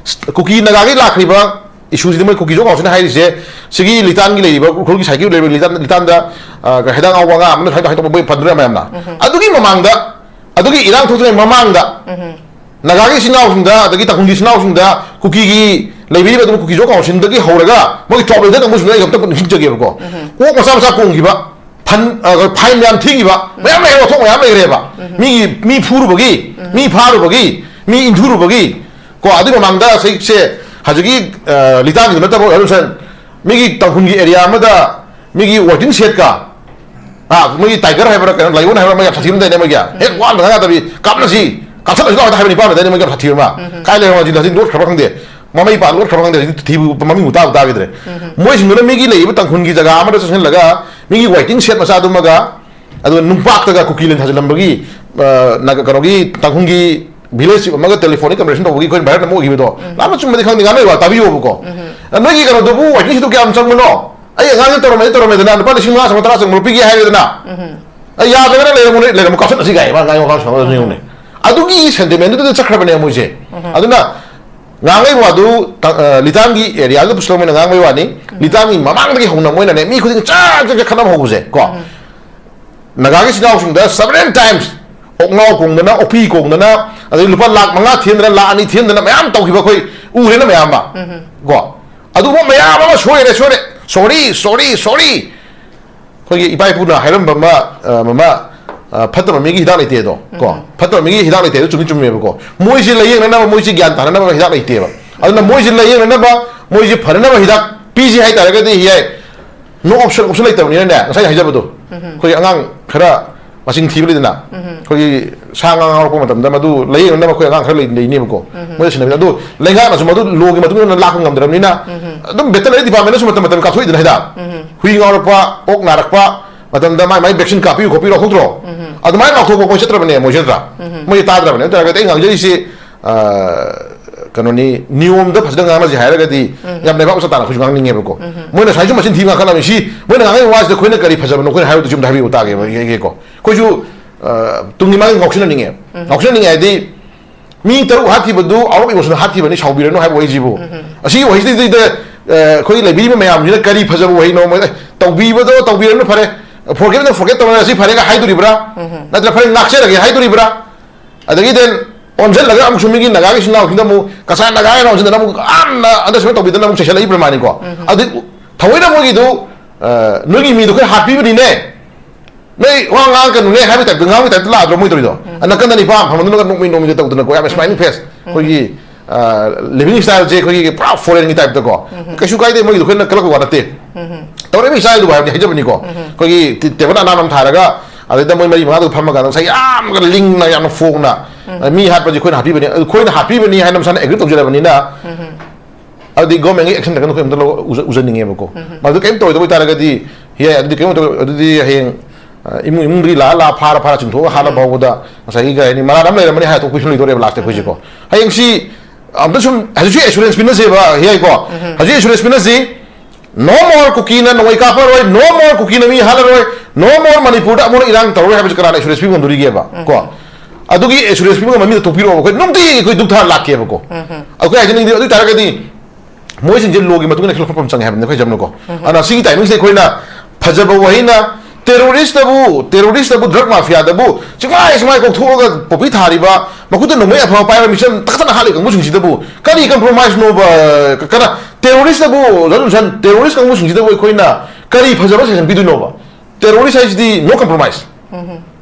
ꯀꯨꯀꯤ ꯅꯥꯒꯥꯒꯤ ꯂꯥꯛꯈ꯭ꯔꯤꯕ ꯏꯁꯨꯁꯤꯗꯤ ꯃꯣꯏ ꯀꯨꯀꯤ ꯖꯣꯛ ꯀꯥꯎꯟꯁꯤꯜꯅ ꯍꯥꯏꯔꯤꯁꯦ, ꯁꯤꯒꯤ ꯂꯤꯇꯥꯟꯒꯤ ꯂꯩꯔꯤꯕ, ꯎꯈ꯭ꯔꯨꯜꯒꯤ ꯁꯥꯏꯠꯀꯤ ꯂꯩꯔꯤꯕ ꯂꯤꯇꯥꯟ, ꯂꯤꯇꯥꯟꯗ, ꯑ, ꯍꯩꯗꯥꯡ ꯉꯥꯎꯕ ꯑꯉꯥꯡ ꯑꯃꯅ ꯁꯨꯃꯥꯏꯅ ꯇꯧꯕ ꯃꯣꯏ ꯄꯟꯗ꯭ꯔ ꯃꯌꯥꯝꯅ꯫ ꯑꯗꯨꯒꯤ ꯃꯃꯥꯡꯗ, ꯑꯗꯨꯒꯤ ꯏꯔꯥꯡ ꯊꯣꯛꯇ꯭ꯔꯤꯉꯩ ꯃꯃꯥꯡꯗ, ꯅꯥꯒꯥꯒꯤ ꯏꯆꯤꯟ ꯏꯅꯥꯎꯁꯤꯡꯗ, ꯑꯗꯒꯤ ꯇꯥꯡꯈꯨꯜꯒꯤ ꯏꯆꯤꯟ ꯏꯅꯥꯎꯁꯤꯡꯗ, ꯀꯨꯀꯤꯒꯤ ꯂꯩꯕꯤꯔꯤꯕ ꯑꯗꯨꯝ ꯀꯨꯀꯤ ꯖꯣꯛ ꯀꯥꯎꯟꯁꯤꯜꯗꯒꯤ ꯍꯧꯔꯒ ꯃꯣꯏꯒꯤ ꯇꯣꯞ ꯂꯦꯚꯦꯜ ꯀꯥꯡꯕꯨꯁꯤꯡꯗꯣ ꯑꯩ ꯑꯝꯇ ꯅꯤꯡꯁꯤꯡꯖꯒꯦꯕꯀꯣ꯫ ꯑꯣꯛ ꯃꯆꯥ ꯃꯆꯥ ꯀꯣꯡꯈꯤꯕ, ꯐꯟ, ꯑ, ꯐꯥꯏꯟ ꯃꯌꯥꯝ ꯊꯤꯈꯤꯕ, ꯃꯌꯥꯝ ꯂꯩꯔꯦ, ꯋꯥꯊꯣꯛ ꯃꯌꯥꯝ ꯂꯩꯈ꯭ꯔꯦꯕ꯫ ꯃꯤꯒꯤ, ꯃꯤ ꯐꯨꯔꯨꯕꯒꯤ, ꯃꯤ ꯐꯥꯔꯨꯕꯒꯤ, ꯃꯤ ꯏꯟꯊꯨꯔꯨꯕꯒꯤ, ꯀꯣ, ꯑꯗꯨꯒꯤ ꯃꯃꯥꯡꯗ ꯁꯤꯁꯦ ꯍꯧꯖꯤꯛꯀꯤ, ꯑ, ꯂꯤꯇꯥꯟꯒꯤꯗꯨ ꯅꯠꯇꯕ, ꯑꯗꯨ ꯁꯟ-, ꯃꯤꯒꯤ ꯇꯥꯡꯈꯨꯜꯒꯤ ꯑꯦꯔꯤꯌꯥ ꯑꯃꯗ ꯃꯤꯒꯤ ꯋꯦꯇꯤꯡ ꯁꯦꯠꯀ, ꯑ, ꯃꯣꯏꯒꯤ ꯇꯥꯏꯒꯔ ꯍꯥꯏꯕ꯭ꯔꯥ, ꯀꯩꯅꯣ, ꯂꯥꯏꯑꯣꯟ ꯍꯥꯏꯕ꯭ꯔꯥ, ꯃꯣꯏ ꯌꯥꯝ ꯁꯥꯊꯤꯕ ꯑꯃ ꯂꯩꯅꯦ ꯃꯣꯏꯒꯤ꯫ ꯍꯦꯛ ꯋꯥ ꯑꯝꯇ ꯉꯥꯡ ꯌꯥꯗꯕꯤ, "ꯀꯥꯞꯅꯁꯤ, ꯀꯥꯞꯊꯠꯂꯁꯤ ꯂꯥꯎ ꯍꯥꯏꯕ ꯅꯤꯄꯥ ꯑꯃꯗꯅꯤ ꯃꯣꯏ ꯌꯥꯝ ꯁꯥꯊꯤꯕ ꯑꯃ꯫ ꯎꯝ꯫ ꯀꯥꯏ ꯂꯩꯔꯝꯃꯣ ꯍꯧꯖꯤꯛ, ꯍꯧꯖꯤꯛ ꯂꯣꯠꯈ꯭ꯔꯕ ꯈꯪꯗꯦ꯫ ꯃꯃꯩ ꯄꯥ ꯂꯣꯠꯈ꯭ꯔꯕ ꯈꯪꯗꯦ, ꯍꯧꯖꯤꯛ ꯊꯤꯕ ꯃꯃꯤꯡꯕꯨ ꯇꯥꯕꯨ ꯇꯥꯈꯤꯗ꯭ꯔꯦ꯫ ꯎꯝ꯫ ꯃꯣꯏꯁꯤꯡꯗꯨꯅ ꯃꯤꯒꯤ ꯂꯩꯔꯤꯕ ꯇꯥꯡꯈꯨꯜꯒꯤ ꯖꯒꯥ ꯑꯃꯗ ꯆꯪꯁꯤꯜꯂꯒ ꯃꯤꯒꯤ waiting shed ꯃꯆꯥꯗꯨꯃꯒ, ꯑꯗꯨꯒ ꯅꯨꯡꯄꯥꯛꯇꯒ ꯀꯨꯀꯤ ꯂꯦꯟ ꯊꯥꯖꯤꯜꯂꯝꯕꯒꯤ, ꯑ, ꯅꯥꯒ-, ꯀꯩꯅꯣꯒꯤ ꯇꯥꯡꯈꯨꯜꯒꯤ village chief ꯑꯃꯒ telephonic conversation ꯇꯧꯕꯒꯤ ꯑꯩꯈꯣꯏꯅ viral ꯑꯃ ꯎꯈꯤꯕꯗꯣ, ꯎꯝ꯫ ꯂꯥꯟꯕ ꯆꯨꯝꯕꯗꯤ ꯈꯪꯗꯦ, ꯉꯥꯡꯅꯔꯤꯕ ꯇꯥꯕꯤꯌꯣꯕꯀꯣ꯫ ꯎꯝ꯫ ꯅꯣꯏꯒꯤ ꯀꯩꯅꯣꯗꯨꯕꯨ waiting shed ꯇꯨ ꯀꯌꯥꯝ ꯆꯪꯕꯅꯣ? ꯑꯩ ꯑꯉꯥꯡꯁꯦ ꯇꯧꯔꯝꯃꯦ, ꯇꯧꯔꯝꯃꯦꯗꯅ, ꯂꯨꯄꯥ ꯂꯤꯁꯤꯡ ꯃꯉꯥ ꯆꯪꯕ, ꯇꯔꯥ ꯆꯪꯕ ꯄꯤꯒꯦ ꯍꯥꯏꯔꯦꯗꯅ꯫ ꯎꯝ꯫ ꯑꯩ ꯌꯥꯗ꯭ꯔꯒꯅ ꯂꯩꯔꯝꯃꯨꯅꯦ, ꯂꯩꯔꯝꯃꯨ, ꯀꯥꯞꯁꯤꯜꯂꯁꯤ ꯀꯥꯏ, ꯃꯥ ꯉꯥꯏꯌꯣ, ꯀꯥꯞꯁꯤꯜꯂꯁꯤ ꯌꯦꯡꯉꯨꯅꯦ꯫ ꯑꯗꯨꯒꯤ sentiment ꯗꯨꯗ ꯆꯠꯈ꯭ꯔꯕꯅꯦ ꯃꯣꯏꯁꯦ꯫ ꯎꯝ꯫ ꯑꯗꯨꯅ ꯉꯥꯡꯕꯩ ꯋꯥꯗꯨ ꯇ-, ꯑ, ꯂꯤꯇꯥꯟꯒꯤ area ꯗ ꯄꯨꯁꯤꯜꯂꯛꯑꯣꯏꯅ ꯉꯥꯡꯕꯩ ꯋꯥꯅꯤ꯫ ꯎꯝ꯫ ꯂꯤꯇꯥꯟꯒꯤ ꯃꯃꯥꯡꯗꯒꯤ ꯍꯧꯅ ꯃꯣꯏꯅꯅꯦ, ꯃꯤ ꯈꯨꯗꯤꯡ ꯆꯥꯛ ꯆꯥꯛ ꯆꯥꯛ ꯈꯠꯅꯕ ꯍꯧꯕꯁꯦ, ꯀꯣ꯫ ꯎꯝ꯫ ꯅꯥꯒꯥꯒꯤ ꯏꯆꯤꯟ ꯏꯅꯥꯎꯁꯤꯡꯗ several times ꯑꯣꯛꯅꯥꯎ ꯀꯣꯡꯗꯅ, ꯑꯣꯛꯄꯤ ꯀꯣꯡꯗꯅ, ꯑꯗꯩ ꯂꯨꯄꯥ ꯂꯥꯈ ꯃꯉꯥ ꯊꯤꯍꯟꯗꯅ, ꯂꯥꯈ ꯑꯅꯤ ꯊꯤꯍꯟꯗꯅ ꯃꯌꯥꯝ ꯇꯧꯈꯤꯕ ꯑꯩꯈꯣꯏ ꯎꯔꯦꯅ ꯃꯌꯥꯝ ꯑꯃ꯫ ꯎꯝ꯫ ꯀꯣ꯫ ꯑꯗꯨꯒꯨꯝꯕ ꯃꯌꯥꯝ ꯑꯃ ꯁꯣꯏꯔꯦ, ꯁꯣꯏꯔꯦ꯫ Sorry, sorry, sorry꯫ ꯑꯩꯈꯣꯏꯒꯤ ꯏꯄꯥ ꯏꯄꯨꯅ ꯍꯥꯏꯔꯝꯕ ꯑꯃ, ꯑ, ꯑꯃ, ꯑ, "ꯐꯠꯇꯕ ꯃꯤꯒꯤ ꯍꯤꯗꯥꯛ ꯂꯩꯇꯦ" ꯑꯗꯣ, ꯀꯣ? ꯎꯝ꯫ "ꯐꯠꯇꯕ ꯃꯤꯒꯤ ꯍꯤꯗꯥꯛ ꯂꯩꯇꯦ" ꯑꯗꯨ ꯆꯨꯝꯗꯤ ꯆꯨꯝꯃꯦꯕꯀꯣ꯫ ꯃꯣꯏꯁꯦ ꯂꯥꯏꯌꯦꯡꯅꯅꯕ, ꯃꯣꯏꯁꯦ ꯒ꯭ꯌꯥꯟ ꯇꯥꯅꯅꯕ ꯍꯤꯗꯥꯛ ꯂꯩꯇꯦꯕ꯫ ꯑꯗꯨꯅ ꯃꯣꯏꯁꯦ ꯂꯥꯏꯌꯦꯡꯅꯅꯕ, ꯃꯣꯏꯁꯦ ꯐꯅꯅꯕ ꯍꯤꯗꯥꯛ ꯄꯤꯁꯤ ꯍꯥꯏ ꯇꯥꯔꯒꯗꯤ ꯌꯥꯏ꯫ No option, option ꯂꯩꯇꯕꯅꯤꯅꯅꯦ, ꯉꯁꯥꯏ ꯍꯥꯏꯖꯕꯗꯣ, ꯎꯝ꯫ ꯑꯩꯈꯣꯏꯒꯤ ꯑꯉꯥꯡ ꯈꯔ ꯃꯁꯤꯡ ꯊꯤꯕ ꯂꯩꯗꯅ, ꯎꯝ꯫ ꯑꯩꯈꯣꯏꯒꯤ ꯁꯥ ꯉꯥ ꯉꯥꯎꯔꯛꯄ ꯃꯇꯝꯗ ꯃꯗꯨ ꯂꯥꯏꯌꯦꯡꯅꯅꯕ ꯑꯩꯈꯣꯏ ꯑꯉꯥꯡ ꯈꯔ ꯂꯩ-, ꯂꯩꯅꯦꯕꯀꯣ꯫ ꯎꯝ꯫ ꯃꯣꯏꯗ ꯁꯤꯟꯅꯕꯤꯗ꯫ ꯑꯗꯨ ꯂꯩꯉꯥꯛꯅꯁꯨ ꯃꯗꯨ law ꯒꯤ ꯃꯇꯨꯡ ꯏꯟꯅ ꯂꯥꯛꯄ ꯉꯝꯗ꯭ꯔꯕꯅꯤꯅ, ꯎꯝ꯫ ꯑꯗꯨꯝ veterinary department ꯅꯁꯨ ꯃꯇꯝ ꯃꯇꯝ ꯀꯥꯞꯊꯣꯛꯏꯗꯅ ꯍꯤꯗꯥꯛ꯫ ꯎꯝ꯫ ꯍꯨꯏ ꯉꯥꯎꯔꯛꯄ, ꯑꯣꯛ ꯅꯥꯔꯛꯄ ꯃꯇꯝꯗ ꯃꯥꯏ ꯃꯥꯏ vaccine ꯀꯥꯞꯄꯤꯌꯨ ꯈꯣꯠꯄꯤꯌꯨ ꯂꯥꯎꯊꯣꯛꯇ꯭ꯔꯣ? ꯎꯝ꯫ ꯑꯗꯨꯃꯥꯏꯅ ꯂꯥꯎꯊꯣꯛꯄ ꯃꯣꯏ ꯆꯠꯇ꯭ꯔꯕꯅꯦ, ꯃꯣꯏ ꯆꯠꯇ꯭ꯔꯥ? ꯎꯝ꯫ ꯃꯣꯏ ꯇꯥꯗ꯭ꯔꯕꯅꯦ꯫ ꯑꯗꯨ ꯇꯥꯔꯒꯗꯤ ꯑꯩ ꯉꯥꯡꯖꯔꯤꯁꯤ, ꯑ, ꯀꯩꯅꯣꯅꯤ, ꯅꯤꯌꯣꯝꯗ ꯐꯖꯅ ꯉꯥꯡꯅꯁꯤ ꯍꯥꯏꯔꯒꯗꯤ ꯎꯝ꯫ ꯌꯥꯝ ꯂꯩꯕꯥꯛ ꯃꯆꯥ ꯇꯥꯅ ꯑꯩꯈꯣꯏꯁꯨ ꯉꯥꯡꯅꯤꯡꯉꯦꯕꯀꯣ꯫ ꯎꯝ꯫ ꯃꯣꯏꯅ ꯁꯨꯃꯥꯏꯅ ꯁꯨꯝ ꯃꯆꯤꯟ ꯊꯤ ꯉꯥꯡꯈꯠꯂꯝꯃꯤ꯫ ꯁꯤ ꯃꯣꯏꯅ ꯉꯥꯡꯉꯛꯏ ꯋꯥꯁꯤꯗ ꯑꯩꯈꯣꯏꯅ ꯀꯔꯤ ꯐꯖꯕꯅꯣ ꯑꯩꯈꯣꯏꯅ ꯍꯥꯏꯕꯗꯨꯁꯨ ꯑꯝꯇ ꯍꯥꯏꯕꯤꯌꯨ ꯇꯥꯒꯦꯕ, ꯌꯦꯡꯒꯦꯀꯣ꯫ ꯑꯩꯈꯣꯏꯁꯨ, ꯑ, ꯇꯨꯡꯒꯤ ꯃꯥꯡꯒꯤ ꯉꯥꯎꯁꯤꯟꯅꯅꯤꯡꯉꯦ꯫ ꯎꯝ꯫ ꯉꯥꯎꯁꯤꯟꯅꯅꯤꯡꯉꯦ ꯍꯥꯏꯗꯤ ꯃꯤ ꯇꯔꯨꯛ ꯍꯥꯠꯈꯤꯕꯗꯨ out of emotion ꯍꯥꯠꯈꯤꯕꯅꯤ, ꯁꯥꯎꯕꯤꯔꯅꯨ ꯍꯥꯏꯕ ꯋꯥꯍꯩꯁꯤꯕꯨ꯫ ꯎꯝ꯫ ꯑꯁꯤꯒꯤ ꯋꯥꯍꯩꯁꯤꯗ, ꯑ, ꯑꯩꯈꯣꯏꯒꯤ ꯂꯩꯕꯤꯔꯤꯕ ꯃꯌꯥꯝꯁꯤꯅ ꯀꯔꯤ ꯐꯖꯕ ꯋꯥꯍꯩꯅꯣ? ꯃꯣꯏ, "ꯑꯦ, ꯇꯧꯕꯤꯕꯗꯣ ꯇꯧꯕꯤꯔꯅꯨ ꯐꯔꯦ, forgive ꯅ forget ꯇꯧꯅꯔꯁꯤ ꯐꯔꯦꯒ" ꯍꯥꯏꯗꯣꯔꯤꯕ꯭ꯔꯥ? ꯎꯝ꯫ ꯅꯠꯇ꯭ꯔ "ꯐꯔꯦ, ꯉꯥꯛꯆꯔꯒꯦ" ꯍꯥꯏꯗꯣꯔꯤꯕ꯭ꯔꯥ? ꯑꯗꯒꯤ then ꯑꯣꯟꯁꯤꯜꯂꯒ ꯑꯃꯨꯛꯁꯨ ꯃꯤꯒꯤ ꯅꯥꯒꯥꯒꯤ ꯏꯆꯤꯟ ꯏꯅꯥꯎꯁꯤꯡꯗ ꯑꯃꯨꯛ ꯀꯆꯥ ꯅꯥꯒꯥ ꯍꯥꯏꯅ ꯑꯣꯟꯁꯤꯟꯗꯅ ꯑꯃꯨꯛ ꯌꯥꯝꯅ underestimate ꯇꯧꯕꯤꯗꯅ ꯑꯃꯨꯛ ꯆꯩꯁꯜꯂꯛꯏꯕ꯭ꯔꯥ ꯃꯥꯅꯤꯀꯣ? ꯎꯝ꯫ ꯑꯗꯨ ꯊꯑꯣꯏꯅ ꯃꯣꯏꯒꯤꯗꯨ, ꯑ, "ꯅꯣꯏꯒꯤ ꯃꯤꯗꯨ ꯑꯩꯈꯣꯏ ꯍꯥꯠꯄꯤꯕꯅꯤꯅꯦ, ꯅꯣꯏ ꯋꯥ ꯉꯥꯡꯉꯛꯀꯅꯨꯅꯦ" ꯍꯥꯏꯕꯒꯤ type ꯇ, ꯉꯥꯡꯕꯒꯤ type ꯇ ꯂꯥꯛꯑꯗ꯭ꯔꯣ ꯃꯣꯏ ꯇꯧꯔꯤꯗꯣ? ꯎꯝ꯫ ꯑ, ꯅꯥꯀꯟꯗ ꯅꯤꯄꯥ ꯑꯃ ꯐꯝꯃꯗꯨꯅꯒ ꯅꯣꯛꯃꯤ ꯅꯣꯛꯃꯤꯒ ꯇꯧꯗꯅꯀꯣ, ꯌꯥꯝ smiling face꯫ ꯎꯝ꯫ ꯑꯩꯈꯣꯏꯒꯤ, ꯑ, living style ꯁꯦ ꯑꯩꯈꯣꯏꯒꯤ ꯄꯨꯔꯥ foreign ꯒꯤ type ꯇꯀꯣ꯫ ꯎꯝ꯫ ꯀꯩꯁꯨ ꯀꯥꯏꯗꯦ, ꯃꯣꯏꯒꯤꯗꯣ ꯑꯩꯈꯣꯏꯅ ꯀꯜꯂꯛꯄ ꯋꯥ ꯅꯠꯇꯦ꯫ ꯎꯝ꯫ ꯇꯧꯔꯛꯏꯕ style ꯗꯨꯕꯨ ꯍꯥꯏꯕꯅꯤ, ꯍꯥꯏꯖꯕꯅꯤꯀꯣ꯫ ꯎꯝ꯫ ꯑꯩꯈꯣꯏꯒꯤ ꯇꯤ-, table ꯑꯅꯥꯟꯕ ꯑꯃ ꯊꯥꯔꯒ ꯑꯗꯩꯗ ꯃꯣꯏ ꯃꯔꯤ ꯃꯉꯥꯗꯨ ꯐꯝꯃꯒ ꯉꯁꯥꯏ ꯌꯥꯝꯅ ꯂꯤꯡꯅ, ꯌꯥꯝꯅ ꯐꯣꯡꯅ ꯃꯤ ꯍꯥꯠꯄꯁꯦ ꯑꯩꯈꯣꯏꯅ ꯍꯥꯠꯄꯤꯕꯅꯤ, ꯑꯩꯈꯣꯏꯅ ꯍꯥꯠꯄꯤꯕꯅꯤ ꯍꯥꯏꯅ ꯃꯁꯥꯅ ꯑꯦꯒ꯭ꯔꯤ ꯇꯧꯖꯔꯕꯅꯤꯅ, ꯑꯗꯨꯗꯤ ꯒꯣꯔꯃꯦꯟꯒꯤ ꯑꯦꯛꯁꯟ ꯈꯛꯇꯪ ꯑꯩꯈꯣꯏ ꯑꯝꯇ ꯂꯧ-, ꯎꯖ-, ꯎꯖꯅꯤꯡꯉꯦꯕꯀꯣ꯫ ꯃꯗꯨ ꯀꯔꯤꯝ ꯇꯧꯔꯣꯏꯗꯕ ꯑꯣꯏꯇꯥꯔꯒꯗꯤ, ꯌꯥꯏ, ꯑꯗꯨꯗꯤ ꯀꯔꯤꯝ ꯇꯧꯔꯣꯏ, ꯑꯗꯨꯗꯤ ꯍꯌꯦꯡ, ꯑ, ꯏꯃꯨꯡ, ꯏꯃꯨꯡꯗꯒꯤ ꯂꯥꯛꯑ, ꯂꯥꯛꯑ, ꯐꯥꯔ, ꯐꯥꯔ ꯆꯤꯡꯊꯣꯛꯑꯒ ꯍꯥꯠꯂ ꯐꯥꯎꯕꯗ ꯉꯁꯥꯏꯒꯤ ꯀꯩ ꯍꯥꯏꯅꯤ, ꯃꯔꯥꯜ ꯑꯃ ꯂꯩꯔꯝꯃꯅꯤ ꯍꯥꯏ ꯍꯥꯠꯇꯣꯛꯄꯤꯁꯨ ꯂꯣꯏꯗꯣꯔꯦꯕ ꯂꯥꯁꯇ ꯑꯩꯈꯣꯏꯁꯦꯀꯣ꯫ ꯍꯌꯦꯡꯁꯤ ꯑꯝꯇ ꯁꯨꯝ ꯍꯧꯖꯤꯛꯁꯨ ꯑꯦꯁꯨꯔꯦꯟꯁ ꯄꯤꯅꯁꯦꯕ, ꯌꯥꯏꯀꯣ? ꯍꯧꯖꯤꯛ ꯑꯦꯁꯨꯔꯦꯟꯁ ꯄꯤꯅꯁꯤ, no more ꯀꯨꯀꯤꯅ ꯅꯣꯡꯃꯩ ꯀꯥꯞꯄꯔꯣꯏ, no more ꯀꯨꯀꯤꯅ ꯃꯤ ꯍꯥꯠꯂꯔꯣꯏ, no more ꯃꯅꯤꯄꯨꯔꯗ ꯑꯃꯨꯛ ꯏꯔꯥꯡ ꯇꯧꯔꯔꯣꯏ ꯍꯥꯏꯕꯁꯤ ꯀꯅꯥꯅ ꯑꯦꯁꯨꯔꯦꯟꯁ ꯄꯤꯕ ꯉꯝꯗꯣꯔꯤꯒꯦꯕ? ꯀꯣ? ꯑꯗꯨꯒꯤ ꯑꯦꯁꯨꯔꯦꯟꯁ ꯄꯤꯕ ꯉꯝꯕ ꯃꯤꯗ ꯊꯣꯛꯄꯤꯔꯛꯑꯣꯕ, ꯑꯩꯈꯣꯏ ꯅꯨꯡꯇꯤꯒꯤ ꯑꯩꯈꯣꯏ ꯗꯨꯛ ꯊꯥ ꯂꯥꯛꯀꯦꯕꯀꯣ꯫ ꯑꯩꯈꯣꯏ ꯍꯥꯏꯖꯅꯤꯡꯉꯤꯗꯤ ꯑꯗꯨ ꯑꯣꯏꯇꯥꯔꯒꯗꯤ ꯃꯣꯏꯁꯤꯡꯁꯦ ꯂꯣꯒꯤ ꯃꯇꯨꯡ ꯏꯟꯅ ꯑꯦꯛꯁꯟ ꯂꯧꯈꯠꯄ ꯑꯃ ꯆꯪꯉꯦ ꯍꯥꯏꯕꯅꯤ ꯑꯩꯈꯣꯏ ꯖꯝꯅꯀꯣ꯫ ꯑꯗꯨꯅ ꯁꯤꯒꯤ ꯇꯥꯏꯃꯤꯡꯁꯦ ꯑꯩꯈꯣꯏꯅ ꯐꯖꯕ ꯋꯥꯍꯩꯅ ꯇꯦꯔꯣꯔꯤꯁꯇꯕꯨ, ꯇꯦꯔꯣꯔꯤꯁꯇꯕꯨ, ꯗ꯭ꯔꯒ ꯃꯥꯐꯤꯌꯥꯗꯕꯨ ꯆꯤꯡꯃꯥꯏ ꯆꯤꯡꯃꯥꯏ ꯀꯣꯛꯊꯣꯛꯑꯒ ꯄꯣꯄꯤ ꯊꯥꯔꯤꯕ, ꯃꯈꯨꯠꯇ ꯅꯣꯡꯃꯩ ꯑꯐꯕ ꯄꯥꯏꯕ ꯃꯤꯆꯝ ꯇꯛꯇꯅ ꯍꯥꯠꯂꯤ ꯀꯥꯡꯕꯨꯁꯤꯡꯁꯤꯗꯕꯨ ꯀꯔꯤ ꯀꯝꯄ꯭ꯔꯣꯃꯥꯏꯁꯅꯣꯕ? ꯀ-, ꯀꯔ-, ꯇꯦꯔꯣꯔꯤꯁꯇꯕꯨ, ꯖꯣꯟꯁꯟ, ꯇꯦꯔꯣꯔꯤꯁ ꯀꯥꯡꯕꯨꯁꯤꯡꯁꯤꯗꯕꯨ ꯑꯩꯈꯣꯏꯅ ꯀꯔꯤ ꯐꯖꯕ ꯁꯦꯟꯁꯟ ꯄꯤꯗꯣꯏꯅꯣꯕ? ꯇꯦꯔꯣꯔꯤꯁ ꯍꯥꯏꯁꯤꯗꯤ no compromise꯫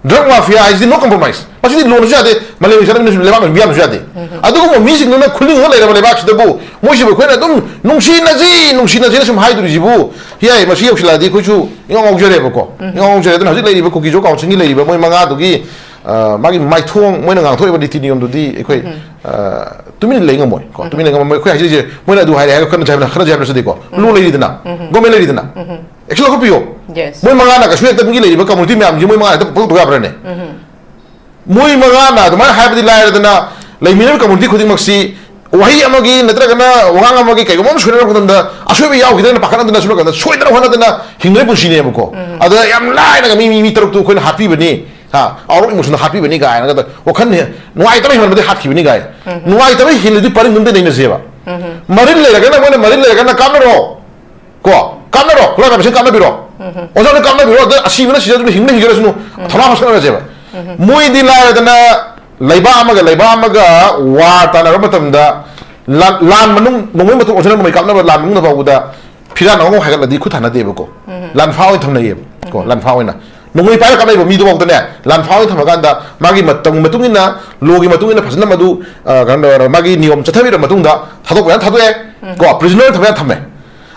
ꯗ꯭ꯔꯒ ꯃꯥꯐꯤꯌꯥ ꯍꯥꯏꯁꯤꯗꯤ no compromise꯫ ꯃꯁꯤꯗꯤ ꯂꯣꯅꯁꯨ ꯌꯥꯗꯦ, ꯃꯥꯂꯦꯝꯒꯤ ꯆꯠꯅꯕꯤꯅꯁꯨ ꯂꯩꯕꯥꯛꯅ ꯃꯤꯌꯥꯝꯅꯁꯨ ꯌꯥꯗꯦ꯫ ꯑꯗꯨꯒꯨꯝꯕ ꯃꯤꯁꯤꯡꯗꯨꯅ ꯈꯨꯜꯂꯤꯡꯉꯒ ꯂꯩꯔꯕ ꯂꯩꯕꯥꯛꯁꯤꯗꯕꯨ ꯃꯣꯏꯁꯤꯕꯨ ꯑꯩꯈꯣꯏꯅ ꯑꯗꯨꯝ ꯅꯨꯡꯁꯤꯅꯁꯤ, ꯅꯨꯡꯁꯤꯅꯁꯤꯅ ꯁꯨꯝ ꯍꯥꯏꯗꯣꯔꯤꯁꯤꯕꯨ, ꯌꯥꯏ, ꯃꯁꯤ ꯌꯧꯁꯤꯜꯂꯛꯑꯗꯤ ꯑꯩꯈꯣꯏꯁꯨ ꯏꯉꯥꯎ ꯉꯥꯎꯖꯔꯦꯕꯀꯣ꯫ ꯏꯉꯥꯎ ꯉꯥꯎꯖꯔꯦ꯫ ꯑꯗꯨꯅ ꯍꯧꯖꯤꯛ ꯂꯩꯔꯤꯕ ꯀꯨꯀꯤꯖꯣ ꯀꯥꯎꯟꯁꯤꯜꯒꯤ ꯂꯩꯔꯤꯕ ꯃꯣꯏ ꯃꯉꯥꯗꯨꯒꯤ, ꯑ, ꯃꯥꯒꯤ ꯃꯥꯏꯊꯣꯡ, ꯃꯣꯏꯅ ꯉꯥꯡꯊꯣꯛꯏꯕ ꯅꯤꯇꯤ ꯅꯤꯌꯣꯝꯗꯨꯗꯤ ꯑꯩꯈꯣꯏ, ꯑ, ꯇꯨꯃꯤꯟꯅ ꯂꯩ ꯉꯝꯃꯣꯏ ꯀꯣ꯫ ꯇꯨꯃꯤꯟꯅ ꯂꯩ ꯉꯝꯃꯣꯏ꯫ ꯑꯩꯈꯣꯏ ꯍꯥꯏꯖꯔꯤꯁꯦ, ꯃꯣꯏꯅ ꯑꯗꯨ ꯍꯥꯏꯔꯦ ꯍꯥꯏꯔꯒ ꯈꯠꯅꯁꯦ ꯍꯥꯏꯕꯅ, ꯈꯠꯅꯁꯦ ꯍꯥꯏꯕꯅ ꯆꯠꯇꯦꯀꯣ꯫ ꯂꯣ ꯂꯩꯔꯤꯗꯅ, ꯒꯣꯔꯃꯦꯟ ꯂꯩꯔꯤꯗꯅ꯫ ꯑꯦꯛꯁꯟ ꯂꯧꯈꯠꯄꯤꯌꯣ꯫ ꯃꯣꯏ ꯃꯉꯥꯅ ꯀꯩꯁꯨ ꯍꯦꯛꯇ ꯃꯤꯒꯤ ꯂꯩꯔꯤꯕ ꯀꯝꯃꯨꯅꯤꯇꯤ ꯃꯌꯥꯝꯁꯤ ꯃꯣꯏ ꯃꯉꯥꯅ ꯍꯦꯛꯇ ꯄꯨꯊꯣꯛꯄ ꯌꯥꯕ꯭ꯔꯥꯅꯦ? ꯃꯣꯏ ꯃꯉꯥꯅ ꯑꯗꯨꯃꯥꯏꯅ ꯍꯥꯏꯕꯗꯤ ꯂꯥꯏꯔꯗꯅ, ꯂꯩꯃꯤꯟꯅꯔꯤꯕ ꯀꯝꯃꯨꯅꯤꯇꯤ ꯈꯨꯗꯤꯡꯃꯛꯁꯤ ꯋꯥꯍꯩ ꯑꯃꯒꯤ ꯅꯠꯇ꯭ꯔꯒꯅ ꯋꯥꯉꯥꯡ ꯑꯃꯒꯤ ꯀꯩꯒꯨꯝꯕ ꯑꯃ ꯁꯣꯏꯅꯔꯛꯄ ꯃꯇꯝꯗ ꯑꯁꯣꯏꯕ ꯌꯥꯎꯈꯤꯗ꯭ꯔꯅ ꯄꯥꯈꯠꯅꯗꯅ ꯁꯨꯝ ꯀꯥꯟꯗ ꯁꯣꯏꯗꯅ ꯍꯣꯠꯅꯗꯅ ꯍꯤꯡꯅꯕ ꯄꯨꯟꯁꯤꯅꯦꯕꯀꯣ꯫ ꯑꯗ ꯌꯥꯝ ꯂꯥꯏꯅꯒ ꯃꯤ, ꯃꯤ, ꯃꯤ ꯇꯔꯨꯛꯇꯨ ꯑꯩꯈꯣꯏꯅ ꯍꯥꯠꯄꯤꯕꯅꯤ, ꯍꯥ, ꯑꯥꯎꯠ ꯑꯣꯐ ꯏꯃꯣꯁꯟꯗ ꯍꯥꯠꯄꯤꯕꯅꯤ ꯀꯥꯏꯅꯒ ꯋꯥꯈꯜ ꯍꯦ-, ꯅꯨꯡꯉꯥꯏꯇꯕ ꯍꯦꯟꯃꯟꯕꯗꯤ ꯍꯥꯠꯈꯤꯕꯅꯤ ꯀꯥꯏ꯫ ꯅꯨꯡꯉꯥꯏꯇꯕ ꯍꯦꯜꯂꯗꯤ ꯄꯔꯤꯡ ꯑꯝꯇ ꯅꯩꯅꯁꯦꯕ꯫ ꯃꯔꯤꯜ ꯂꯩꯔꯒꯅ ꯃꯣꯏꯅ ꯃꯔꯤꯜ ꯂꯩꯔꯒꯅ ꯀꯥꯞꯅꯔꯣ꯫ ꯀꯣ, ꯀꯥꯞꯅꯔꯣ, ꯈꯨꯠꯂꯥꯏ ꯃꯁꯤꯡ ꯀꯥꯞꯅꯕꯤꯔꯣ꯫ ꯑꯣꯖꯥꯅ ꯀꯥꯞꯅꯕꯤꯔꯣ, ꯑꯗ ꯑꯁꯤꯕꯅ ꯁꯤꯖꯁꯅꯨ, ꯍꯤꯡꯕꯅ ꯍꯤꯡꯖꯔꯁꯅꯨ, ꯊꯧꯅꯥ ꯐꯁꯟꯅꯔꯁꯦꯕ꯫ ꯃꯣꯏꯗꯤ ꯂꯥꯏꯔꯗꯅ ꯂꯩꯕꯥꯛ ꯑꯃꯒ ꯂꯩꯕꯥꯛ ꯑꯃꯒ ꯋꯥꯔ ꯇꯥꯟꯅꯔꯕ ꯃꯇꯝꯗ ꯂꯥꯟ, ꯂꯥꯟ ꯃꯅꯨꯡ, ꯅꯣꯡꯃꯩ ꯃꯇꯨꯡ ꯑꯣꯟꯁꯤꯟꯅ ꯅꯣꯡꯃꯩ ꯀꯥꯞꯅꯕ ꯂꯥꯟ ꯃꯅꯨꯡꯗ ꯐꯥꯎꯕꯗ ꯐꯤꯔꯥꯟ ꯑꯃ ꯍꯥꯏꯒꯠꯂꯗꯤ ꯈꯨꯠ ꯊꯥꯅꯗꯦꯕꯀꯣ꯫ ꯂꯥꯟꯐꯥ ꯑꯣꯏꯅ ꯊꯝꯅꯩꯌꯦꯕ꯫ ꯀꯣ, ꯂꯥꯟꯐꯥ ꯑꯣꯏꯅ꯫ ꯅꯣꯡꯃꯩ ꯄꯥꯏꯔ ꯀꯥꯞꯅꯔꯤꯕ ꯃꯤꯗꯨꯐꯥꯎꯗꯅꯦ, ꯂꯥꯟꯐꯥ ꯑꯣꯏꯅ ꯊꯝꯃꯀꯥꯟꯗ ꯃꯥꯒꯤ ꯃꯇꯝꯒꯤ ꯃꯇꯨꯡ ꯏꯟꯅ, ꯂꯣꯒꯤ ꯃꯇꯨꯡ ꯏꯟꯅ ꯐꯖꯅ ꯃꯗꯨ, ꯑ, ꯀꯩꯅꯣ, ꯃꯥꯒꯤ ꯅꯤꯌꯣꯝ ꯆꯠꯊꯕꯤꯔꯕ ꯃꯇꯨꯡꯗ ꯊꯥꯗꯣꯛꯄ ꯌꯥꯅ ꯊꯥꯗꯣꯛꯑꯦ꯫ ꯀꯣ, ꯄ꯭ꯔꯤꯖꯅꯔ ꯊꯝꯕ ꯌꯥꯅ ꯊꯝꯃꯦ꯫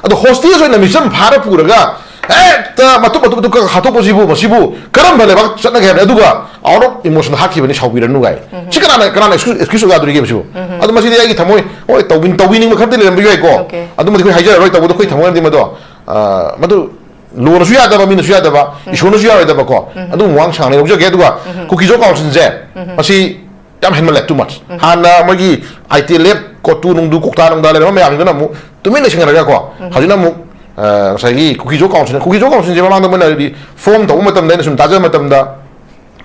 ꯑꯗꯣ ꯍꯣꯁꯇꯦꯖ ꯑꯣꯏꯅ ꯃꯤꯆꯝ ꯐꯥꯔ ꯄꯨꯔꯒ ꯍꯦꯛꯇ ꯃꯇꯨꯞ ꯃꯇꯨꯞ ꯃꯇꯨꯞ ꯈꯛ ꯍꯥꯠꯇꯣꯛꯄꯁꯤꯕꯨ, ꯃꯁꯤꯕꯨ ꯀꯔꯝꯕ ꯂꯩꯕꯥꯛ ꯆꯠꯅꯒꯦ ꯍꯥꯏꯕꯅꯤ? ꯑꯗꯨꯒ out of emotion ꯍꯥꯠꯈꯤꯕꯅꯤ, ꯁꯥꯎꯕꯤꯔꯅꯨ ꯒꯥꯏ꯫ ꯁꯤ ꯀꯅꯥꯅ, ꯀꯅꯥꯅ excuse, excuse ꯑꯣꯏ ꯌꯥꯗꯣꯔꯤꯒꯦ ꯁꯤꯕꯨ? ꯑꯗꯨ ꯃꯁꯤꯗꯤ ꯑꯩꯒꯤ ꯊꯃꯣꯏ, ꯍꯣꯏ, ꯇꯧꯕꯤ-, ꯇꯧꯕꯤꯅꯤꯡꯕ ꯈꯔꯗꯤ ꯂꯩꯔꯝꯕ ꯌꯥꯏꯀꯣ꯫ Okay. ꯑꯗꯨꯃꯗꯤ ꯑꯩꯈꯣꯏ ꯍꯥꯏꯖꯔꯔꯣꯏ, ꯇꯧꯕꯗꯣ ꯑꯩꯈꯣꯏ ꯊꯃꯣꯏꯅꯗꯤ ꯃꯗꯣ, ꯑ, ꯃꯗꯨ ꯂꯣꯅꯁꯨ ꯌꯥꯗꯕ, ꯃꯤꯅꯁꯨ ꯌꯥꯗꯕ, ꯏꯁꯣꯔꯅꯁꯨ ꯌꯥꯔꯣꯏꯗꯕꯀꯣ꯫ ꯑꯗꯨꯒꯨꯝꯕ ꯋꯥꯍꯪ ꯁꯥꯡꯅ ꯂꯧꯖꯒꯦ꯫ ꯑꯗꯨꯒ ꯀꯨꯀꯤꯖꯣ ꯀꯥꯎꯟꯁꯤꯜꯁꯦ, ꯃꯁꯤ ꯌꯥꯝ ꯍꯦꯟꯃꯜꯂꯦ, too much꯫ ꯍꯥꯟꯅ ꯃꯣꯏꯒꯤ ITLF, ꯀꯣꯇꯨ ꯅꯨꯡꯗꯨ, ꯀꯣꯛꯇꯥ ꯅꯨꯡꯗꯥ ꯂꯩꯔꯝꯕ ꯃꯌꯥꯝꯗꯨꯅ ꯑꯃꯨꯛ ꯇꯨꯃꯤꯟ ꯂꯩꯁꯤꯟꯈ꯭ꯔꯒꯀꯣ, ꯍꯧꯖꯤꯛꯅ ꯑꯃꯨꯛ, ꯑ, ꯉꯁꯥꯏꯒꯤ ꯀꯨꯀꯤꯖꯣ ꯀꯥꯎꯟꯁꯤꯜ, ꯀꯨꯀꯤꯖꯣ ꯀꯥꯎꯟꯁꯤꯜꯁꯦ ꯃꯃꯥꯡꯗ ꯃꯣꯏꯅ reform ꯇꯧꯕ ꯃꯇꯝꯗ ꯑꯩꯅ ꯁꯨꯝ ꯇꯥꯖꯕ ꯃꯇꯝꯗ,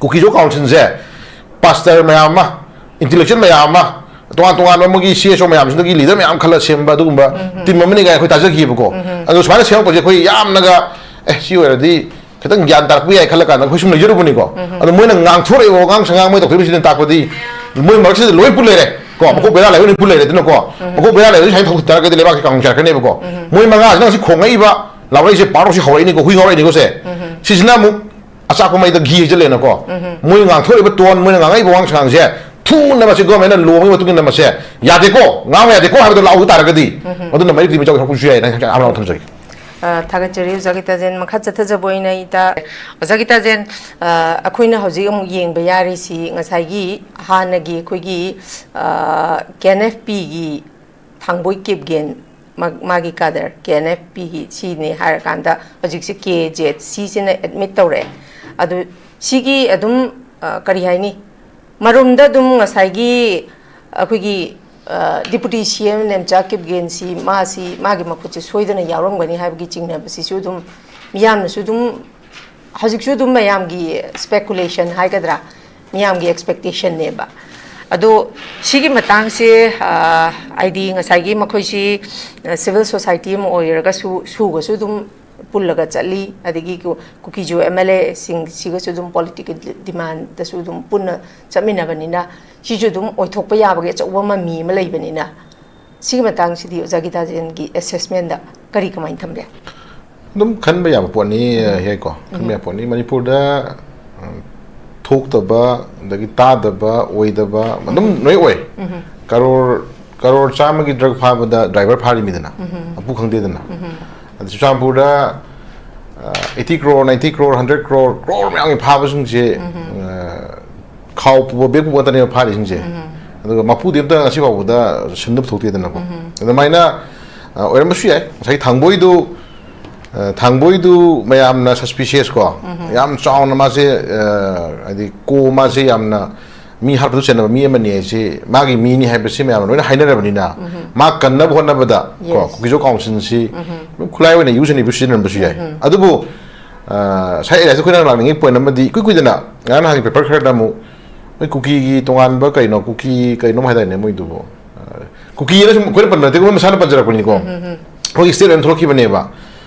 ꯀꯨꯀꯤꯖꯣ ꯀꯥꯎꯟꯁꯤꯜꯁꯦ pastor ꯃꯌꯥꯝ ꯑꯃ, intellectual ꯃꯌꯥꯝ ꯑꯃ, ꯇꯣꯉꯥꯟ ꯇꯣꯉꯥꯟꯕ ꯃꯣꯏꯒꯤ CSO ꯃꯌꯥꯝꯁꯤꯡꯗꯒꯤ leader ꯃꯌꯥꯝ ꯈꯜꯂ ꯁꯦꯝꯕ ꯑꯗꯨꯒꯨꯝꯕ team ꯑꯃꯅꯤ ꯀꯥꯏꯅ ꯑꯩꯈꯣꯏ ꯇꯥꯖꯈꯤꯕꯀꯣ꯫ ꯑꯗꯣ ꯁꯨꯃꯥꯏꯅ ꯁꯦꯝꯃꯛꯄꯁꯦ ꯑꯩꯈꯣꯏ ꯌꯥꯝꯅꯒ, "ꯑꯦ, ꯁꯤ ꯑꯣꯏꯔꯗꯤ ꯈꯤꯇꯪ ꯒ꯭ꯌꯥꯟ ꯇꯥꯔꯛꯄ ꯌꯥꯏ" ꯈꯜꯂ ꯀꯥꯟꯗ ꯑꯩꯈꯣꯏ ꯁꯨꯝ ꯂꯩꯖꯔꯨꯕꯅꯤꯀꯣ꯫ ꯑꯗꯣ ꯃꯣꯏꯅ ꯉꯥꯡꯊꯣꯔꯛꯏꯕ ꯋꯥꯉꯥꯡ ꯁꯉꯥꯡ, ꯃꯣꯏ ꯇꯧꯊꯣꯔꯛꯏꯕꯁꯤꯅ ꯇꯥꯛꯄꯗꯤ ꯃꯣꯏ ꯃꯔꯛꯁꯤꯗ ꯂꯣꯏ ꯄꯨꯜ ꯂꯩꯔꯦ ꯀꯣ, ꯃꯀꯣꯛ ꯕꯦꯔꯥ ꯂꯩꯕ ꯂꯣꯏ ꯄꯨꯜ ꯂꯩꯔꯦ꯫ ꯑꯗꯨꯅꯀꯣ, ꯃꯀꯣꯛ ꯕꯦꯔꯥ ꯂꯩꯕꯁꯤ ꯁꯨꯃꯥꯏꯅ ꯊꯣꯛꯈꯤ ꯇꯥꯔꯒꯗꯤ ꯂꯩꯕꯥꯛꯁꯤ ꯀꯥꯡꯂꯨꯞ ꯆꯥꯔꯛꯀꯅꯦꯕꯀꯣ꯫ ꯃꯣꯏ ꯃꯉꯥꯁꯤꯅ ꯉꯁꯤ ꯈꯣꯡꯉꯛꯏꯕ ꯂꯥꯎꯔꯛꯏꯁꯦ ꯄꯥꯔꯣꯛꯁꯤ ꯍꯧꯔꯛꯏꯅꯤꯀꯣ, ꯍꯨꯏ ꯉꯥꯎꯔꯛꯏꯅꯤꯀꯣ ꯁꯦ꯫ ꯁꯤꯁꯤꯅ ꯑꯃꯨꯛ ꯑꯆꯥꯛꯄ ꯃꯩꯗ ꯘꯤ ꯍꯩꯖꯤꯜꯂꯦꯅꯀꯣ꯫ ꯃꯣꯏ ꯉꯥꯡꯊꯣꯔꯛꯏꯕ tone, ꯃꯣꯏꯅ ꯉꯥꯡꯉꯛꯏꯕ ꯋꯥꯉꯥꯡ ꯁꯉꯥꯡꯁꯦ ꯊꯨꯅ ꯃꯁꯤ government ꯅ law ꯑꯃꯒꯤ ꯃꯇꯨꯡ ꯏꯟꯅ ꯃꯁꯦ ꯌꯥꯗꯦꯀꯣ, ꯉꯥꯡꯕ ꯌꯥꯗꯦꯀꯣ ꯍꯥꯏꯕꯗꯣ ꯂꯥꯎꯕ ꯇꯥꯔꯒꯗꯤ, ꯃꯗꯨꯅ ꯃꯩꯔꯤꯛ ꯇꯤꯃꯤ ꯆꯥꯎ ꯍꯧꯔꯛꯄꯁꯨ ꯌꯥꯏꯅ ꯑꯃ ꯊꯝꯖꯒꯦ꯫ ꯑ, ꯊꯥꯒꯠꯆꯔꯤ ꯑꯣꯖꯥ ꯒꯤꯇꯥꯖꯦꯟ꯫ ꯃꯈꯥ ꯆꯠꯊꯖꯕ ꯑꯣꯏꯅ ꯏꯇꯥ, ꯑꯣꯖꯥ ꯒꯤꯇꯥꯖꯦꯟ, ꯑ, ꯑꯩꯈꯣꯏꯅ ꯍꯧꯖꯤꯛ ꯑꯃꯨꯛ ꯌꯦꯡꯕ ꯌꯥꯔꯤꯁꯤ ꯉꯁꯥꯏꯒꯤ ꯍꯥꯟꯅꯒꯤ ꯑꯩꯈꯣꯏꯒꯤ, ꯑ, KNFP ꯒꯤ ꯊꯥꯡꯕꯣꯏ ꯀꯤꯞꯒꯦꯟ, ꯃꯥ-, ꯃꯥꯒꯤ ꯀꯥꯗꯔ, KNFP ꯒꯤ ꯁꯤꯅꯤ ꯍꯥꯏꯔꯀꯥꯟꯗ ꯍꯧꯖꯤꯛꯁꯦ KZC ꯁꯤꯅ admit ꯇꯧꯔꯛꯑꯦ꯫ ꯑꯗꯨ ꯁꯤꯒꯤ ꯑꯗꯨꯝ, ꯑ, ꯀꯔꯤ ꯍꯥꯏꯅꯤ, ꯃꯔꯨꯝꯗ ꯑꯗꯨꯝ ꯉꯁꯥꯏꯒꯤ ꯑꯩꯈꯣꯏꯒꯤ, ꯑ, Deputy CM ꯅꯦꯝꯆꯥ ꯀꯤꯞꯒꯦꯟꯁꯤ ꯃꯥꯁꯤ ꯃꯥꯒꯤ ꯃꯈꯨꯠꯁꯦ ꯁꯣꯏꯗꯅ ꯌꯥꯎꯔꯝꯒꯅꯤ ꯍꯥꯏꯕꯒꯤ ꯆꯤꯡꯅꯕꯁꯤꯁꯨ ꯑꯗꯨꯝ ꯃꯤꯌꯥꯝꯅꯁꯨ ꯑꯗꯨꯝ ꯍꯧꯖꯤꯛꯁꯨ ꯑꯗꯨꯝ ꯃꯌꯥꯝꯒꯤ speculation ꯍꯥꯏꯒꯗ꯭ꯔꯥ, ꯃꯤꯌꯥꯝꯒꯤ expectation ꯅꯦꯕ꯫ ꯑꯗꯣ ꯁꯤꯒꯤ ꯃꯇꯥꯡꯁꯦ, ꯑ, ꯍꯥꯏꯗꯤ ꯉꯁꯥꯏꯒꯤ ꯃꯈꯣꯏꯁꯤ, ꯑ, civil society ꯑꯃ ꯑꯣꯏꯔꯒꯁꯨ ꯁꯨꯒꯁꯨ ꯑꯗꯨꯝ ꯄꯨꯜꯂꯒ ꯆꯠꯂꯤ, ꯑꯗꯒꯤ ꯀꯨ-, ꯀꯨꯀꯤꯖꯨ MLA ꯁꯤꯡꯁꯤꯒꯁꯨ ꯑꯗꯨꯝ political demand ꯗꯁꯨ ꯑꯗꯨꯝ ꯄꯨꯟꯅ ꯆꯠꯃꯤꯟꯅꯕꯅꯤꯅ ꯁꯤꯁꯨ ꯑꯗꯨꯝ ꯑꯣꯏꯊꯣꯛꯄ ꯌꯥꯕꯒꯤ ꯑꯆꯧꯕ ꯃꯃꯤ ꯑꯃ ꯂꯩꯕꯅꯤꯅ ꯁꯤꯒꯤ ꯃꯇꯥꯡꯁꯤꯗꯤ ꯑꯣꯖꯥ ꯒꯤꯇꯥꯖꯦꯟꯒꯤ assessment ꯗ ꯀꯔꯤ ꯀꯃꯥꯏꯅ ꯊꯝꯕꯤ? ꯑꯗꯨꯝ ꯈꯟꯕ ꯌꯥꯕ ꯄꯣꯠꯅꯤ, ꯌꯥꯏꯀꯣ? ꯈꯟꯕ ꯌꯥꯕ ꯄꯣꯠꯅꯤ꯫ ꯃꯅꯤꯄꯨꯔꯗ, ꯎꯝ, ꯊꯣꯛꯇꯕ, ꯑꯗꯒꯤ ꯇꯥꯗꯕ, ꯑꯣꯏꯗꯕ ꯑꯗꯨꯝ ꯂꯣꯏ ꯑꯣꯏ꯫ ꯀꯔꯣꯔ, ꯀꯔꯣꯔ ꯆꯥꯝꯃꯒꯤ drug ꯐꯥꯕꯗ driver ꯐꯥꯔꯤꯃꯤꯗꯅ, ꯃꯄꯨ ꯈꯪꯗꯦꯗꯅ꯫ ꯑꯗ ꯆꯨꯔꯆꯥꯟꯄꯨꯔꯗ eighty crore, ninety crore, hundred crore, crore ꯃꯌꯥꯝꯒꯤ ꯐꯥꯕꯁꯤꯡꯁꯦ, ꯑ, ꯈꯥꯎ ꯄꯨꯕ, ꯕꯦꯒ ꯄꯨꯕ ꯉꯥꯛꯇꯅꯦꯕ ꯐꯥꯔꯤꯁꯤꯡꯁꯦ꯫ ꯑꯗꯨꯒ ꯃꯄꯨꯗꯤ ꯑꯝꯇ ꯉꯁꯤ ꯐꯥꯎꯕꯗ ꯁꯤꯟꯗꯨ ꯄꯨꯊꯣꯛꯇꯦꯗꯅꯀꯣ꯫ ꯑꯗꯨꯃꯥꯏꯅ, ꯑ, ꯑꯣꯏꯔꯝꯕꯁꯨ ꯌꯥꯏ꯫ ꯉꯁꯥꯏ ꯊꯥꯡꯕꯣꯏꯗꯨ, ꯑ, ꯊꯥꯡꯕꯣꯏꯗꯨ ꯃꯌꯥꯝꯅ suspicious ꯀꯣ, ꯌꯥꯝ ꯆꯥꯎꯅ ꯃꯥꯁꯦ, ꯑ, ꯍꯥꯏꯗꯤ ꯀꯣ ꯃꯥꯁꯦ ꯌꯥꯝꯅ ꯃꯤ ꯍꯥꯠꯄꯗ ꯆꯦꯟꯅꯕ ꯃꯤ ꯑꯃꯅꯤ ꯍꯥꯏꯁꯦ, ꯃꯥꯒꯤ ꯃꯤꯅꯤ ꯍꯥꯏꯕꯁꯤ ꯃꯌꯥꯝꯅ ꯂꯣꯏꯅ ꯍꯥꯏꯅꯔꯕꯅꯤꯅ, ꯃꯥ ꯀꯟꯅꯕ ꯍꯣꯠꯅꯕꯗ ꯀꯣ, Yes. ꯀꯨꯀꯤꯖꯣ ꯀꯥꯎꯟꯁꯤꯜꯁꯤ ꯑꯗꯨꯝ ꯈꯨꯠꯂꯥꯏ ꯑꯣꯏꯅ use and abuse ꯁꯤꯖꯤꯟꯅꯔꯝꯕꯁꯨ ꯌꯥꯏ꯫ ꯑꯗꯨꯕꯨ, ꯑ, ꯉꯁꯥꯏ ꯑꯦꯂꯥꯏꯁꯇ ꯑꯩꯈꯣꯏꯅ ꯂꯥꯛꯅꯤꯡꯉꯤ ꯄꯣꯏꯟ ꯑꯃꯗꯤ, ꯏꯀꯨꯏ ꯀꯨꯏꯗꯅ ꯉꯔꯥꯡ ꯅꯍꯥꯟꯒꯤ ꯄꯦꯄꯔ ꯈꯔꯗ ꯑꯃꯨꯛ ꯃꯣꯏ ꯀꯨꯀꯤꯒꯤ ꯇꯣꯉꯥꯟꯕ ꯀꯩꯅꯣ, ꯀꯨꯀꯤ ꯀꯩꯅꯣꯝ ꯍꯥꯏꯗꯥꯏꯅꯦ ꯃꯣꯏꯗꯨꯕꯨ? ꯑ, ꯀꯨꯀꯤꯅ ꯁꯨꯝ ꯑꯩꯈꯣꯏꯅ ꯄꯟꯕ ꯅꯠꯇꯦ, ꯃꯣꯏ ꯃꯁꯥꯅ ꯄꯟꯖꯔꯛꯄꯅꯤꯀꯣ꯫ ꯑꯩꯈꯣꯏꯒꯤ ꯁ꯭ꯇꯦꯠ ꯑꯣꯏꯅ ꯊꯣꯛꯂꯛꯈꯤꯕꯅꯦꯕ꯫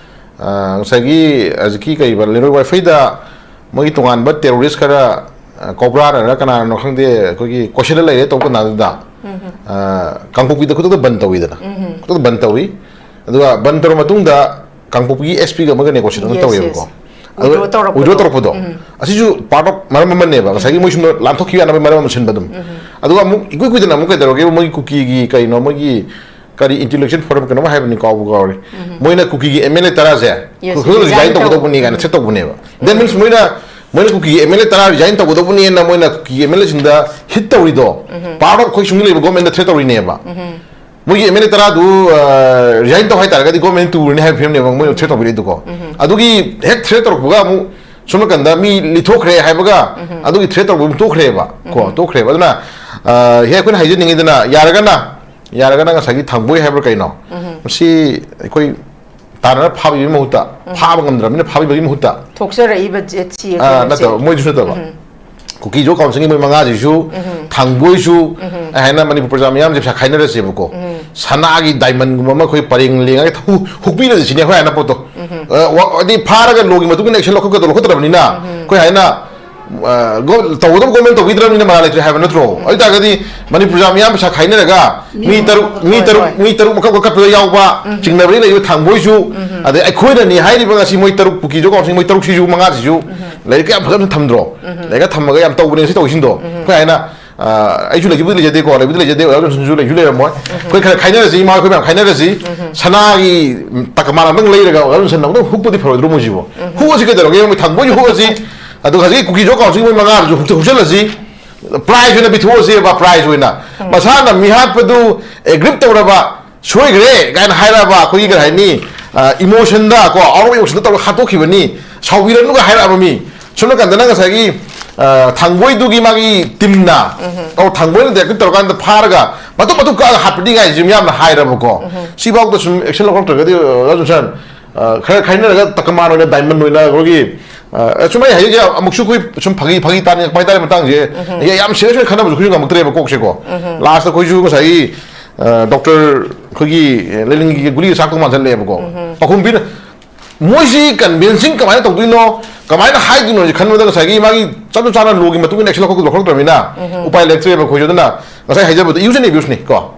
ꯑ, ꯉꯁꯥꯏꯒꯤ ꯍꯧꯖꯤꯛꯀꯤ ꯀꯩꯕ, ꯂꯦꯔꯣꯏ ꯋꯥꯏꯐꯩꯗ ꯃꯣꯏꯒꯤ ꯇꯣꯉꯥꯟꯕ ꯇꯦꯔꯣꯔꯤꯁ ꯈꯔ, ꯑ, ꯀꯣꯕ꯭ꯔꯥꯅꯔ ꯀꯅꯥꯅꯣ ꯈꯪꯗꯦ, ꯑꯩꯈꯣꯏꯒꯤ ꯀꯣꯏꯁꯟꯗ ꯂꯩꯔꯦ ꯇꯧꯕ ꯀꯥꯟꯗꯨꯗ, ꯑ, ꯀꯥꯡꯄꯣꯛꯄꯤꯗ ꯈꯨꯗꯛꯇ ꯕꯟ ꯇꯧꯋꯤꯗꯅ꯫ ꯈꯨꯗꯛꯇ ꯕꯟ ꯇꯧꯋꯤ꯫ ꯑꯗꯨꯒ ꯕꯟ ꯇꯧꯔ ꯃꯇꯨꯡꯗ ꯀꯥꯡꯄꯣꯛꯄꯤꯒꯤ ꯑꯦꯁ ꯄꯤꯒ ꯑꯃꯒ negotiate ꯑꯃ Yes, ꯇꯧꯋꯦꯕꯀꯣ꯫ yes. ꯑꯗꯨꯒ Withdraw ꯇꯧꯔꯛꯄꯗꯣ꯫ Withdraw ꯇꯧꯔꯛꯄꯗꯣ꯫ ꯑꯁꯤꯁꯨ part of ꯃꯔꯝ ꯑꯃꯅꯦꯕ, ꯉꯁꯥꯏꯒꯤ ꯃꯣꯏ ꯁꯨꯝ ꯂꯥꯟꯊꯣꯛꯈꯤꯕ ꯌꯥꯅꯕ ꯃꯔꯝ ꯑꯃ ꯁꯤꯟꯕ ꯑꯗꯨꯝ꯫ ꯑꯗꯨꯒ ꯑꯃꯨꯛ ꯏꯀꯨꯏ ꯀꯨꯏꯗꯅ ꯑꯃꯨꯛ ꯀꯩꯗꯧꯔꯒꯦ, ꯃꯣꯏꯒꯤ ꯀꯨꯀꯤꯒꯤ ꯀꯩꯅꯣ, ꯃꯣꯏꯒꯤ ꯀꯔꯤ intellectual forum ꯀꯩꯅꯣꯝ ꯍꯥꯏꯕꯅꯤ, ꯀꯥꯎꯕꯨ ꯀꯥꯎꯔꯦ꯫ ꯃꯣꯏꯅ ꯀꯨꯀꯤꯒꯤ ꯑꯦꯝ ꯑꯦꯜ ꯑꯦ ꯇꯔꯥꯁꯦ Yes, ꯈꯨ-, ꯈꯨ-, resign resign ꯇꯧ-, ꯇꯧꯒꯗꯧꯕꯅꯤ ꯀꯥꯏꯅ threat ꯇꯧꯕꯅꯦꯕ꯫ That means ꯃꯣꯏꯅ, ꯃꯣꯏꯅ ꯀꯨꯀꯤꯒꯤ ꯑꯦꯝ ꯑꯦꯜ ꯑꯦ ꯇꯔꯥ resign ꯇꯧꯒꯗꯧꯕꯅꯦꯅ ꯃꯣꯏꯅ ꯀꯨꯀꯤꯒꯤ ꯑꯦꯝ ꯑꯦꯜ ꯑꯦꯁꯤꯡꯗ hit ꯇꯧꯔꯤꯗꯣ, part of ꯑꯩꯈꯣꯏ ꯁꯨꯝ ꯂꯩꯕ ꯒꯣꯔꯃꯦꯟꯗ threat ꯇꯧꯔꯤꯅꯦꯕ꯫ ꯃꯣꯏꯒꯤ ꯑꯦꯝ ꯑꯦꯜ ꯑꯦ ꯇꯔꯥꯗꯨ, ꯑ, resign ꯇꯧ ꯍꯥꯏꯇꯥꯔꯒꯗꯤ ꯒꯣꯔꯃꯦꯟ ꯇꯨꯔꯅꯤ ꯍꯥꯏꯕ ꯐꯤꯕꯝꯅꯦꯕ ꯃꯣꯏꯅ threat ꯇꯧꯕꯤꯔꯛꯏꯗꯨꯀꯣ꯫ ꯑꯗꯨꯒꯤ ꯍꯦꯛ threat ꯇꯧꯔꯛꯄꯒ ꯑꯃꯨꯛ ꯁꯣꯝ ꯅꯥꯀꯟꯗ ꯃꯤ ꯂꯤꯊꯣꯛꯈ꯭ꯔꯦ ꯍꯥꯏꯕꯒ ꯑꯗꯨꯒꯤ threat ꯇꯧꯕ ꯑꯃꯨꯛ ꯇꯣꯛꯈ꯭ꯔꯦꯕ ꯀꯣ, ꯇꯣꯛꯈ꯭ꯔꯦꯕ꯫ ꯑꯗꯨꯅ, ꯑ, ꯍꯦꯛ ꯑꯩꯈꯣꯏꯅ ꯍꯥꯏꯖꯅꯤꯡꯉꯤꯗꯅ, ꯌꯥꯔꯒꯅ, ꯌꯥꯔꯒꯅ ꯉꯁꯥꯏꯒꯤ ꯊꯥꯡꯕꯣꯏ ꯍꯥꯏꯕ꯭ꯔꯥ ꯀꯩꯅꯣ, ꯃꯁꯤ ꯑꯩꯈꯣꯏ ꯇꯥꯟꯅꯔ ꯐꯥꯕꯤꯕꯒꯤ ꯃꯍꯨꯠꯇ, ꯐꯥꯕ ꯉꯝꯗ꯭ꯔꯕꯅꯤꯅ ꯐꯥꯕꯤꯕꯒꯤ ꯃꯍꯨꯠꯇ, ꯊꯣꯛꯆꯔꯛꯏꯕ ꯖꯦꯠꯁꯤ ꯑ, ꯑꯩꯈꯣꯏꯅ ꯅꯠꯇꯕ, ꯁꯤ ꯃꯣꯏꯗꯨꯁꯨ ꯅꯠꯇꯕ꯫ ꯀꯨꯀꯤꯖꯣ ꯀꯥꯎꯟꯁꯤꯜꯒꯤ ꯃꯣꯏ ꯃꯉꯥꯁꯤꯁꯨ, ꯊꯥꯡꯕꯣꯏꯁꯨ, ꯑꯩ ꯍꯥꯏꯅ ꯃꯅꯤꯄꯨꯔ ꯄ꯭ꯔꯖꯥ ꯃꯤꯌꯥꯝꯁꯦ ꯄꯩꯁꯥ ꯈꯥꯏꯅꯔꯁꯦꯕꯀꯣ꯫ ꯁꯅꯥꯒꯤ ꯗꯥꯏꯃꯟꯒꯨꯝꯕ ꯑꯃ ꯑꯩꯈꯣꯏ ꯄꯔꯦꯡ ꯂꯦꯡꯉꯒ ꯍꯨ-, ꯍꯨꯛꯄꯤꯔꯁꯤ ꯁꯤꯅꯦ ꯑꯩꯈꯣꯏ ꯍꯥꯏꯅ ꯄꯣꯠꯇꯣ꯫ ꯑ, ꯋꯥ-, ꯍꯥꯏꯗꯤ ꯐꯥꯔꯒ ꯂꯣꯒꯤ ꯃꯇꯨꯡ ꯏꯟꯅ action ꯂꯧꯈꯠꯀꯗꯧ ꯂꯧꯈꯠꯇ꯭ꯔꯕꯅꯤꯅ, ꯑꯩꯈꯣꯏ ꯍꯥꯏꯅ, ꯑ, ꯒꯣ-, ꯇꯧꯒꯗꯕ ꯒꯣꯔꯃꯦꯟ ꯇꯧꯕꯤꯗ꯭ꯔꯕꯅꯤꯅ ꯃꯔꯥ ꯂꯩꯇ꯭ꯔꯦ ꯍꯥꯏꯕ ꯅꯠꯇ꯭ꯔꯣ? ꯑꯗꯨ ꯑꯣꯏꯇꯥꯔꯒꯗꯤ ꯃꯅꯤꯄꯨꯔ ꯄ꯭ꯔꯖꯥ ꯃꯤꯌꯥꯝ ꯄꯩꯁꯥ ꯈꯥꯏꯅꯔꯒ ꯃꯤ ꯃꯤ ꯇꯔꯨꯛ, ꯃꯤ ꯍꯣꯏ, ꯇꯔꯨꯛ, ꯍꯣꯏ꯫ ꯃꯤ ꯇꯔꯨꯛ ꯃꯀꯛ ꯃꯀꯛ ꯀꯛꯄꯗ ꯌꯥꯎꯕ, ꯆꯤꯡꯅꯕꯗꯤ ꯂꯩꯕ ꯊꯥꯡꯕꯣꯏꯁꯨ, ꯑꯗꯩ ꯑꯩꯈꯣꯏꯅꯅꯤ ꯍꯥꯏꯔꯤꯕ ꯉꯁꯤ ꯃꯣꯏ ꯇꯔꯨꯛ, ꯀꯨꯀꯤꯖꯣ ꯀꯥꯎꯟꯁꯤꯜ ꯃꯣꯏ ꯇꯔꯨꯛꯁꯤꯁꯨ, ꯃꯉꯥꯁꯤꯁꯨ ꯂꯥꯏꯔꯤꯛ ꯀꯌꯥꯝ ꯐꯖꯅ ꯊꯝꯗ꯭ꯔꯣ? ꯂꯥꯏꯔꯤꯛ ꯊꯝꯃꯒ ꯌꯥꯝ ꯇꯧꯕꯅꯦ ꯉꯁꯤ ꯇꯧꯔꯤꯁꯤꯡꯗꯣ꯫ ꯑꯩꯈꯣꯏ ꯍꯥꯏꯅ ꯑꯩꯁꯨ ꯂꯩꯕꯨꯗꯤ ꯂꯩꯖꯗꯦꯀꯣ, ꯂꯩꯕꯨꯗꯤ ꯂꯩꯖꯗꯦ, ꯑꯣꯖꯥ ꯖꯣꯟꯁꯟꯁꯨ ꯂꯩꯁꯨ ꯂꯩꯔꯝꯃꯣꯏ꯫ ꯑꯩꯈꯣꯏ ꯈꯔ ꯈꯥꯏꯅꯔꯁꯤ, ꯏꯃꯥ ꯑꯩꯈꯣꯏ ꯃꯌꯥꯝ ꯈꯥꯏꯅꯔꯁꯤ꯫ ꯁꯅꯥꯒꯤ ꯇꯀꯃꯥꯟ ꯑꯝꯇꯪ ꯂꯩꯔꯒ ꯑꯣꯖꯥ ꯖꯣꯟꯁꯟ ꯑꯃꯨꯛꯇꯪ ꯍꯨꯛꯄꯗꯤ ꯐꯔꯣꯏꯗ꯭ꯔꯣ ꯃꯣꯏꯁꯤꯕꯨ? ꯍꯨꯛꯑꯁꯤ ꯀꯩꯗꯧꯔꯒꯦ? ꯃꯣꯏ ꯊꯥꯡꯒꯣꯏꯁꯨ ꯍꯨꯛꯑꯁꯤ, ꯑꯗꯨꯒ ꯍꯧꯖꯤꯛꯀꯤ ꯀꯨꯀꯤ ꯖꯣ ꯀꯥꯎꯟꯁꯤꯜꯒꯤ ꯃꯣꯏ ꯃꯉꯥꯗꯨꯁꯨ ꯍꯨꯛ-, ꯍꯨꯛꯆꯜꯂꯁꯤ꯫ ꯄ꯭ꯔꯥꯏꯖ ꯑꯣꯏꯅ ꯄꯤꯊꯣꯛꯑꯁꯦꯕ, ꯄ꯭ꯔꯥꯏꯖ ꯑꯣꯏꯅ꯫ ꯃꯁꯥꯅ ꯃꯤꯍꯥꯠꯄꯗꯨ ꯑꯦꯒ꯭ꯔꯤꯞ ꯇꯧꯔꯕ, ꯁꯣꯏꯈ꯭ꯔꯦ ꯀꯥꯏꯅ ꯍꯥꯏꯔꯛꯑꯕ, ꯑꯩꯈꯣꯏꯒꯤ ꯀꯔꯤ ꯍꯥꯏꯅꯤ, ꯏꯃꯣꯁꯟꯗ ꯀꯣ, ꯑꯥꯎꯠ ꯑꯣꯐ ꯏꯃꯣꯁꯟꯗ ꯇꯧꯔꯒ ꯍꯥꯠꯇꯣꯛꯈꯤꯕꯅꯤ, ꯁꯥꯎꯕꯤꯔꯅꯨꯒ ꯍꯥꯏꯔꯛꯑꯕ ꯃꯤ꯫ ꯁꯣꯝ ꯅꯥꯀꯟꯗ ꯅꯪ ꯉꯁꯥꯏꯒꯤ, ꯑ, ꯊꯥꯡꯒꯣꯏꯗꯨꯒꯤ ꯃꯥꯒꯤ ꯇꯤꯝꯅ, ꯑꯧ, ꯊꯥꯡꯒꯣꯏꯅ ꯗꯥꯏꯔꯦꯛꯇ ꯇꯧꯔꯀꯥꯟꯗ ꯐꯥꯔꯒ ꯃꯇꯨꯞ ꯃꯇꯨꯞ ꯀꯛꯑꯒ ꯍꯥꯠꯄꯗꯤ ꯀꯥꯏꯁꯤ ꯃꯤꯌꯥꯝꯅ ꯍꯥꯏꯔꯕꯀꯣ꯫ ꯁꯤꯐꯥꯎꯗ ꯁꯨꯝ ꯑꯦꯛꯁꯟ ꯂꯧꯈꯠꯇ꯭ꯔꯒꯗꯤ, ꯑ, ꯑꯣꯖꯥ ꯖꯣꯟꯁꯟ, ꯑ, ꯈꯔ ꯈꯥꯏꯅꯔꯒ ꯇꯀꯃꯥꯟ ꯑꯣꯏꯅ, ꯗꯥꯏꯃꯟ ꯑꯣꯏꯅ ꯑꯩꯈꯣꯏꯒꯤ, ꯑ, ꯁꯨꯝ ꯑꯩ ꯍꯥꯏꯖꯒꯦ, ꯑꯃꯨꯛꯁꯨ ꯑꯩꯈꯣꯏ ꯁꯨꯝ ꯐꯥꯒꯤ, ꯐꯥꯒꯤ ꯇꯥꯅꯤꯡꯉꯛꯄ ꯍꯥꯏꯇꯥꯔꯦ ꯃꯇꯥꯡꯁꯦ꯫ ꯌꯥꯝ ꯁꯤꯔꯤꯌꯁ ꯑꯣꯏꯅ ꯈꯟꯅꯕꯁꯨ ꯑꯩꯈꯣꯏꯁꯨ ꯉꯝꯃꯛꯇ꯭ꯔꯦꯕ ꯀꯣꯛꯁꯦꯀꯣ꯫ ꯂꯥꯁꯇ ꯑꯩꯈꯣꯏꯁꯨ ꯉꯁꯥꯏꯒꯤ, ꯑ, ꯗꯣꯛꯇꯔ ꯑꯩꯈꯣꯏꯒꯤ ꯂꯩꯅꯤꯡꯒꯤ ꯒꯨꯂꯤꯒ ꯆꯥꯛꯇꯧ ꯃꯥꯟꯁꯤꯜꯂꯛꯑꯦꯕꯀꯣ꯫ ꯄꯥꯎꯈꯨꯝ ꯄꯤꯅ ꯃꯣꯏꯁꯤ ꯀꯟꯚꯤꯟꯁꯤꯡ ꯀꯃꯥꯏꯅ ꯇꯧꯗꯣꯏꯅꯣ, ꯀꯃꯥꯏꯅ ꯍꯥꯏꯗꯣꯏꯅꯣ ꯍꯥꯏꯁꯦ ꯈꯟꯕꯗ ꯉꯁꯥꯏꯒꯤ ꯃꯥꯒꯤ ꯆꯞ ꯆꯞ ꯆꯥꯅ ꯂꯣꯒꯤ ꯃꯇꯨꯡ ꯏꯟꯅ ꯑꯦꯛꯁꯟ ꯂꯧꯈꯠ-, ꯂꯧꯈꯠꯂꯛꯇ꯭ꯔꯕꯅꯤꯅ ꯎꯄꯥꯏ ꯂꯩꯔꯛꯇ꯭ꯔꯦꯕ ꯑꯩꯈꯣꯏꯁꯨ꯫ ꯑꯗꯨꯅ ꯉꯁꯥꯏ ꯍꯥꯏꯖꯕꯗꯣ ꯌꯨꯖ ꯑꯦꯟ ꯑꯦꯕ꯭ꯌꯨꯁꯅꯤ ꯀꯣ꯫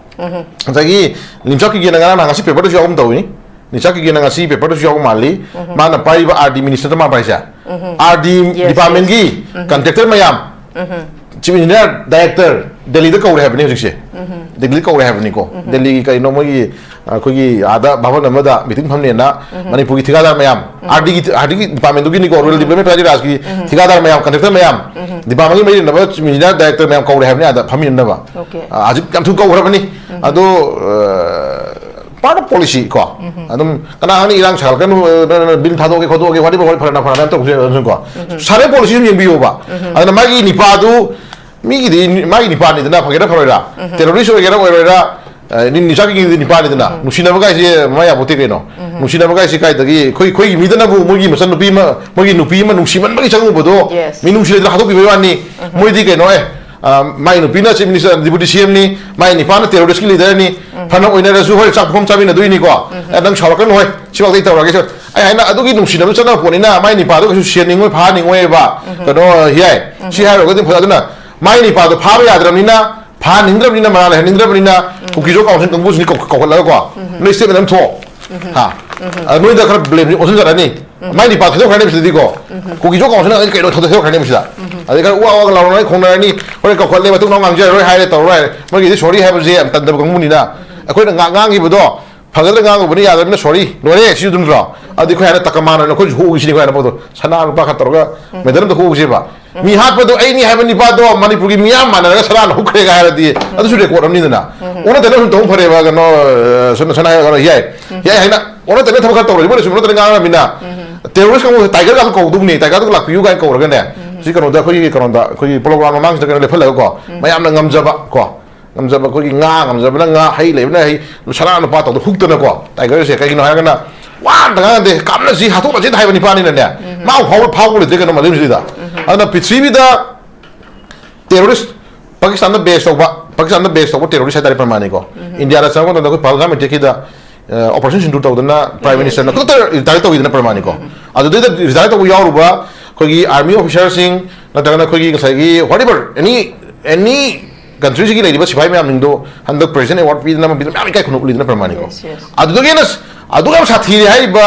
ꯉꯁꯥꯏꯒꯤ ꯂꯤꯝꯆꯥꯛ ꯀꯤꯒꯦꯅ ꯉꯔꯥꯡ ꯅꯍꯥꯟ ꯉꯁꯤ ꯄꯦꯄꯔꯗꯁꯨ ꯌꯥꯎꯒꯨꯝ ꯇꯧꯏ꯫ ꯂꯤꯝꯆꯥꯛ ꯀꯤꯒꯦꯅ ꯉꯁꯤ ꯄꯦꯄꯔꯗꯁꯨ ꯌꯥꯎꯕ ꯃꯥꯜꯂꯤ꯫ ꯃꯥꯅ ꯄꯥꯏꯔꯤꯕ ꯑꯥꯔ ꯗꯤ ꯃꯤꯅꯤꯁꯇꯔꯗ ꯃꯥ ꯄꯥꯏꯁꯦ, ꯑꯥꯔ ꯗꯤ ꯗꯤꯄꯥꯔꯠꯃꯦꯟꯒꯤ ꯀꯟꯇ꯭ꯔꯦꯛꯇꯔ ꯃꯌꯥꯝ, ꯆꯤꯐ ꯏꯟꯖꯤꯅꯤꯌꯥꯔ ꯗꯥꯏꯔꯦꯛꯇꯔ ꯗꯦꯜꯂꯤꯗ ꯀꯧꯔꯦ ꯍꯥꯏꯕꯅꯤ ꯍꯧꯖꯤꯛꯁꯦ꯫ ꯗꯦꯜꯂꯤꯗ ꯀꯧꯔꯦ ꯍꯥꯏꯕꯅꯤꯀꯣ꯫ ꯗꯦꯜꯂꯤꯒꯤ ꯀꯩꯅꯣ ꯃꯣꯏꯒꯤ, ꯑ, ꯑꯩꯈꯣꯏꯒꯤ ꯑꯥꯗ ꯚꯕꯟ ꯑꯃꯗ ꯃꯤꯇꯤꯡ ꯐꯝꯅꯦꯅ ꯃꯅꯤꯄꯨꯔꯒꯤ ꯊꯤꯀꯥꯗꯥꯔ ꯃꯌꯥꯝ, ꯑꯥꯔ ꯗꯤꯒꯤ, ꯑꯥꯔ ꯗꯤꯒꯤ ꯗꯤꯄꯥꯔꯠꯃꯦꯟꯗꯨꯒꯤꯅꯤꯀꯣ, ꯔꯨꯔꯦꯜ ꯗꯤꯕ꯭ꯂꯞꯃꯦꯟ ꯄ꯭ꯔꯥꯏꯚꯦꯠ ꯔꯥꯖꯀꯤ ꯊꯤꯀꯥꯗꯥꯔ ꯃꯌꯥꯝ, ꯀꯟꯇ꯭ꯔꯦꯛꯇꯔ ꯃꯌꯥꯝ, ꯗꯤꯄꯥꯔꯠꯃꯦꯟꯒꯤ ꯃꯔꯤ ꯂꯩꯅꯕ ꯆꯤꯐ ꯏꯟꯖꯤꯅꯤꯌꯥꯔ ꯗꯥꯏꯔꯦꯛꯇꯔ ꯃꯌꯥꯝ ꯀꯧꯔꯦ ꯍꯥꯏꯕꯅꯤ ꯑꯥꯗ ꯐꯝꯃꯤꯟꯅꯅꯕ꯫ ꯑꯣꯀꯦ꯫ ꯑ, ꯍꯧꯖꯤꯛ ꯌꯥꯝ ꯊꯨꯅ ꯀꯧꯈ꯭ꯔꯕꯅꯤ꯫ ꯑꯗꯣ, ꯑ, ꯄꯥꯔꯠ ꯑꯣꯐ ꯄꯣꯂꯤꯁꯤ ꯀꯣ꯫ ꯑꯗꯨꯝ ꯀꯅꯥ ꯈꯪꯅꯤ ꯏꯔꯥꯡ ꯁꯥꯒꯠꯂꯛꯀꯅꯨ, ꯑ, ꯕꯤꯜ ꯊꯥꯗꯣꯛꯑꯒꯦ ꯈꯣꯠꯇꯣꯛꯑꯒꯦ, whatever, ꯍꯣꯏ, ꯐꯔꯦ, ꯐꯔꯦ, ꯇꯧꯁꯦ ꯑꯗꯨꯝ ꯀꯣ꯫ ꯁꯥꯟꯅ ꯄꯣꯂꯤꯁꯤ ꯑꯗꯨꯝ ꯌꯦꯡꯕꯤꯌꯣꯕ꯫ ꯑꯗꯨꯅ ꯃꯥꯒꯤ ꯅꯤꯄꯥꯗꯨ ꯃꯤꯒꯤꯗꯤ ꯃꯥꯒꯤ ꯅꯤꯄꯥꯅꯤꯗꯅ, ꯐꯒꯦꯔꯥ ꯐꯔꯣꯏꯔꯥ, ꯇꯦꯔꯣꯔꯤꯁ ꯑꯣꯏꯒꯦꯔꯥ ꯑꯣꯏꯔꯣꯏꯔꯥ, ꯑ, ꯅꯤ-, ꯅꯤꯁꯥꯒꯤ ꯅꯤꯄꯥꯅꯤꯗꯅ, ꯅꯨꯡꯁꯤꯅꯕ ꯀꯥꯏꯁꯦ ꯃꯃꯥ ꯌꯥꯄꯣꯠꯇꯦ ꯀꯩꯅꯣ꯫ ꯅꯨꯡꯁꯤꯅꯕ ꯀꯥꯏꯁꯦ ꯀꯥꯏꯗꯒꯤ ꯑꯩꯈꯣꯏ, ꯑꯩꯈꯣꯏꯒꯤ ꯃꯤꯗꯅꯕꯨ ꯃꯣꯏꯒꯤ ꯃꯆꯟꯅꯨꯄꯤ ꯑꯃ, ꯃꯣꯏꯒꯤ ꯅꯨꯄꯤ ꯑꯃ ꯅꯨꯡꯁꯤꯃꯟꯕꯒꯤ ꯆꯪꯉꯨꯕꯗꯣ, ꯃꯤ ꯅꯨꯡꯁꯤꯅꯗꯅ ꯍꯥꯠꯇꯣꯛꯄꯤꯕꯩ ꯋꯥꯅꯤ꯫ ꯃꯣꯏꯗꯤ ꯀꯩꯅꯣ, ꯑꯦ, ꯑ, ꯃꯥꯏ ꯅꯨꯄꯤꯅ ꯆꯤꯐ ꯃꯤꯅꯤꯁꯇꯔ, ꯗꯤꯄꯨꯇꯤ ꯁꯤ ꯑꯦꯝꯅꯤ, ꯃꯥꯏ ꯅꯤꯄꯥꯅ ꯇꯦꯔꯣꯔꯤꯁꯀꯤ ꯂꯤꯗꯔꯅꯤ, ꯐꯅ ꯑꯣꯏꯅꯔꯁꯨ, ꯍꯣꯏ, ꯆꯥꯛ ꯄꯨꯈꯝ ꯆꯥꯃꯤꯟꯅꯗꯣꯏꯅꯤꯀꯣ꯫ ꯑꯦ, ꯅꯪ ꯁꯥꯎꯔꯛꯀꯅꯨ, ꯍꯣꯏ, ꯁꯤꯐꯥꯎꯗ ꯑꯩ ꯇꯧꯔꯒꯦ꯫ ꯑꯩ ꯍꯥꯏꯅ ꯑꯗꯨꯒꯤ ꯅꯨꯡꯁꯤꯅꯕ ꯆꯠꯅꯕ ꯄꯣꯠꯅꯤꯅ ꯃꯥꯏ ꯅꯤꯄꯥꯗꯣ ꯀꯩꯁꯨ ꯁꯤꯍꯟꯅꯤꯡꯉꯣꯏ, ꯐꯥꯍꯟꯅꯤꯡꯉꯣꯏꯕ꯫ ꯀꯩꯅꯣ, ꯌꯥꯏ, ꯁꯤ ꯍꯥꯏꯔꯨꯔꯒꯗꯤ ꯐꯖ-, ꯑꯗꯨꯅ ꯃꯥꯏ ꯅꯤꯄꯥꯗꯣ ꯐꯥꯕ ꯌꯥꯗ꯭ꯔꯕꯅꯤꯅ, ꯐꯥꯍꯟꯅꯤꯡꯗ꯭ꯔꯕꯅꯤꯅ, ꯃꯔꯥꯜ ꯂꯩꯍꯟꯅꯤꯡꯗ꯭ꯔꯕꯅꯤꯅ, ꯀꯨꯀꯤꯖꯣ ꯀꯥꯎꯟꯁꯤꯜ ꯀꯥꯡꯕꯨꯁꯤꯡꯁꯤ ꯀꯧ-, ꯀꯧꯈꯠꯂꯒꯀꯣ, ꯅꯣꯏ ꯁ꯭ꯇꯦꯠꯃꯦꯟ ꯑꯃ ꯊꯣꯛꯑꯣ꯫ ꯍꯥ? ꯑ, ꯅꯣꯏꯗ ꯈꯔ ꯕ꯭ꯂꯦꯝꯁꯤ ꯑꯣꯟꯁꯤꯟꯖꯔꯛꯑꯅꯤ꯫ ꯃꯥꯏ ꯅꯤꯄꯥ ꯊꯥꯗꯣꯛꯈ꯭ꯔꯅꯦꯕ ꯁꯤꯗꯗꯤꯀꯣ꯫ ꯀꯨꯀꯤ ꯖꯣ ꯀꯥꯎꯟꯁꯤꯜꯅ ꯀꯩꯅꯣ ꯊꯥꯗꯣꯛꯈ꯭ꯔꯅꯦꯕ ꯁꯤꯗ꯫ ꯑꯗꯩ ꯈꯔ ꯋꯥ ꯋꯥꯒ ꯂꯥꯎꯅꯔꯅꯤ, ꯈꯣꯡꯅꯔꯅꯤ, ꯍꯣꯔꯦꯟ ꯀꯧꯈꯠꯂꯦ, ꯃꯇꯨꯡ ꯃꯅꯥꯎ ꯉꯥꯡꯖꯔꯔꯣꯏ ꯍꯥꯏꯔꯦ, ꯇꯧꯔꯔꯣꯏ ꯍꯥꯏꯔꯦ꯫ ꯃꯣꯏꯒꯤꯗꯤ ꯁꯣꯔꯤ ꯍꯥꯏꯕꯁꯦ ꯌꯥꯝ ꯇꯟꯗꯕ ꯀꯥꯡꯕꯨꯅꯤꯅ꯫ ꯑꯩꯈꯣꯏꯅ ꯉꯥ-, ꯉꯥꯡꯈꯤꯕꯗꯣ ꯐꯒꯗ꯭ꯔꯥ ꯉꯥꯡꯉꯨꯕꯅ ꯌꯥꯗ꯭ꯔꯕꯅꯤꯅ ꯁꯣꯔꯤ, ꯂꯣꯏꯔꯦ, ꯁꯤ ꯑꯗꯨꯝ ꯅꯠꯇ꯭ꯔꯣ? ꯑꯗꯨꯗꯤ ꯑꯩꯈꯣꯏ ꯍꯥꯏꯅ ꯇꯀꯃꯥꯟ ꯑꯣꯏꯅ ꯑꯩꯈꯣꯏꯁꯨ ꯍꯨꯍꯧꯁꯤꯅꯤ, ꯑꯩꯈꯣꯏ ꯍꯥꯏꯅ ꯄꯣꯠꯇꯣ ꯁꯅꯥ ꯂꯨꯄꯥ ꯈꯔ ꯇꯧꯔꯒ ꯃꯦꯗꯜ ꯑꯝꯗ ꯍꯨꯍꯧꯁꯦꯕ꯫ ꯃꯤ ꯍꯥꯠꯄꯗꯣ ꯑꯩꯅꯤ ꯍꯥꯏꯕ ꯅꯤꯄꯥꯗꯣ ꯃꯅꯤꯄꯨꯔꯒꯤ ꯃꯤꯌꯥꯝ ꯃꯥꯟꯅꯔꯒ ꯁꯅꯥ ꯂꯧꯈ꯭ꯔꯦꯒ ꯍꯥꯏꯔꯗꯤ ꯑꯗꯨꯁꯨ ꯔꯦꯀꯣꯔꯗ ꯑꯃꯅꯤꯗꯅ꯫ ꯑꯣꯟꯅ ꯇꯩꯅ ꯁꯨꯝ ꯇꯧꯕ ꯐꯔꯦꯕ, ꯀꯩꯅꯣ, ꯑ, ꯁꯅꯥ, ꯁꯅꯥ ꯍꯥꯏꯔꯒ ꯌꯥꯏ꯫ ꯌꯥꯏ ꯍꯥꯏꯅ ꯑꯣꯟꯅ ꯇꯩꯅ ꯊꯕꯛ ꯈꯔ ꯇꯧꯔꯁꯤ, ꯃꯣꯏꯅ ꯁꯨꯝ ꯑꯣꯟꯅ ꯇꯩꯅ ꯉꯥꯡꯉꯃꯤꯅ꯫ ꯇꯦꯔꯣꯔꯤꯁ ꯀꯥꯡꯕꯨꯁꯦ ꯇꯥꯏꯒꯔꯒ ꯀꯧꯗꯧꯅꯤ, ꯇꯥꯏꯒꯔꯗꯨꯒ ꯂꯥꯛꯄꯤꯌꯨ ꯀꯥꯏꯅ ꯀꯧꯔꯒꯅꯦ꯫ ꯁꯤ ꯀꯩꯅꯣꯗ ꯑꯩꯈꯣꯏꯒꯤ ꯀꯩꯅꯣꯗ ꯑꯩꯈꯣꯏꯒꯤ ꯄꯣꯂꯣ ꯒ꯭ꯔꯥꯎꯟ ꯃꯃꯥꯡꯁꯤꯗ ꯀꯩꯅꯣ ꯂꯦꯞꯍꯜꯂꯒꯀꯣ, ꯃꯌꯥꯝꯅ ꯉꯝꯖꯕ ꯀꯣ, ꯉꯝꯖꯕ ꯑꯩꯈꯣꯏꯒꯤ ꯉꯥ ꯉꯝꯖꯕꯅ ꯉꯥ, ꯍꯩ ꯂꯩꯕꯅ ꯍꯩ, ꯁꯅꯥ ꯂꯨꯄꯥ ꯇꯧꯗ ꯍꯨꯛꯇꯅꯀꯣ꯫ ꯇꯥꯏꯒꯔꯁꯦ ꯀꯩꯒꯤꯅꯣ ꯍꯥꯏꯔꯒꯅ ꯋꯥ ꯑꯝꯇ ꯉꯥꯡꯅꯗꯦ, ꯀꯥꯞꯅꯁꯤ, ꯍꯥꯠꯇꯣꯛꯅꯁꯤ ꯍꯥꯏꯕ ꯅꯤꯄꯥꯅꯤꯅꯅꯦ꯫ ꯃꯥ ꯐꯥꯎꯕ ꯐꯥꯎꯕ ꯂꯩꯇ꯭ꯔꯦ ꯀꯩꯅꯣ ꯃꯥꯂꯦꯝꯁꯤꯗ꯫ ꯑꯗꯨꯅ ꯄ꯭ꯔꯤꯊꯤꯕꯤꯗ ꯇꯦꯔꯣꯔꯤꯁ, ꯄꯥꯀꯤꯁꯇꯥꯟꯗ ꯕꯦꯁ ꯇꯧꯕ, ꯄꯥꯀꯤꯁꯇꯥꯟꯗ ꯕꯦꯁ ꯇꯧꯕ ꯇꯦꯔꯣꯔꯤꯁ ꯍꯥꯏꯇꯥꯔꯦ ꯄ꯭ꯔꯃꯥꯅꯤꯀꯣ꯫ ꯏꯟꯗꯤꯌꯥꯗ ꯆꯪꯉꯛꯄ ꯃꯇꯝꯗ ꯑꯩꯈꯣꯏ ꯄꯍꯜꯒꯥꯝ ꯑꯦꯇꯦꯛꯀꯤꯗ, ꯑ, ꯑꯣꯄꯔꯦꯁꯟ ꯁꯤꯟꯗꯨꯔ ꯇꯧꯗꯅ ꯄ꯭ꯔꯥꯏꯝ ꯃꯤꯅꯤꯁꯇꯔꯅ ꯈꯨꯗꯛꯇ ꯔꯤꯇꯥꯌꯔ ꯇꯧꯈꯤꯗꯅ ꯄ꯭ꯔꯃꯥꯅꯤꯀꯣ꯫ ꯑꯗꯨꯗꯩꯗ ꯔꯤꯇꯥꯌꯔ ꯇꯧꯕ ꯌꯥꯎꯔꯨꯕ ꯑꯩꯈꯣꯏꯒꯤ ꯑꯥꯔꯃꯤ ꯑꯣꯐꯤꯁꯔꯁꯤꯡ, ꯅꯠꯇ꯭ꯔꯒꯅ ꯑꯩꯈꯣꯏꯒꯤ ꯉꯁꯥꯏꯒꯤ whatever, any, any countryꯁꯤꯒꯤ ꯂꯩꯔꯤꯕ ꯁꯤꯐꯥꯏ ꯃꯌꯥꯝꯁꯤꯡꯗꯣ ꯍꯟꯗꯛ president award ꯄꯤꯗꯅ ꯑꯃ ꯄꯤꯗꯅ ꯃꯌꯥꯝ ꯏꯀꯥꯏ ꯈꯨꯝꯅꯕ ꯎꯠꯂꯤꯗꯅ ꯄ꯭ꯔꯃꯥꯅꯤꯀꯣ꯫ Yes, yes. ꯑꯗꯨꯗꯒꯤ ꯍꯦꯟꯅ ꯑꯗꯨꯛ ꯌꯥꯝ ꯁꯥꯊꯤꯔꯦ ꯍꯥꯏꯔꯤꯕ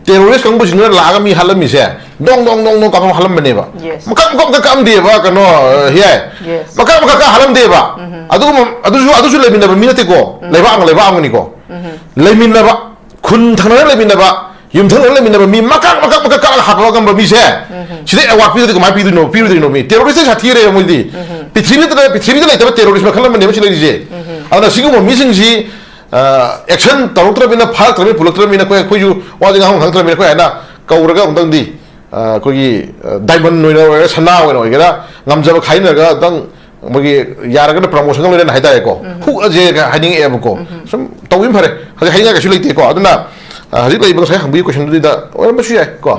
ꯇꯦꯔꯣꯔꯤꯁ ꯀꯥꯡꯕꯨꯁꯤꯡꯗꯨꯅ ꯂꯥꯛꯑꯒ ꯃꯤ ꯍꯥꯠꯂꯝꯃꯤꯁꯦ, ꯗꯣꯡ ꯗꯣꯡ ꯗꯣꯡ ꯗꯣꯡ ꯀꯥꯞꯄ ꯍꯥꯠꯂꯝꯕꯅꯦꯕ꯫ Yes. ꯃꯀꯛ ꯃꯀꯛ ꯃꯀꯛ ꯀꯛꯑꯝꯗꯦꯕ, ꯀꯩꯅꯣ, ꯑ, ꯍꯤꯌꯥꯏ꯫ Yes. ꯃꯀꯛ ꯃꯀꯛ ꯀꯛ ꯍꯥꯠꯂꯝꯗꯦꯕ꯫ ꯑꯗꯨꯒꯨꯝꯕ, ꯑꯗꯨꯁꯨ, ꯑꯗꯨꯁꯨ ꯂꯩꯃꯤꯟꯅꯕ ꯃꯤ ꯅꯠꯇꯦꯀꯣ꯫ ꯂꯩꯕꯥꯛ ꯑꯃꯒ ꯂꯩꯕꯥꯛ ꯑꯃꯒꯅꯤꯀꯣ꯫ ꯂꯩꯃꯤꯟꯅꯕ, ꯈꯨꯟ ꯊꯪꯅꯅ ꯂꯩꯃꯤꯟꯅꯕ, ꯌꯨꯝꯊꯪꯅꯅ ꯂꯩꯃꯤꯟꯅꯕ ꯃꯤ ꯃꯀꯛ ꯃꯀꯛ ꯃꯀꯛ ꯀꯛꯑꯒ ꯍꯥꯠꯄ ꯉꯝꯕ ꯃꯤꯁꯦ, ꯁꯤꯗ award ꯄꯤꯗ꯭ꯔꯗꯤ ꯀꯃꯥꯏꯅ ꯄꯤꯗꯣꯏꯅꯣ? ꯄꯤꯔꯣꯏꯗꯣꯏꯅꯣ ꯃꯤ? ꯇꯦꯔꯣꯔꯤꯁꯇ ꯁꯥꯊꯤꯔꯦꯕ ꯃꯣꯏꯗꯤ꯫ ꯄ꯭ꯔꯤꯊꯤꯕꯤꯗ, ꯄ꯭ꯔꯤꯊꯤꯕꯤꯗ ꯂꯩꯇꯕ ꯇꯦꯔꯣꯔꯤꯁ ꯃꯈꯜ ꯑꯃꯅꯦꯕ ꯁꯤ ꯂꯩꯔꯤꯁꯦ꯫ ꯑꯗꯨꯅ ꯁꯤꯒꯨꯝꯕ ꯃꯤꯁꯤꯡꯁꯤ, ꯑ, action ꯇꯧꯔꯛꯇ꯭ꯔꯕꯅꯤꯅ, ꯐꯥꯔꯛꯇ꯭ꯔꯕꯅꯤꯅ, ꯄꯨꯜꯂꯛꯇ꯭ꯔꯕꯅꯤꯅ ꯑꯩꯈꯣꯏ, ꯑꯩꯈꯣꯏꯁꯨ ꯋꯥꯁꯦ ꯉꯥꯡꯐꯝ ꯈꯪꯗ꯭ꯔꯕꯅꯤꯅ ꯑꯩꯈꯣꯏ ꯍꯥꯏꯅ ꯀꯧꯔꯒ ꯑꯃꯨꯛꯇꯪꯗꯤ, ꯑ, ꯑꯩꯈꯣꯏꯒꯤ, ꯑ, diamond ꯑꯣꯏꯅ ꯑꯣꯏꯒꯦꯔꯥ, ꯁꯅꯥ ꯑꯣꯏꯅ ꯑꯣꯏꯒꯦꯔꯥ, ꯉꯝꯖꯕ ꯈꯥꯏꯅꯔꯒ ꯑꯝꯇꯪ ꯃꯣꯏꯒꯤ ꯌꯥꯔꯒꯅ promotion ꯂꯣꯏꯅꯅ ꯍꯥꯏꯇꯥꯔꯦꯀꯣ꯫ ꯍꯨꯛꯑꯁꯦ ꯍꯥꯏꯅꯤꯡꯉꯛꯑꯦꯕꯀꯣ꯫ ꯁꯨꯝ ꯇꯧꯕꯤꯕ ꯐꯔꯦ꯫ ꯍꯧꯖꯤꯛ ꯍꯥꯏꯅꯤꯡꯉꯥꯏ ꯀꯩꯁꯨ ꯂꯩꯇꯦꯀꯣ꯫ ꯑꯗꯨꯅ, ꯑ, ꯍꯧꯖꯤꯛ ꯂꯩꯔꯤꯕ ꯉꯁꯥꯏ ꯍꯪꯕꯒꯤ questionꯗꯨꯗ ꯑꯣꯏꯔꯝꯕꯁꯨ ꯌꯥꯏ ꯀꯣ꯫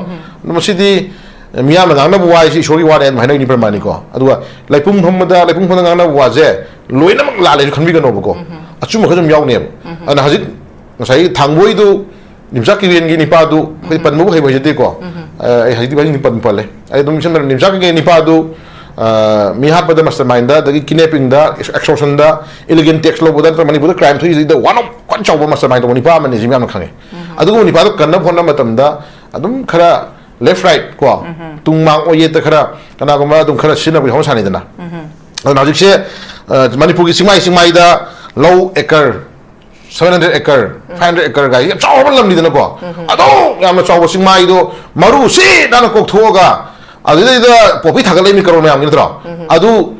ꯑꯗꯣ ꯃꯁꯤꯗꯤ ꯃꯤꯌꯥꯝꯅ ꯉꯥꯡꯅꯕ ꯋꯥ ꯍꯥꯏꯁꯤ ꯏꯁꯣꯔꯒꯤ ꯋꯥꯅꯦ ꯑꯗꯨꯝ ꯍꯥꯏꯅꯩꯅꯤ ꯄ꯭ꯔꯃꯥꯅꯤꯀꯣ꯫ ꯑꯗꯨꯒ ꯂꯩꯄꯨꯡ ꯐꯝꯕꯗ, ꯂꯩꯄꯨꯡ ꯐꯝꯕꯗ ꯉꯥꯡꯅꯕ ꯋꯥꯁꯦ ꯂꯣꯏꯅꯃꯛ ꯂꯥꯜꯂꯦꯁꯨ ꯈꯟꯕꯤꯒꯅꯣꯕꯀꯣ꯫ ꯑꯆꯨꯝꯕ ꯈꯔ ꯑꯗꯨꯝ ꯌꯥꯎꯅꯦꯕ꯫ ꯑꯗꯨꯅ ꯍꯧꯖꯤꯛ ꯉꯁꯥꯏꯒꯤ ꯊꯥꯡꯕꯣꯏꯗꯨ, ꯅꯤꯝꯆꯥꯛ ꯀꯤꯔꯦꯟꯒꯤ ꯅꯤꯄꯥꯗꯨ, ꯑꯩꯈꯣꯏ ꯄꯟꯕꯕꯨ ꯍꯩꯕ ꯍꯩꯖꯗꯦꯀꯣ꯫ ꯑ, ꯑꯩ ꯍꯧꯖꯤꯛꯇꯤ ꯋꯥꯍꯩ ꯄꯟꯕ ꯄꯜꯂꯦ꯫ ꯑꯩ ꯑꯗꯨꯝ ꯏꯁꯝ ꯁꯝꯅ ꯅꯤꯝꯆꯥꯛ ꯀꯤꯔꯦꯟꯒꯤ ꯅꯤꯄꯥꯗꯨ, ꯑ, ꯃꯤ ꯍꯥꯠꯄꯗ mastermindꯗ, ꯑꯗꯒꯤ kidnappingꯗ, extortionꯗ, illegal tax ꯂꯧꯕꯗ, ꯅꯠꯇ꯭ꯔꯒ ꯃꯅꯤꯄꯨꯔꯗ crime ꯊꯣꯛꯏꯁꯤꯗ one of ꯈ꯭ꯋꯥꯏ ꯆꯥꯎꯕ mastermind ꯇꯧꯕ ꯅꯤꯄꯥ ꯑꯃꯅꯤ ꯁꯤ ꯃꯌꯥꯝꯅ ꯈꯪꯉꯦ꯫ ꯑꯗꯨꯒꯨꯝꯕ ꯅꯤꯄꯥꯗꯣ ꯀꯟꯅꯕ ꯍꯣꯠꯅꯕ ꯃꯇꯝꯗ, ꯑꯗꯨꯝ ꯈꯔ left right ꯀꯣ, ꯇꯨꯡ ꯃꯥꯡ ꯑꯣꯏ ꯌꯦꯠꯇ ꯈꯔ ꯀꯅꯥꯒꯨꯝꯕ ꯑꯗꯨꯝ ꯈꯔ ꯁꯤꯖꯤꯟꯅꯕꯒꯤ ꯍꯧꯅ ꯁꯥꯅꯤꯗꯅ꯫ ꯑꯗꯨꯅ ꯍꯧꯖꯤꯛꯁꯦ, ꯑ, ꯃꯅꯤꯄꯨꯔꯒꯤ ꯆꯤꯡꯃꯥꯏ ꯆꯤꯡꯃꯥꯏꯗ ꯂꯧ acre seven hundred acre, five hundred acre ꯒꯥꯏ ꯌꯥꯝ ꯆꯥꯎꯔꯕ ꯂꯝꯅꯤꯗꯅꯀꯣ꯫ ꯑꯗꯣ ꯌꯥꯝꯅ ꯆꯥꯎꯕ ꯆꯤꯡꯃꯥꯏꯗꯣ ꯃꯔꯨ ꯁꯤ ꯅꯥꯟꯅ ꯀꯣꯛꯊꯣꯛꯑꯒ ꯑꯗꯨꯗꯩꯗ ꯄꯣꯄꯤ ꯊꯥꯒꯠꯂꯛꯏ ꯃꯤ ꯀꯔꯣꯔ ꯃꯌꯥꯝꯒꯤ ꯅꯠꯇ꯭ꯔꯣ? ꯑꯗꯨ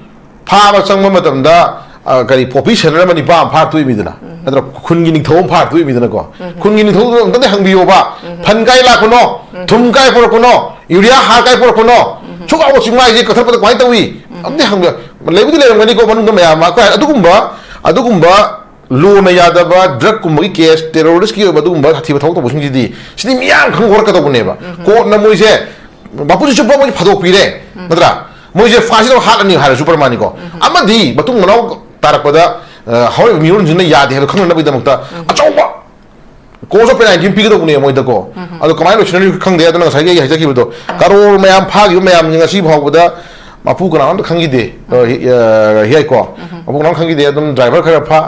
ꯐꯥꯕ ꯆꯪꯕ ꯃꯇꯝꯗ, ꯑ, ꯀꯔꯤ, ꯄꯣꯄꯤ ꯁꯦꯅꯔ ꯑꯃ ꯅꯤꯄꯥ ꯑꯃ ꯐꯥꯔ ꯇꯣꯛꯏꯃꯤꯗꯅ, ꯅꯠꯇ꯭ꯔꯣ? ꯈꯨꯟꯒꯤ ꯅꯤꯡꯊꯧ ꯑꯃ ꯐꯥꯔ ꯇꯣꯛꯏꯃꯤꯗꯅꯀꯣ꯫ ꯈꯨꯟꯒꯤ ꯅꯤꯡꯊꯧꯗꯨꯗ ꯑꯝꯇꯗꯤ ꯍꯪꯕꯤꯌꯣꯕ, ꯐꯟ ꯀꯥꯏ ꯂꯥꯛꯄꯅꯣ, ꯊꯨꯝ ꯀꯥꯏ ꯄꯨꯔꯛꯄꯅꯣ, ꯌꯨꯔꯤꯌꯥ ꯍꯥꯔ ꯀꯥꯏ ꯄꯨꯔꯛꯄꯅꯣ, ꯁꯨꯛ ꯆꯥꯎꯕ ꯆꯤꯡꯃꯥꯏꯁꯦ ꯀꯛꯊꯠꯄꯗ ꯀꯃꯥꯏꯅ ꯇꯧꯏ? ꯑꯝꯇꯗꯤ ꯍꯪꯕꯤꯌꯣ꯫ ꯂꯩꯕꯨꯗꯤ ꯂꯩꯔꯝꯒꯅꯤꯀꯣ ꯃꯅꯨꯡꯗ ꯃꯌꯥꯝ ꯑꯃ꯫ ꯑꯩꯈꯣꯏ ꯑꯗꯨꯒꯨꯝꯕ, ꯑꯗꯨꯒꯨꯝꯕ ꯂꯣꯅ ꯌꯥꯗꯕ ꯗ꯭ꯔꯒꯀꯨꯝꯕꯒꯤ ꯀꯦꯁ, ꯇꯦꯔꯣꯔꯤꯁꯀꯤ ꯑꯣꯏꯕ ꯑꯗꯨꯒꯨꯝꯕ ꯁꯥꯊꯤꯕ ꯊꯕꯛ ꯇꯧꯕꯁꯤꯡꯁꯤꯗꯤ, ꯁꯤꯗꯤ ꯃꯤꯌꯥꯝ ꯈꯪ ꯍꯣꯔꯛꯀꯗꯧꯕꯅꯦꯕ꯫ ꯀꯣꯔꯠꯅ ꯃꯣꯏꯁꯦ ꯃꯄꯨꯟꯁꯤ ꯆꯨꯞꯄ ꯃꯣꯏꯁꯦ ꯐꯥꯗꯣꯛꯄꯤꯔꯦ, ꯅꯠꯇ꯭ꯔꯥ? ꯃꯣꯏꯁꯦ ꯐꯥꯁꯤꯗ ꯍꯥꯠꯂꯅꯤ ꯍꯥꯏꯔꯁꯨ ꯄ꯭ꯔꯃꯥꯅꯤꯀꯣ꯫ ꯑꯃꯗꯤ ꯃꯇꯨꯡ ꯃꯅꯥꯎ ꯇꯥꯔꯛꯄꯗ, ꯑ, ꯍꯧꯔꯛꯏꯕ ꯃꯤꯔꯣꯟꯁꯤꯡꯅ ꯌꯥꯗꯦ ꯍꯥꯏꯕꯗꯣ ꯈꯪꯅꯅꯕꯒꯤꯗꯃꯛꯇ ꯑꯆꯧꯕ cause of penalty ꯑꯃ ꯄꯤꯒꯗꯧꯕꯅꯦ ꯃꯣꯏꯗꯀꯣ꯫ ꯑꯗꯣ ꯀꯃꯥꯏꯅ ꯂꯣꯏꯁꯤꯟꯅꯔꯤꯕ ꯈꯪꯗꯦ꯫ ꯑꯗꯨꯅ ꯉꯁꯥꯏꯒꯤ ꯑꯩ ꯍꯥꯏꯖꯈꯤꯕꯗꯣ, ꯀꯔꯣꯔ ꯃꯌꯥꯝ ꯐꯥꯈꯤꯕ ꯃꯌꯥꯝꯁꯦ ꯉꯁꯤ ꯐꯥꯎꯕꯗ ꯃꯄꯨ ꯀꯅꯥꯝꯇ ꯈꯪꯈꯤꯗꯦ꯫ ꯑ, ꯍꯤ-, ꯑ, ꯍꯤꯌꯥꯏꯀꯣ꯫ ꯃꯄꯨ ꯀꯅꯥꯝ ꯈꯪꯈꯤꯗꯦ꯫ ꯑꯗꯨꯝ ꯗ꯭ꯔꯥꯏꯚꯔ ꯈꯔ ꯐꯥ,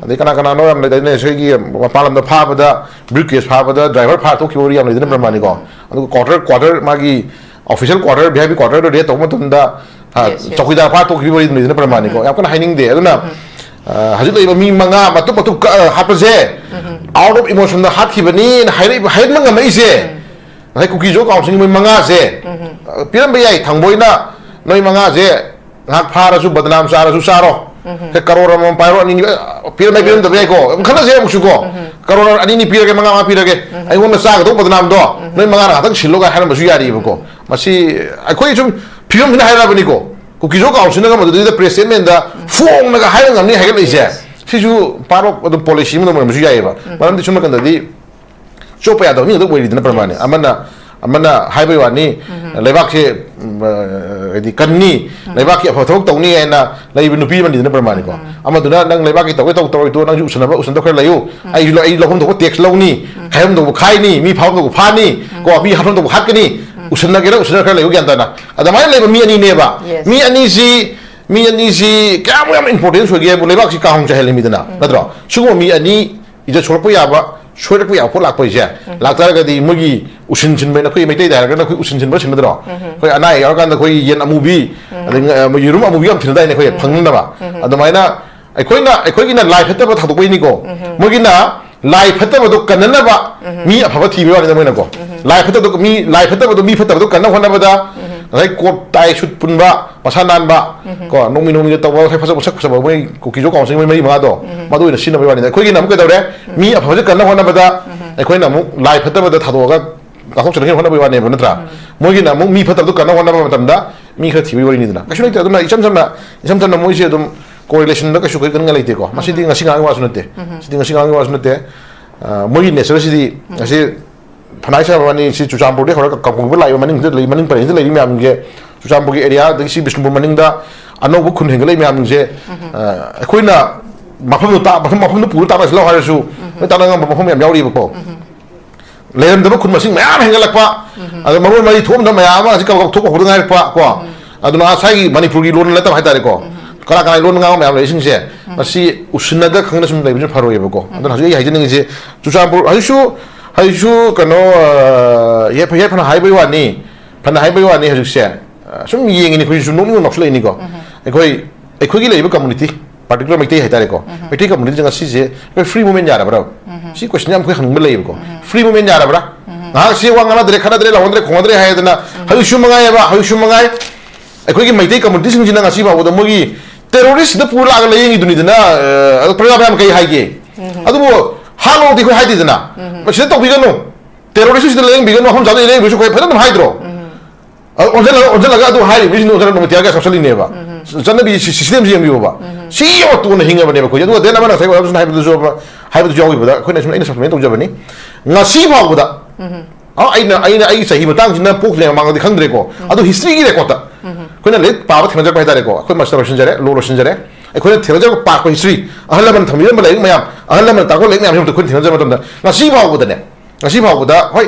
ꯑꯗꯩ ꯀꯅꯥ ꯀꯅꯥꯅꯣ ꯌꯥꯝ ꯂꯩꯗꯥꯏꯅꯦ, ꯑꯩꯈꯣꯏꯒꯤ ꯃꯄꯥꯟ ꯂꯝꯗ ꯐꯥꯕꯗ ꯕ꯭ꯔꯤꯐ ꯀꯦꯁ ꯐꯥꯕꯗ ꯗ꯭ꯔꯥꯏꯚꯔ ꯐꯥꯔ ꯊꯣꯛꯈꯤꯕ ꯋꯥꯔꯤ ꯌꯥꯝ ꯂꯩꯗꯅ ꯄ꯭ꯔꯃꯥꯅꯤꯀꯣ꯫ ꯑꯗꯨꯒ ꯀ꯭ꯋꯥꯇꯔ, ꯀ꯭ꯋꯥꯇꯔ ꯃꯥꯒꯤ official quarter, V I P quarter ꯗꯣ raid ꯇꯧꯕ ꯃꯇꯝꯗ, ꯑ, Yes, yes. ꯆꯧꯀꯤꯗꯥꯔ ꯐꯥꯔ ꯊꯣꯛꯈꯤꯕ ꯋꯥꯔꯤ ꯂꯩꯗꯅ ꯄ꯭ꯔꯃꯥꯅꯤꯀꯣ꯫ ꯌꯥꯝ ꯀꯟꯅ ꯍꯥꯏꯅꯤꯡꯗꯦ꯫ ꯑꯗꯨꯅ, ꯑ, ꯍꯧꯖꯤꯛ ꯂꯩꯔꯤꯕ ꯃꯤ ꯃꯉꯥ ꯃꯇꯨꯞ ꯃꯇꯨꯞ ꯀꯛꯑꯒ ꯍꯥꯠꯄꯁꯦ out of emotion ꯗ ꯍꯥꯠꯈꯤꯕꯅꯤꯅ ꯍꯥꯏꯔꯛꯏꯕ, ꯍꯥꯏꯍꯟꯕ ꯉꯝꯃꯛꯏꯁꯦ꯫ ꯉꯁꯥꯏ ꯀꯨꯀꯤꯖꯣ ꯀꯥꯎꯟꯁꯤꯜꯒꯤ ꯃꯣꯏ ꯃꯉꯥꯁꯦ, ꯑ, ꯄꯤꯔꯝꯕ ꯌꯥꯏ꯫ ꯊꯥꯡꯕꯣꯏꯅ ꯅꯣꯏ ꯃꯉꯥꯁꯦ ꯉꯥꯏꯍꯥꯛ ꯐꯥꯔꯁꯨ ꯕꯗꯅꯥꯝ ꯆꯥꯔꯁꯨ ꯆꯥꯔꯣ꯫ ꯁꯦ ꯀꯔꯣꯔ ꯑꯃꯃꯝ ꯄꯥꯏꯔꯣ, ꯑꯅꯤ ꯑꯅꯤ, ꯑ, ꯄꯤꯔꯝꯕ ꯌꯥꯏ, ꯄꯤꯔꯝꯗꯕ ꯌꯥꯏꯀꯣ꯫ ꯑꯗꯨꯝ ꯈꯟꯅꯁꯦ ꯑꯃꯨꯛꯁꯨ ꯀꯣ꯫ ꯀꯔꯣꯔ ꯑꯅꯤ ꯑꯅꯤ ꯄꯤꯔꯒꯦ, ꯃꯉꯥ ꯃꯉꯥ ꯄꯤꯔꯒꯦ꯫ ꯑꯩꯉꯣꯟꯗ ꯆꯥꯒꯗꯧꯕ ꯕꯗꯅꯥꯝꯗꯣ ꯅꯣꯏ ꯃꯉꯥꯅ ꯉꯥꯛꯇꯪ ꯁꯤꯜꯂꯣ ꯀꯥꯏ ꯍꯥꯏꯔꯝꯕꯁꯨ ꯌꯥꯔꯤꯕꯀꯣ꯫ ꯃꯁꯤ ꯑꯩꯈꯣꯏ ꯁꯨꯝ ꯐꯤꯕꯝꯁꯤꯅ ꯍꯥꯏꯔꯛꯑꯕꯅꯤꯀꯣ꯫ ꯀꯨꯀꯤꯖꯣ ꯀꯥꯎꯟꯁꯤꯜꯅꯒ ꯃꯗꯨꯗꯩꯗ press statement ꯗ ꯐꯣꯡꯅꯒ ꯍꯥꯏꯕ ꯉꯝꯅꯤ ꯍꯥꯏꯒꯠꯂꯛꯏꯁꯦ꯫ ꯁꯤꯁꯨ part of ꯑꯗꯨꯝ policy ꯑꯃ ꯑꯣꯏꯔꯝꯕꯁꯨ ꯌꯥꯏꯑꯕ꯫ ꯃꯔꯝꯗꯤ ꯁꯨꯝ ꯅꯥꯀꯟꯗꯗꯤ ꯆꯣꯞꯄ ꯌꯥꯗꯕ ꯃꯤ ꯉꯥꯛꯇ ꯑꯣꯏꯔꯤꯗꯅ ꯄ꯭ꯔꯃꯥꯅꯤ꯫ ꯑꯃꯅ, ꯑꯃꯅ ꯍꯥꯏꯕꯩ ꯋꯥꯅꯤ, ꯂꯩꯕꯥꯛꯁꯦ, ꯎꯝ, ꯑ, ꯍꯥꯏꯗꯤ ꯀꯟꯅꯤ, ꯂꯩꯕꯥꯛꯀꯤ ꯑꯐꯕ ꯊꯕꯛ ꯇꯧꯅꯤ ꯍꯥꯏꯅ ꯂꯩꯕ ꯅꯨꯄꯤ ꯑꯃꯅꯤꯗꯅ ꯄ꯭ꯔꯃꯥꯅꯤꯀꯣ꯫ ꯑꯃꯗꯨꯅ ꯅꯪ ꯂꯩꯕꯥꯛꯀꯤ ꯇꯧꯒꯦ ꯇꯧ, ꯇꯧꯔꯣꯏꯗꯣ ꯅꯪꯁꯨ ꯎꯁꯟꯅꯕ, ꯎꯁꯟꯅꯗꯕ ꯈꯔ ꯂꯩꯌꯨ꯫ ꯑꯩꯁꯨ ꯂꯧ-, ꯑꯩ ꯂꯧꯐꯝ ꯊꯣꯛꯄ tax ꯂꯧꯅꯤ, ꯈꯥꯏꯐꯝ ꯊꯣꯛꯄ ꯈꯥꯏꯅꯤ, ꯃꯤ ꯐꯥꯐꯝ ꯊꯣꯛꯄ ꯐꯥꯅꯤ, ꯀꯣ, ꯃꯤ ꯍꯥꯠꯐꯝ ꯊꯣꯛꯄ ꯍꯥꯠꯀꯅꯤ, ꯎꯁꯟꯅꯒꯦꯔꯥ ꯎꯁꯟꯅ ꯈꯔ ꯂꯩꯌꯨ ꯒ꯭ꯌꯥꯟ ꯇꯥꯅ꯫ ꯑꯗꯨꯃꯥꯏꯅ ꯂꯩꯕ ꯃꯤ ꯑꯅꯤꯅꯦꯕ꯫ Yes. ꯃꯤ ꯑꯅꯤꯁꯤ, ꯃꯤ ꯑꯅꯤꯁꯤ ꯀꯌꯥꯃꯨꯛ ꯌꯥꯝ importance ꯑꯣꯏꯒꯦ ꯍꯥꯏꯕꯨ ꯂꯩꯕꯥꯛꯁꯤ ꯀꯥꯡꯍꯧ ꯆꯥꯏꯍꯜꯂꯤꯃꯤꯗꯅ, ꯅꯠꯇ꯭ꯔꯣ? ꯁꯤꯒꯨꯝꯕ ꯃꯤ ꯑꯅꯤ ꯏꯖꯠ ꯁꯣꯛꯂꯛꯄ ꯌꯥꯕ, ꯁꯣꯏꯔꯛꯄ ꯌꯥꯕ ꯄꯣꯠ ꯂꯥꯛꯄ ꯍꯥꯏꯁꯦ, ꯎꯝ꯫ ꯂꯥꯛꯇꯥꯔꯒꯗꯤ ꯃꯣꯏꯒꯤ ꯎꯁꯤꯟ ꯁꯤꯟꯕ ꯍꯥꯏꯅ ꯑꯩꯈꯣꯏ ꯃꯩꯇꯩꯗ ꯍꯥꯏꯔꯒꯅ ꯑꯩꯈꯣꯏ ꯎꯁꯤꯟ ꯁꯤꯟꯕ ꯁꯤꯟꯅꯗ꯭ꯔꯣ? ꯎꯝ꯫ ꯑꯩꯈꯣꯏ ꯑꯅꯥ ꯑꯌꯦꯛ ꯌꯥꯎꯔꯀꯥꯟꯗ ꯑꯩꯈꯣꯏ ꯌꯦꯟ ꯑꯃꯨꯕꯤ, ꯎꯝ꯫ ꯑꯗꯩ ꯉ-, ꯌꯦꯔꯨꯝ ꯑꯃꯨꯕꯤ ꯌꯥꯝ ꯊꯤꯅꯗꯥꯏꯅꯦ ꯑꯩꯈꯣꯏ, ꯎꯝ꯫ ꯐꯪꯅꯅꯕ꯫ ꯎꯝ꯫ ꯑꯗꯨꯃꯥꯏꯅ ꯑꯩꯈꯣꯏꯅ, ꯑꯩꯈꯣꯏꯒꯤꯅ ꯂꯥꯏ ꯐꯠꯇꯕ ꯊꯥꯗꯣꯛꯄꯩꯅꯤꯀꯣ꯫ ꯎꯝ꯫ ꯃꯣꯏꯒꯤꯅ ꯂꯥꯏ ꯐꯠꯇꯕꯗꯣ ꯀꯟꯅꯅꯕ ꯎꯝ꯫ ꯃꯤ ꯑꯐꯕ ꯊꯤꯕ ꯋꯥꯅꯤꯗ ꯃꯣꯏꯅꯀꯣ꯫ ꯎꯝ꯫ ꯂꯥꯏ ꯐꯠꯇꯕꯗꯣ ꯃꯤ, ꯂꯥꯏ ꯐꯠꯇꯕꯗꯣ ꯃꯤ ꯐꯠꯇꯕꯗꯣ ꯀꯟꯅ ꯍꯣꯠꯅꯕꯗ ꯎꯝ꯫ ꯉꯁꯥꯏ ꯀꯣꯠ ꯇꯥꯏ ꯁꯨꯠ ꯄꯨꯟꯕ, ꯃꯁꯥ ꯅꯥꯟꯕ, ꯎꯝ꯫ ꯀꯣ, ꯅꯣꯡꯃꯤ ꯅꯣꯡꯃꯤꯒ ꯇꯧꯕ, ꯉꯁꯥꯏ ꯐꯖ ꯐꯖ ꯐꯖꯕ ꯃꯣꯏ ꯀꯨꯀꯤ ꯖꯣ ꯀꯥꯎꯟꯁꯤꯜ ꯃꯣꯏ ꯃꯔꯤ ꯃꯉꯥꯗꯣ, ꯎꯝ꯫ ꯃꯗꯨ ꯑꯣꯏꯅ ꯁꯤꯖꯤꯟꯅꯕꯒꯤ ꯋꯥꯅꯤꯗ꯫ ꯑꯩꯈꯣꯏꯒꯤꯅ ꯑꯃꯨꯛ ꯀꯩꯗꯧꯔꯦ? ꯎꯝ꯫ ꯃꯤ ꯑꯐꯕꯁꯦ ꯀꯟꯅ ꯍꯣꯠꯅꯕꯗ ꯎꯝ꯫ ꯑꯩꯈꯣꯏꯅ ꯑꯃꯨꯛ ꯂꯥꯏ ꯐꯠꯇꯕꯗ ꯊꯥꯗꯣꯛꯑꯒ ꯉꯥꯛꯊꯣꯛꯆꯔꯒꯦꯅ ꯍꯣꯠꯅꯕꯒꯤ ꯋꯥꯅꯦꯕ, ꯅꯠꯇ꯭ꯔꯥ? ꯎꯝ꯫ ꯃꯣꯏꯒꯤꯅ ꯑꯃꯨꯛ ꯃꯤ ꯐꯠꯇꯕꯗꯣ ꯀꯟꯅ ꯍꯣꯠꯅꯕ ꯃꯇꯝꯗ ꯃꯤ ꯈꯔ ꯊꯤꯕꯒꯤ ꯋꯥꯔꯤꯅꯤꯗꯅ꯫ ꯀꯩꯁꯨ ꯂꯩꯇꯦ꯫ ꯑꯗꯨꯅ ꯏꯆꯝ ꯆꯝꯅ, ꯏꯆꯝ ꯆꯝꯅ ꯃꯣꯏꯁꯦ ꯑꯗꯨꯝ ꯀꯣꯔꯤꯂꯦꯁꯟꯗ ꯀꯩꯁꯨ ꯀꯩ ꯀꯩꯅꯣ ꯂꯩꯇꯦꯀꯣ꯫ ꯃꯁꯤꯗꯤ ꯎꯝ꯫ ꯉꯁꯤ ꯉꯔꯥꯡꯒꯤ ꯋꯥꯁꯨ ꯅꯠꯇꯦ꯫ ꯎꯝ꯫ ꯁꯤꯗꯤ ꯉꯁꯤ ꯉꯔꯥꯡꯒꯤ ꯋꯥꯁꯨ ꯅꯠꯇꯦ꯫ ꯑ, ꯃꯣꯏꯒꯤ ꯅꯦꯆꯔꯁꯤꯗꯤ ꯎꯝ꯫ ꯉꯁꯤ ꯐꯅꯥꯏ ꯁꯥꯕ ꯋꯥꯅꯤ, ꯁꯤ ꯆꯨꯔꯆꯥꯟꯄꯨꯔꯗꯒꯤ ꯍꯧꯔꯒ ꯀꯥꯡꯄꯣꯛꯄꯤꯐꯥꯎ ꯂꯥꯛꯏꯕ ꯃꯅꯤꯡꯗ ꯂꯩ, ꯃꯅꯤꯡ ꯄꯔꯦꯡꯁꯤꯗ ꯂꯩꯔꯤ ꯃꯌꯥꯝꯁꯦ, ꯆꯨꯔꯆꯥꯟꯄꯨꯔꯒꯤ ꯑꯦꯔꯤꯌꯥ, ꯑꯗꯒꯤ ꯁꯤ ꯕꯤꯁꯅꯨꯄꯨꯔ ꯃꯅꯤꯡꯗ ꯑꯅꯧꯕ ꯈꯨꯟ ꯍꯦꯟꯒꯠꯂꯛꯏ ꯃꯌꯥꯝꯁꯤꯡꯁꯦ, ꯎꯝ꯫ ꯑ, ꯑꯩꯈꯣꯏꯅ ꯃꯐꯝꯗꯨ ꯇꯥ-, ꯃꯐꯝ, ꯃꯐꯝꯗꯨ ꯄꯨꯔ ꯇꯥꯛꯅꯁꯤꯜꯂꯣ ꯍꯥꯏꯔꯁꯨ, ꯎꯝ꯫ ꯂꯣꯏ ꯇꯥꯛꯅ ꯉꯝꯕ ꯃꯐꯝ ꯌꯥꯝ ꯌꯥꯎꯔꯤꯕꯀꯣ꯫ ꯎꯝ꯫ ꯂꯩꯔꯝꯗꯕ ꯈꯨꯟ ꯃꯁꯤꯡ ꯃꯌꯥꯝ ꯍꯦꯟꯒꯠꯂꯛꯄ, ꯎꯝ꯫ ꯑꯗ ꯃꯔꯣꯟ ꯃꯔꯤ ꯊꯣꯛꯑꯝꯗꯕ ꯃꯌꯥꯝ ꯑꯃ ꯍꯧꯖꯤꯛ ꯀꯕꯛ ꯀꯕꯛ ꯊꯣꯛꯄ ꯍꯧꯗ ꯉꯥꯏꯔꯛꯄ ꯀꯣ꯫ ꯎꯝ꯫ ꯑꯗꯨꯅ ꯉꯁꯥꯏꯒꯤ ꯃꯅꯤꯄꯨꯔꯒꯤ ꯂꯣꯟ ꯅꯠꯇꯕ ꯍꯥꯏꯇꯥꯔꯦꯀꯣ꯫ ꯎꯝ꯫ ꯀꯅꯥ ꯀꯅꯥ ꯂꯣꯟ ꯉꯥꯡꯕ ꯃꯌꯥꯝ ꯂꯩꯔꯤꯁꯤꯡꯁꯦ, ꯎꯝ꯫ ꯃꯁꯤ ꯎꯁꯤꯟꯅꯗ ꯈꯪꯗ ꯁꯨꯝ ꯂꯩꯕꯁꯤꯅ ꯐꯔꯣꯏꯌꯦꯕꯀꯣ꯫ ꯎꯝ꯫ ꯑꯗꯨꯅ ꯍꯧꯖꯤꯛ ꯑꯩ ꯍꯥꯏꯖꯅꯤꯡꯉꯤꯁꯦ, ꯆꯨꯔꯆꯥꯟꯄꯨꯔ ꯍꯧꯖꯤꯛꯁꯨ, ꯍꯧꯖꯤꯛꯁꯨ ꯀꯩꯅꯣ, ꯑ, ꯌꯥꯏꯐ-, ꯌꯥꯏꯐꯅ ꯍꯥꯏꯕꯒꯤ ꯋꯥꯅꯤ, ꯐꯅ ꯍꯥꯏꯕꯒꯤ ꯋꯥꯅꯤ ꯍꯧꯖꯤꯛꯁꯦ, ꯑ, ꯁꯨꯝ ꯌꯦꯡꯉꯤꯅꯤ ꯑꯩꯈꯣꯏꯁꯨ ꯅꯣꯛꯅꯤꯡ ꯅꯣꯛꯁꯤꯜꯂꯛꯏꯅꯤꯀꯣ꯫ ꯎꯝ꯫ ꯑꯩꯈꯣꯏ, ꯑꯩꯈꯣꯏꯒꯤ ꯂꯩꯔꯤꯕ ꯀꯝꯃꯨꯅꯤꯇꯤ, ꯄꯥꯔꯇꯤꯀꯨꯂꯔ ꯃꯩꯇꯩ ꯍꯥꯏꯇꯥꯔꯦꯀꯣ꯫ ꯎꯝ꯫ ꯃꯩꯇꯩ ꯀꯝꯃꯨꯅꯤꯇꯤꯁꯦ ꯉꯁꯤꯁꯦ ꯑꯩꯈꯣꯏ ꯐ꯭ꯔꯤ ꯃꯨꯚꯃꯦꯟ ꯌꯥꯔꯕ꯭ꯔꯥ? ꯎꯝ꯫ ꯁꯤ ꯀꯣꯏꯁꯟ ꯌꯥꯝ ꯑꯩꯈꯣꯏ ꯍꯪꯅꯤꯡꯕ ꯂꯩꯌꯦꯕꯀꯣ꯫ ꯎꯝ꯫ Free movement ꯌꯥꯔꯕ꯭ꯔꯥ? ꯎꯝ꯫ ꯉꯥꯏꯍꯥꯛꯁꯤ ꯋꯥ ꯉꯥꯡꯅꯗ꯭ꯔꯦ, ꯈꯠꯅꯗ꯭ꯔꯦ, ꯂꯥꯎꯅꯗ꯭ꯔꯦ, ꯈꯣꯡꯅꯗ꯭ꯔꯦ ꯍꯥꯏꯗꯅ ꯎꯝ꯫ ꯍꯧꯖꯤꯛꯁꯨ ꯃꯉꯥꯏꯑꯕ, ꯍꯧꯖꯤꯛꯁꯨ ꯃꯉꯥꯏ꯫ ꯑꯩꯈꯣꯏꯒꯤ ꯃꯩꯇꯩ ꯀꯝꯃꯨꯅꯤꯇꯤꯁꯤꯡꯁꯤꯅ ꯉꯁꯤ ꯐꯥꯎꯕꯗ ꯃꯣꯏꯒꯤ ꯇꯦꯔꯣꯔꯤꯁꯁꯤꯗ ꯄꯨꯔ ꯂꯥꯛꯑꯒ ꯂꯥꯏꯌꯦꯡꯉꯤꯗꯨꯅꯤꯗꯅ, ꯑ, ꯑꯗꯨ ꯄ꯭ꯔꯖꯥ ꯃꯌꯥꯝ ꯀꯩ ꯍꯥꯏꯒꯦ? ꯎꯝ꯫ ꯑꯗꯨꯕꯨ ꯍꯥꯠꯂꯣꯗꯤ ꯑꯩꯈꯣꯏ ꯍꯥꯏꯗꯦꯗꯅ꯫ ꯎꯝ꯫ ꯃꯁꯤꯗ ꯇꯧꯕꯤꯒꯅꯨ, ꯇꯦꯔꯣꯔꯤꯁꯁꯤꯗ ꯂꯥꯏꯌꯦꯡꯕꯤꯒꯅꯨ, ꯃꯐꯝ ꯆꯥꯗ ꯂꯥꯏꯌꯦꯡꯕꯤꯁꯨ ꯑꯩꯈꯣꯏ ꯐꯖꯅ ꯑꯗꯨꯝ ꯍꯥꯏꯗ꯭ꯔꯣ? ꯎꯝ꯫ ꯑꯗꯨ ꯑꯣꯟꯁꯤꯜꯂꯒ, ꯑꯣꯟꯁꯤꯜꯂꯒ ꯑꯗꯨ ꯍꯥꯏꯔꯤꯕ ꯃꯤꯁꯤꯡꯗꯣ ꯑꯣꯟꯁꯤꯜꯂꯒ ꯅꯣꯡꯃꯩ ꯇꯤꯌꯥꯔ ꯒ꯭ꯌꯥꯁ ꯀꯥꯞꯁꯤꯜꯂꯤꯅꯦꯕ꯫ ꯎꯝ꯫ ꯆꯠꯅꯕꯤ ꯁꯤ-, ꯁꯤꯁꯇꯦꯝꯁꯤ ꯌꯦꯡꯕꯤꯌꯣꯕ꯫ ꯎꯝ꯫ ꯁꯤ ꯌꯥꯝ ꯇꯣꯟꯅ ꯍꯤꯡꯉꯕꯅꯦꯕ ꯑꯩꯈꯣꯏꯁꯦ꯫ ꯑꯗꯨꯒ ꯗꯦꯟ ꯑꯃꯅ ꯉꯁꯥꯏ ꯑꯣꯖꯥ ꯍꯥꯏꯕꯗꯨꯁꯨ, ꯍꯥꯏꯕꯗꯨꯁꯨ ꯌꯥꯎꯈꯤꯕꯗ ꯑꯩꯈꯣꯏꯅ ꯁꯨꯝ, ꯑꯩꯅ ꯁꯞꯄ꯭ꯂꯤꯃꯦꯟ ꯇꯧꯖꯕꯅꯤ꯫ ꯉꯁꯤ ꯐꯥꯎꯕꯗ, ꯎꯝ꯫ ꯑ, ꯑꯩꯅ, ꯑꯩꯅ ꯑꯩꯒꯤ ꯆꯍꯤ ꯃꯇꯥꯡꯁꯤꯅ ꯄꯣꯛꯇ꯭ꯔꯤꯉꯩ ꯃꯃꯥꯡꯗꯗꯤ ꯈꯪꯗ꯭ꯔꯦꯀꯣ꯫ ꯎꯝ꯫ ꯑꯗꯨ ꯍꯤꯁꯇ꯭ꯔꯤꯒꯤ ꯔꯦꯀꯣꯔꯠꯇ ꯎꯝ꯫ ꯑꯩꯈꯣꯏꯅ ꯂꯥꯏꯔꯤꯛ ꯄꯥꯕ ꯊꯦꯡꯅꯖꯔꯛꯄ ꯍꯥꯏꯇꯥꯔꯦꯀꯣ꯫ ꯑꯩꯈꯣꯏ ꯃꯥꯁꯇꯔ ꯂꯣꯏꯁꯤꯟꯖꯔꯦ, ꯂꯣ ꯂꯣꯏꯁꯤꯟꯖꯔꯦ꯫ ꯑꯩꯈꯣꯏꯅ ꯊꯦꯡꯅꯖꯔꯛꯄ, ꯄꯥꯔꯛꯄ ꯍꯤꯁꯇ꯭ꯔꯤ, ꯑꯍꯜ ꯂꯃꯟ ꯊꯝꯕꯤꯔꯝꯕ ꯂꯥꯏꯔꯤꯛ ꯃꯌꯥꯝ, ꯑꯍꯜ ꯂꯃꯟ ꯇꯥꯛꯄ ꯂꯥꯏꯔꯤꯛ ꯃꯌꯥꯝꯁꯤ ꯑꯩꯈꯣꯏꯅ ꯊꯦꯡꯅꯖꯕ ꯃꯇꯝꯗ, ꯉꯁꯤ ꯐꯥꯎꯕꯗꯅꯦ, ꯉꯁꯤ ꯐꯥꯎꯕꯗ, ꯍꯣꯏ,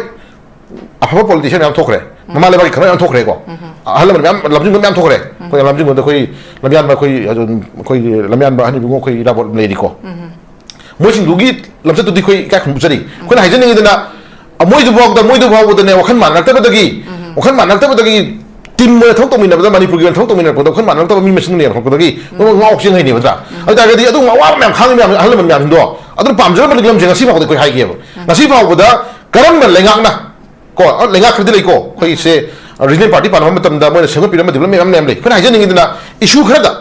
ꯑꯐꯕ ꯄꯣꯂꯤꯇꯤꯁꯤꯌꯥꯟ ꯃꯌꯥꯝ ꯊꯣꯛꯈ꯭ꯔꯦ, ꯎꯝ꯫ ꯃꯃꯥ ꯂꯩꯕꯥꯛꯀꯤ ꯈꯔ ꯃꯌꯥꯝ ꯊꯣꯛꯈ꯭ꯔꯦꯀꯣ꯫ ꯎꯝ꯫ ꯑꯍꯜ ꯂꯃꯟ ꯃꯌꯥꯝ, ꯂꯝꯖꯤꯡꯕ ꯃꯌꯥꯝ ꯊꯣꯛꯈ꯭ꯔꯦ꯫ ꯎꯝ꯫ ꯑꯩꯈꯣꯏ ꯂꯝꯖꯤꯡꯕꯗ ꯑꯩꯈꯣꯏ ꯂꯝꯌꯥꯟꯕ, ꯑꯩꯈꯣꯏ ꯑꯗꯨꯝ, ꯑꯩꯈꯣꯏꯒꯤ ꯂꯝꯌꯥꯟꯕ ꯑꯍꯟ ꯏꯕꯨꯡꯉꯣ ꯑꯩꯈꯣꯏ ꯏꯔꯥꯕꯣꯠ ꯂꯩꯔꯤꯀꯣ꯫ ꯎꯝ꯫ ꯃꯣꯏꯁꯤꯡꯗꯨꯒꯤ ꯂꯝꯆꯠꯇꯨꯗꯤ ꯑꯩꯈꯣꯏ ꯏꯀꯥꯏ ꯈꯨꯝꯅꯕ ꯆꯠꯂꯤ꯫ ꯑꯩꯈꯣꯏꯅ ꯍꯥꯏꯖꯅꯤꯡꯉꯤꯗꯅ, ꯃꯣꯏꯗꯨ ꯐꯥꯎꯗ ꯃꯣꯏꯗꯨ ꯐꯥꯎꯕꯗꯅꯦ, ꯋꯥꯈꯜ ꯃꯥꯟꯅꯔꯛꯇꯕꯗꯒꯤ, ꯋꯥꯈꯜ ꯃꯥꯟꯅꯔꯛꯇꯕꯗꯒꯤ ꯇꯤꯝ ꯑꯣꯏꯅ ꯊꯕꯛ ꯇꯧꯃꯤꯟꯅꯕꯗ, ꯃꯅꯤꯄꯨꯔꯒꯤ ꯑꯣꯏꯅ ꯊꯕꯛ ꯇꯧꯃꯤꯟꯅꯔꯛꯄꯗ ꯋꯥꯈꯜ ꯃꯥꯟꯅꯔꯛꯇꯕ ꯃꯤ ꯃꯁꯤꯡꯗꯨꯅ ꯌꯥꯝꯈꯠꯂꯛꯄꯗꯒꯤ ꯃꯣꯏ ꯉꯥꯎ ꯆꯦꯟ ꯍꯩꯅꯦꯕ ꯅꯠꯇ꯭ꯔꯥ? ꯑꯗꯨ ꯑꯣꯏ ꯇꯥꯔꯒꯗꯤ ꯑꯗꯨꯒꯨꯝꯕ ꯑꯋꯥꯕ ꯃꯌꯥꯝ ꯈꯥꯡꯉꯤ ꯃꯌꯥꯝ, ꯑꯍꯜ ꯂꯃꯟ ꯃꯌꯥꯝꯁꯤꯡꯗꯣ ꯑꯗꯨꯅ ꯄꯥꯝꯖꯔꯝꯕꯗꯤ ꯂꯝꯁꯦ ꯉꯁꯤ ꯐꯥꯎꯕꯗ ꯑꯩꯈꯣꯏ ꯍꯥꯏꯒꯦꯕ꯫ ꯉꯁꯤ ꯐꯥꯎꯕꯗ ꯀꯔꯝꯕ ꯂꯩꯉꯥꯛꯅ, ꯀꯣ, ꯑ, ꯂꯩꯉꯥꯛ ꯈꯔꯗꯤ ꯂꯩꯀꯣ, ꯑꯩꯈꯣꯏꯁꯦ ꯔꯤꯖꯅꯦꯜ ꯄꯥꯔꯇꯤ ꯄꯥꯟꯅꯕ ꯃꯇꯝꯗ ꯃꯣꯏꯅ ꯁꯦꯝꯒꯠꯄꯤꯔꯝꯕ ꯗꯤꯕꯂꯞꯃꯦꯟ ꯃꯌꯥꯝ ꯂꯩ꯫ ꯑꯩꯈꯣꯏꯅ ꯍꯥꯏꯖꯅꯤꯡꯉꯤꯗꯅ, ꯏꯁꯨ ꯈꯔꯗ,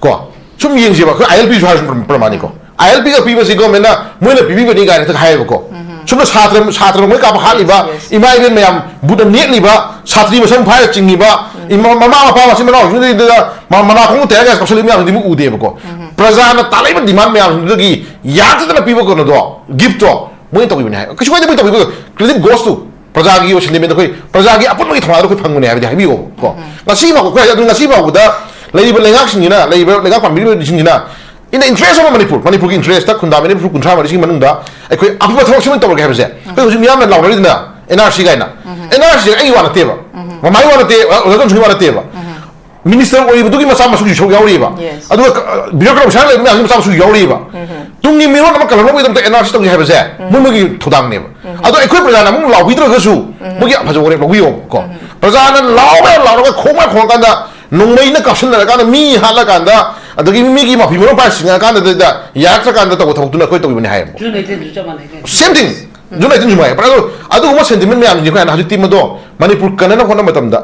ꯀꯣ, ꯁꯨꯝ ꯌꯦꯡꯁꯦꯕ, ꯑꯩꯈꯣꯏ ꯑꯥꯏ ꯑꯦꯜ ꯄꯤꯁꯨ ꯍꯥꯏꯔꯁꯨ ꯄ꯭ꯔꯃꯥꯅꯤꯀꯣ, ꯑꯥꯏ ꯑꯦꯜ ꯄꯤꯒ ꯄꯤꯕꯁꯤ ꯒꯣꯔꯃꯦꯟꯅ ꯃꯣꯏꯅ ꯄꯤꯕꯤꯕꯅꯤ ꯀꯥꯏꯅ ꯍꯦꯛꯇ ꯍꯥꯏꯌꯦꯕꯀꯣ꯫ ꯁꯨꯝꯅ ꯁꯥꯇ꯭ꯔ, ꯁꯥꯇ꯭ꯔ ꯃꯣꯏ ꯀꯥꯞꯄ ꯍꯥꯠꯂꯤꯕ, ꯏꯃꯥ ꯏꯕꯦꯟ ꯃꯌꯥꯝ ꯕꯨꯠꯅ ꯅꯦꯠꯂꯤꯕ, ꯁꯥꯇ꯭ꯔꯤ ꯃꯁꯝ ꯐꯥꯏꯔ ꯆꯤꯡꯉꯤꯕ, ꯏꯃꯥ, ꯃꯃꯥ ꯃꯄꯥ ꯃꯆꯤꯟ ꯃꯅꯥꯎꯁꯤꯡꯗꯨꯗ ꯃ-, ꯃꯅꯥ ꯈꯣꯡ ꯇꯌꯥꯔ ꯀꯥꯏꯁꯦ ꯀꯥꯞꯁꯤꯜꯂꯤ ꯃꯌꯥꯝꯁꯤꯗꯤ ꯑꯃꯨꯛ ꯎꯗꯦꯕꯀꯣ꯫ ꯄ꯭ꯔꯖꯥꯅ ꯇꯥꯜꯂꯛꯏꯕ ꯗꯤꯃꯥꯟ ꯃꯌꯥꯝꯁꯤꯡꯗꯨꯗꯒꯤ ꯌꯥꯟꯊꯗꯅ ꯄꯤꯕ ꯀꯩꯅꯣꯗꯣ, ꯒꯤꯐꯇꯣ, ꯃꯣꯏꯅ ꯇꯧꯕꯤꯕꯅꯦ ꯍꯥꯏ꯫ ꯀꯩꯁꯨ ꯀꯥꯏꯗꯦ ꯃꯣꯏ ꯇꯧꯕꯤꯕ, credit goes to ꯄ꯭ꯔꯖꯥꯒꯤ ꯑꯣꯏꯕ sentiment ꯑꯩꯈꯣꯏ ꯄ꯭ꯔꯖꯥꯒꯤ ꯑꯄꯨꯟꯕꯒꯤ ꯊꯧꯅꯥꯗꯣ ꯑꯩꯈꯣꯏ ꯐꯪꯕꯅꯦ ꯍꯥꯏꯕꯗꯤ ꯍꯥꯏꯕꯤꯌꯣꯕ ꯀꯣ꯫ ꯉꯁꯤ ꯐꯥꯎꯕ ꯑꯩꯈꯣꯏ ꯍꯥꯏ-, ꯑꯗꯨ ꯉꯁꯤ ꯐꯥꯎꯕꯗ ꯂꯩꯔꯤꯕ ꯂꯩꯉꯥꯛꯁꯤꯡꯁꯤꯅ, ꯂꯩꯔꯤꯕ ꯂꯩꯉꯥꯛ ꯄꯥꯟꯕꯤꯔꯤꯕꯁꯤꯡꯁꯤꯅ in the interest of Manipur, ꯃꯅꯤꯄꯨꯔꯒꯤ interest ꯇ ꯈꯨꯟꯗꯥꯃꯤꯅꯤ ꯐꯨꯔꯨꯞ ꯀꯨꯟꯊ꯭ꯔꯥ ꯃꯔꯤꯁꯤꯒꯤ ꯃꯅꯨꯡꯗ ꯑꯩꯈꯣꯏ ꯑꯐꯕ ꯊꯕꯛ ꯁꯤꯃ ꯇꯧꯔꯒꯦ ꯍꯥꯏꯕꯁꯦ ꯑꯩꯈꯣꯏ ꯍꯧꯖꯤꯛ ꯃꯤꯌꯥꯝꯅ ꯂꯥꯎꯅꯔꯤꯗꯅ ꯑꯦꯟ ꯑꯥꯔ ꯁꯤ ꯀꯥꯏꯅ꯫ ꯑꯦꯟ ꯑꯥꯔ ꯁꯤ ꯑꯩꯒꯤ ꯋꯥ ꯅꯠꯇꯦꯕ, ꯃꯃꯥꯒꯤ ꯋꯥ ꯅꯠꯇꯦ, ꯑꯣꯖꯥ ꯇꯣꯟꯁꯨꯒꯤ ꯋꯥ ꯅꯠꯇꯦꯕ꯫ ꯃꯤꯅꯤꯁꯇꯔ ꯑꯣꯏꯔꯤꯕꯗꯨꯒꯤ ꯃꯆꯥ ꯃꯁꯨꯒꯤ ꯁꯔꯨꯛ ꯌꯥꯎꯔꯤꯕ꯫ Yes. ꯑꯗꯨꯒ, ꯑ, ꯕꯤꯔꯣꯀ꯭ꯔꯥꯠ ꯑꯣꯐꯤꯁꯥꯔ ꯂꯩꯕ ꯃꯌꯥꯝꯒꯤ ꯃꯆꯥ ꯃꯁꯨ ꯌꯥꯎꯔꯤꯕ꯫ ꯇꯨꯡꯒꯤ ꯃꯤꯔꯣꯜ ꯑꯃ ꯀꯜꯍꯧꯅꯕꯒꯤꯗꯃꯛꯇ ꯑꯦꯟ ꯑꯥꯔ ꯁꯤ ꯇꯧꯒꯦ ꯍꯥꯏꯕꯁꯦ ꯃꯣꯏ ꯃꯣꯏꯒꯤ ꯊꯧꯗꯥꯡꯅꯦꯕ꯫ ꯑꯗꯣ ꯑꯩꯈꯣꯏ ꯄ꯭ꯔꯖꯥꯅ ꯑꯃꯨꯛ ꯂꯥꯎꯕꯤꯗ꯭ꯔꯒꯁꯨ ꯃꯣꯏꯒꯤ ꯐꯖꯕ ꯋꯥꯔꯦꯞ ꯂꯧꯕꯤꯌꯣꯕ ꯀꯣ꯫ ꯄ꯭ꯔꯖꯥꯅ ꯂꯥꯎꯕ ꯌꯥꯝ ꯂꯥꯎꯔꯒ ꯈꯣꯡꯕ ꯌꯥꯝ ꯈꯣꯡꯉꯀꯥꯟꯗ, ꯅꯣꯡꯃꯩꯅ ꯀꯥꯞꯁꯤꯟꯅꯔꯀꯥꯟꯗ, ꯃꯤ ꯍꯥꯠꯂꯀꯥꯟꯗ, ꯑꯗꯒꯤ ꯃꯤꯒꯤ ꯃꯐꯤ ꯃꯔꯣꯟ ꯄꯥꯏꯔ ꯆꯤꯡꯉꯀꯥꯟꯗ ꯌꯥꯔꯛꯇ꯭ꯔꯀꯥꯟꯗ ꯇꯧꯕ ꯊꯕꯛꯇꯨꯅ ꯑꯩꯈꯣꯏ ꯇꯧꯕꯤꯕꯅꯦ ꯍꯥꯏꯌꯦꯕ꯫ June eighteenꯁꯨ ꯆꯞ ꯃꯥꯟꯅꯩ ꯀꯩꯅꯣ꯫ Same thing꯫ June eighteen ꯁꯨꯃꯥꯏꯅ꯫ ꯑꯗꯣ ꯑꯗꯨꯒꯨꯝꯕ sentiment ꯃꯌꯥꯝꯁꯤꯡꯁꯦ ꯑꯩꯈꯣꯏꯅ ꯍꯧꯖꯤꯛꯇꯤ ꯃꯗꯣ ꯃꯅꯤꯄꯨꯔ ꯀꯟꯅꯅꯕ ꯍꯣꯠꯅꯕ ꯃꯇꯝꯗ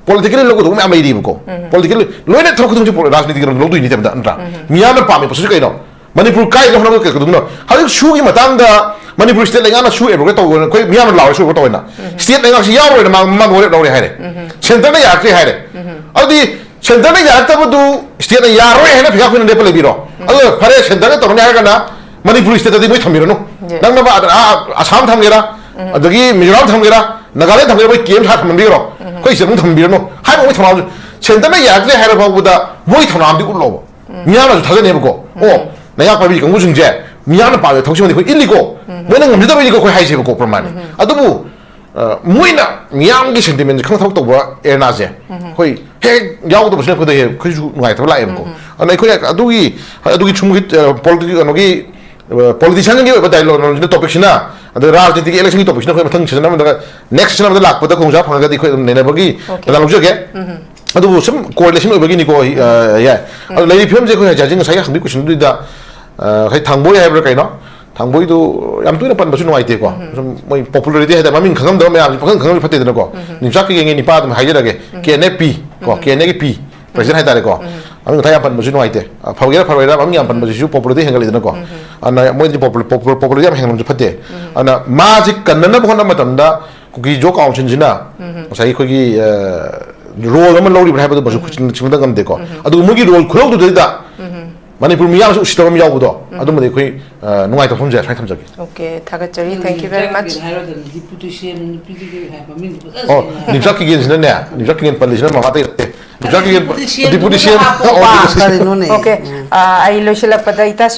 politically ꯂꯧꯒꯗꯧꯕ ꯃꯌꯥꯝ ꯂꯩꯔꯤꯕꯀꯣ꯫ Politically ꯂꯣꯏꯅ ꯊꯕꯛ ꯈꯨꯗꯤꯡꯃꯛꯁꯦ ꯄꯣ-, ꯔꯥꯖꯅꯤꯇꯤꯒꯤ ꯂꯝꯗ ꯂꯧꯗꯣꯏꯅꯤ ꯍꯥꯏꯕꯗ ꯅꯠꯇ꯭ꯔꯥ? ꯃꯤꯌꯥꯝꯅ ꯄꯥꯝꯃꯤ ꯄꯣꯠꯁꯤꯁꯨ ꯀꯩꯅꯣ? ꯃꯅꯤꯄꯨꯔ ꯀꯥꯏꯗꯅ ꯍꯣꯠꯅꯕ ꯀꯩꯗꯧꯗꯣꯏꯅꯣ? ꯍꯧꯖꯤꯛ ꯁꯨꯒꯤ ꯃꯇꯥꯡꯗ ꯃꯅꯤꯄꯨꯔ state ꯂꯩꯉꯥꯛꯅ ꯁꯨ ꯑꯦꯕ꯭ꯔꯣꯒꯦꯠ ꯇꯧꯕ ꯑꯩꯈꯣꯏ ꯃꯤꯌꯥꯝꯅ ꯂꯥꯎꯔꯦ ꯁꯨ ꯑꯦꯕ꯭ꯔꯣꯒꯦꯠ ꯇꯧꯕꯅ꯫ State ꯂꯩꯉꯥꯛꯁꯤ ꯌꯥꯎꯔꯣꯏꯅ ꯃꯥ-, ꯃꯃꯥꯡꯗ ꯋꯥꯔꯦꯞ ꯂꯧꯔꯦ ꯍꯥꯏꯔꯦ꯫ Centreꯅ ꯌꯥꯔꯛꯇ꯭ꯔꯦ ꯍꯥꯏꯔꯦ꯫ ꯑꯗꯨꯗꯤ centreꯅ ꯌꯥꯔꯛꯇꯕꯗꯨ stateꯅ ꯌꯥꯔꯣꯏ ꯍꯥꯏꯅ ꯐꯤꯉꯥꯛ ꯐꯤꯅ ꯂꯦꯞꯄ ꯂꯩꯕꯤꯔꯣ? ꯑꯗꯨꯒ ꯐꯔꯦ, centreꯅ ꯇꯧꯔꯅꯤ ꯍꯥꯏꯔꯒꯅ ꯃꯅꯤꯄꯨꯔ stateꯇꯗꯤ ꯃꯣꯏ ꯊꯝꯕꯤꯔꯅꯨ꯫ Yes. ꯅꯪꯅ ꯃꯥ-, ꯑꯥ, ꯑꯁꯥꯝ ꯊꯝꯒꯦꯔꯥ, ꯑꯗꯒꯤ ꯃꯤꯖꯣꯔꯥꯝ ꯊꯝꯒꯦꯔꯥ, ꯅꯥꯒꯥꯂꯦꯟ ꯊꯝꯒꯦꯔꯥ, ꯃꯣꯏ camp ꯁꯥ ꯊꯝꯍꯟꯕꯤꯈ꯭ꯔꯣ꯫ ꯑꯩꯈꯣꯏ state ꯑꯃꯨꯛ ꯊꯝꯕꯤꯔꯅꯨ ꯍꯥꯏꯕ ꯃꯣꯏ ꯊꯧꯅꯥ꯫ Centreꯅ ꯌꯥꯔꯛꯇ꯭ꯔꯦ ꯍꯥꯏꯔ ꯐꯥꯎꯕꯗ ꯃꯣꯏ ꯊꯧꯅꯥ ꯑꯃꯗꯤ ꯎꯠꯂꯣꯕ꯫ ꯃꯤꯌꯥꯝꯅꯁꯨ ꯊꯥꯖꯅꯦꯕꯀꯣ꯫ ꯑꯣ, ꯂꯩꯉꯥꯛ ꯄꯥꯏꯕꯤ ꯀꯥꯡꯕꯨꯁꯤꯡꯁꯦ ꯃꯤꯌꯥꯝꯅ ꯄꯥꯝꯃꯤꯕ ꯊꯕꯛꯁꯤꯃꯗꯤ ꯑꯩꯈꯣꯏ ꯏꯜꯂꯤꯀꯣ꯫ ꯃꯣꯏꯅ ꯉꯝꯖꯗꯕꯩꯅꯤꯀꯣ ꯑꯩꯈꯣꯏ ꯍꯥꯏꯁꯦꯕꯀꯣ, ꯄ꯭ꯔꯃꯥꯟꯅꯤ꯫ ꯑꯗꯨꯕꯨ ꯑ, ꯃꯣꯏꯅ ꯃꯤꯌꯥꯝꯒꯤ ꯁꯦꯟꯇꯤꯃꯦꯟꯁꯦ ꯈꯪ ꯊꯕꯛ ꯇꯧꯕ ꯑꯦꯔꯦꯅꯥꯁꯦ ꯑꯩꯈꯣꯏ ꯍꯦꯛ ꯌꯥꯎꯗꯕꯁꯤꯅ ꯑꯩꯈꯣꯏꯗ ꯍꯦꯛ ꯑꯩꯈꯣꯏꯁꯨ ꯅꯨꯡꯉꯥꯏꯇꯕ ꯂꯥꯛꯑꯦꯕꯀꯣ꯫ ꯑꯗꯨꯅ ꯑꯩꯈꯣꯏ ꯑꯗꯨꯒꯤ ꯑꯗꯨꯒꯤ ꯁꯨꯝꯒꯤ ꯄꯣꯂꯤꯇꯤꯀꯦꯜ ꯀꯩꯅꯣꯒꯤ ꯄꯣꯂꯤꯇꯤꯁꯤꯌꯥꯟꯒꯤ ꯑꯣꯏꯕ ꯗꯥꯏꯂꯣꯒ ꯇꯣꯄꯤꯛꯁꯤꯅ, ꯑꯗ ꯔꯥꯖꯅꯤꯇꯤꯒꯤ ꯏꯂꯦꯛꯁꯟꯒꯤ ꯇꯣꯄꯤꯛꯁꯤꯅ ꯑꯩꯈꯣꯏ ꯃꯊꯪ ꯁꯤꯖꯟ ꯑꯃꯗ, ꯅꯦꯛꯁ ꯁꯤꯖꯟ ꯑꯃꯗ ꯂꯥꯛꯄꯗ ꯈꯨꯗꯣꯡꯆꯥꯕ ꯐꯪꯉꯒꯗꯤ ꯑꯩꯈꯣꯏ ꯑꯗꯨꯝ ꯅꯩꯅꯕꯒꯤ ꯀꯩꯅꯣ ꯂꯧꯖꯒꯦ꯫ ꯑꯗꯨꯕꯨ ꯁꯨꯝ ꯀꯣꯔꯤꯂꯦꯁꯟ ꯑꯣꯏꯕꯒꯤꯅꯤꯀꯣ꯫ ꯑ, ꯌꯥꯏ꯫ ꯑꯗꯣ ꯂꯩꯔꯤꯕ ꯐꯤꯕꯝꯁꯦ ꯑꯩꯈꯣꯏ ꯍꯧꯖꯤꯛ ꯉꯁꯥꯏꯒꯤ ꯍꯪꯕꯤꯕ ꯀꯣꯏꯁꯟꯗꯨꯗ, ꯑ, ꯉꯁꯥꯏ ꯊꯥꯡꯕꯣꯏ ꯍꯥꯏꯕ꯭ꯔꯥ ꯀꯩꯅꯣ, ꯊꯥꯡꯕꯣꯏꯗꯨ ꯌꯥꯝ ꯇꯣꯏꯅ ꯄꯟꯕꯁꯨ ꯅꯨꯡꯉꯥꯏꯇꯦꯀꯣ꯫ ꯁꯨꯝ ꯃꯣꯏ ꯄꯣꯄꯨꯂꯔꯤꯇꯤ ꯍꯥꯏꯇꯥꯔꯦ, ꯃꯃꯤꯡ ꯈꯪꯉꯝꯗꯕ ꯃꯌꯥꯝꯁꯦ ꯄꯪꯈꯪ ꯈꯪꯉꯝꯕꯗꯤ ꯐꯠꯇꯦꯗꯅꯀꯣ꯫ ꯅꯤꯝꯆꯥꯛ ꯀꯤꯒꯦꯟꯒꯤ ꯅꯤꯄꯥ ꯑꯗꯨꯝ ꯍꯥꯏꯖꯔꯒꯦ, ꯀꯦ ꯑꯦꯟ ꯑꯦ ꯄꯤ ꯀꯣ, ꯀꯦ ꯑꯦꯟ ꯑꯦꯒꯤ ꯄꯤ ꯄ꯭ꯔꯁꯤꯗꯦꯟ ꯍꯥꯏꯇꯥꯔꯦꯀꯣ꯫ ꯃꯃꯤꯡ ꯃꯊꯥ ꯌꯥꯝ ꯄꯟꯕꯁꯨ ꯅꯨꯡꯉꯥꯏꯇꯦ꯫ ꯑ, ꯐꯒꯦꯔꯥ ꯐꯔꯣꯏꯔꯥ ꯃꯃꯤꯡ ꯌꯥꯝ ꯄꯟꯕꯁꯤꯁꯨ ꯄꯣꯄꯨꯂꯔꯤꯇꯤ ꯍꯦꯟꯒꯠꯂꯛꯏꯗꯅꯀꯣ꯫ ꯑꯗꯨꯅ ꯃꯣꯏꯗꯤ ꯄꯣꯄꯨꯂꯔꯤꯇꯤ ꯌꯥꯝ ꯍꯦꯟꯒꯠꯂꯝꯕꯁꯨ ꯐꯠꯇꯦ꯫ ꯑꯗꯨꯅ ꯃꯥꯁꯤ ꯀꯟꯅꯅꯕ ꯍꯣꯠꯅꯕ ꯃꯇꯝꯗ ꯀꯨꯀꯤ ꯖꯣ ꯀꯥꯎꯟꯁꯤꯜꯁꯤꯅ ꯉꯁꯥꯏꯒꯤ ꯑꯩꯈꯣꯏꯒꯤ, ꯑ, ꯔꯣꯜ ꯑꯃ ꯂꯧꯔꯤꯕ꯭ꯔꯥ ꯍꯥꯏꯕꯗꯨꯃꯁꯨ ꯈꯨꯠ-, ꯁꯤꯡꯕꯗ ꯉꯝꯗꯦꯀꯣ꯫ ꯑꯗꯨꯒ ꯃꯣꯏꯒꯤ ꯔꯣꯜ ꯈꯨꯂꯧꯗꯨꯗꯩꯗ ꯃꯅꯤꯄꯨꯔ ꯃꯤꯌꯥꯝꯁꯨ ꯎꯁꯤꯠꯇꯕ ꯑꯃ ꯌꯥꯎꯕꯗꯣ, ꯑꯗꯨꯃꯗꯤ ꯑꯩꯈꯣꯏ, ꯑ, ꯅꯨꯡꯉꯥꯏꯇꯕ ꯐꯣꯡꯗꯣꯛꯆꯩ, ꯁꯨꯃꯥꯏꯅ ꯊꯝꯖꯒꯦ꯫ Okay, ꯊꯥꯒꯠꯆꯔꯤ꯫ Thank you very much. ꯍꯥꯏꯔꯗꯅ ꯗꯤꯄꯨꯇꯤ ꯁꯤ ꯑꯦꯝ ꯅꯨꯄꯤꯗꯨꯒꯤ ꯍꯥꯏ ꯃꯃꯤꯡꯗꯣ ꯐꯖꯅ ꯑꯣ, ꯁꯦꯡꯅ ꯍꯥꯏ꯫ ꯅꯤꯝꯆꯥꯛ ꯀꯤꯒꯦꯟꯁꯤꯅꯅꯦ, ꯅꯤꯝꯆꯥꯛ ꯀꯤꯒꯦꯟ ꯄꯜꯂꯤꯁꯤꯅ ꯃꯈꯥ ꯇꯩ ꯅꯠꯇꯦ꯫ ꯅꯤꯝꯆꯥꯛ ꯀꯤꯒꯦꯟ, deputy C M deputy C M ꯍꯥꯞꯄꯣ꯫ ꯑꯣ, ꯗꯤꯄꯨꯇꯤ ꯁꯤ ꯑꯦꯝ꯫ ꯀꯔꯤꯅꯣꯅꯦ? Okay, ꯑ, ꯑꯩ ꯂꯣꯏꯁꯤꯜꯂꯛꯄꯗ ꯏꯇꯥ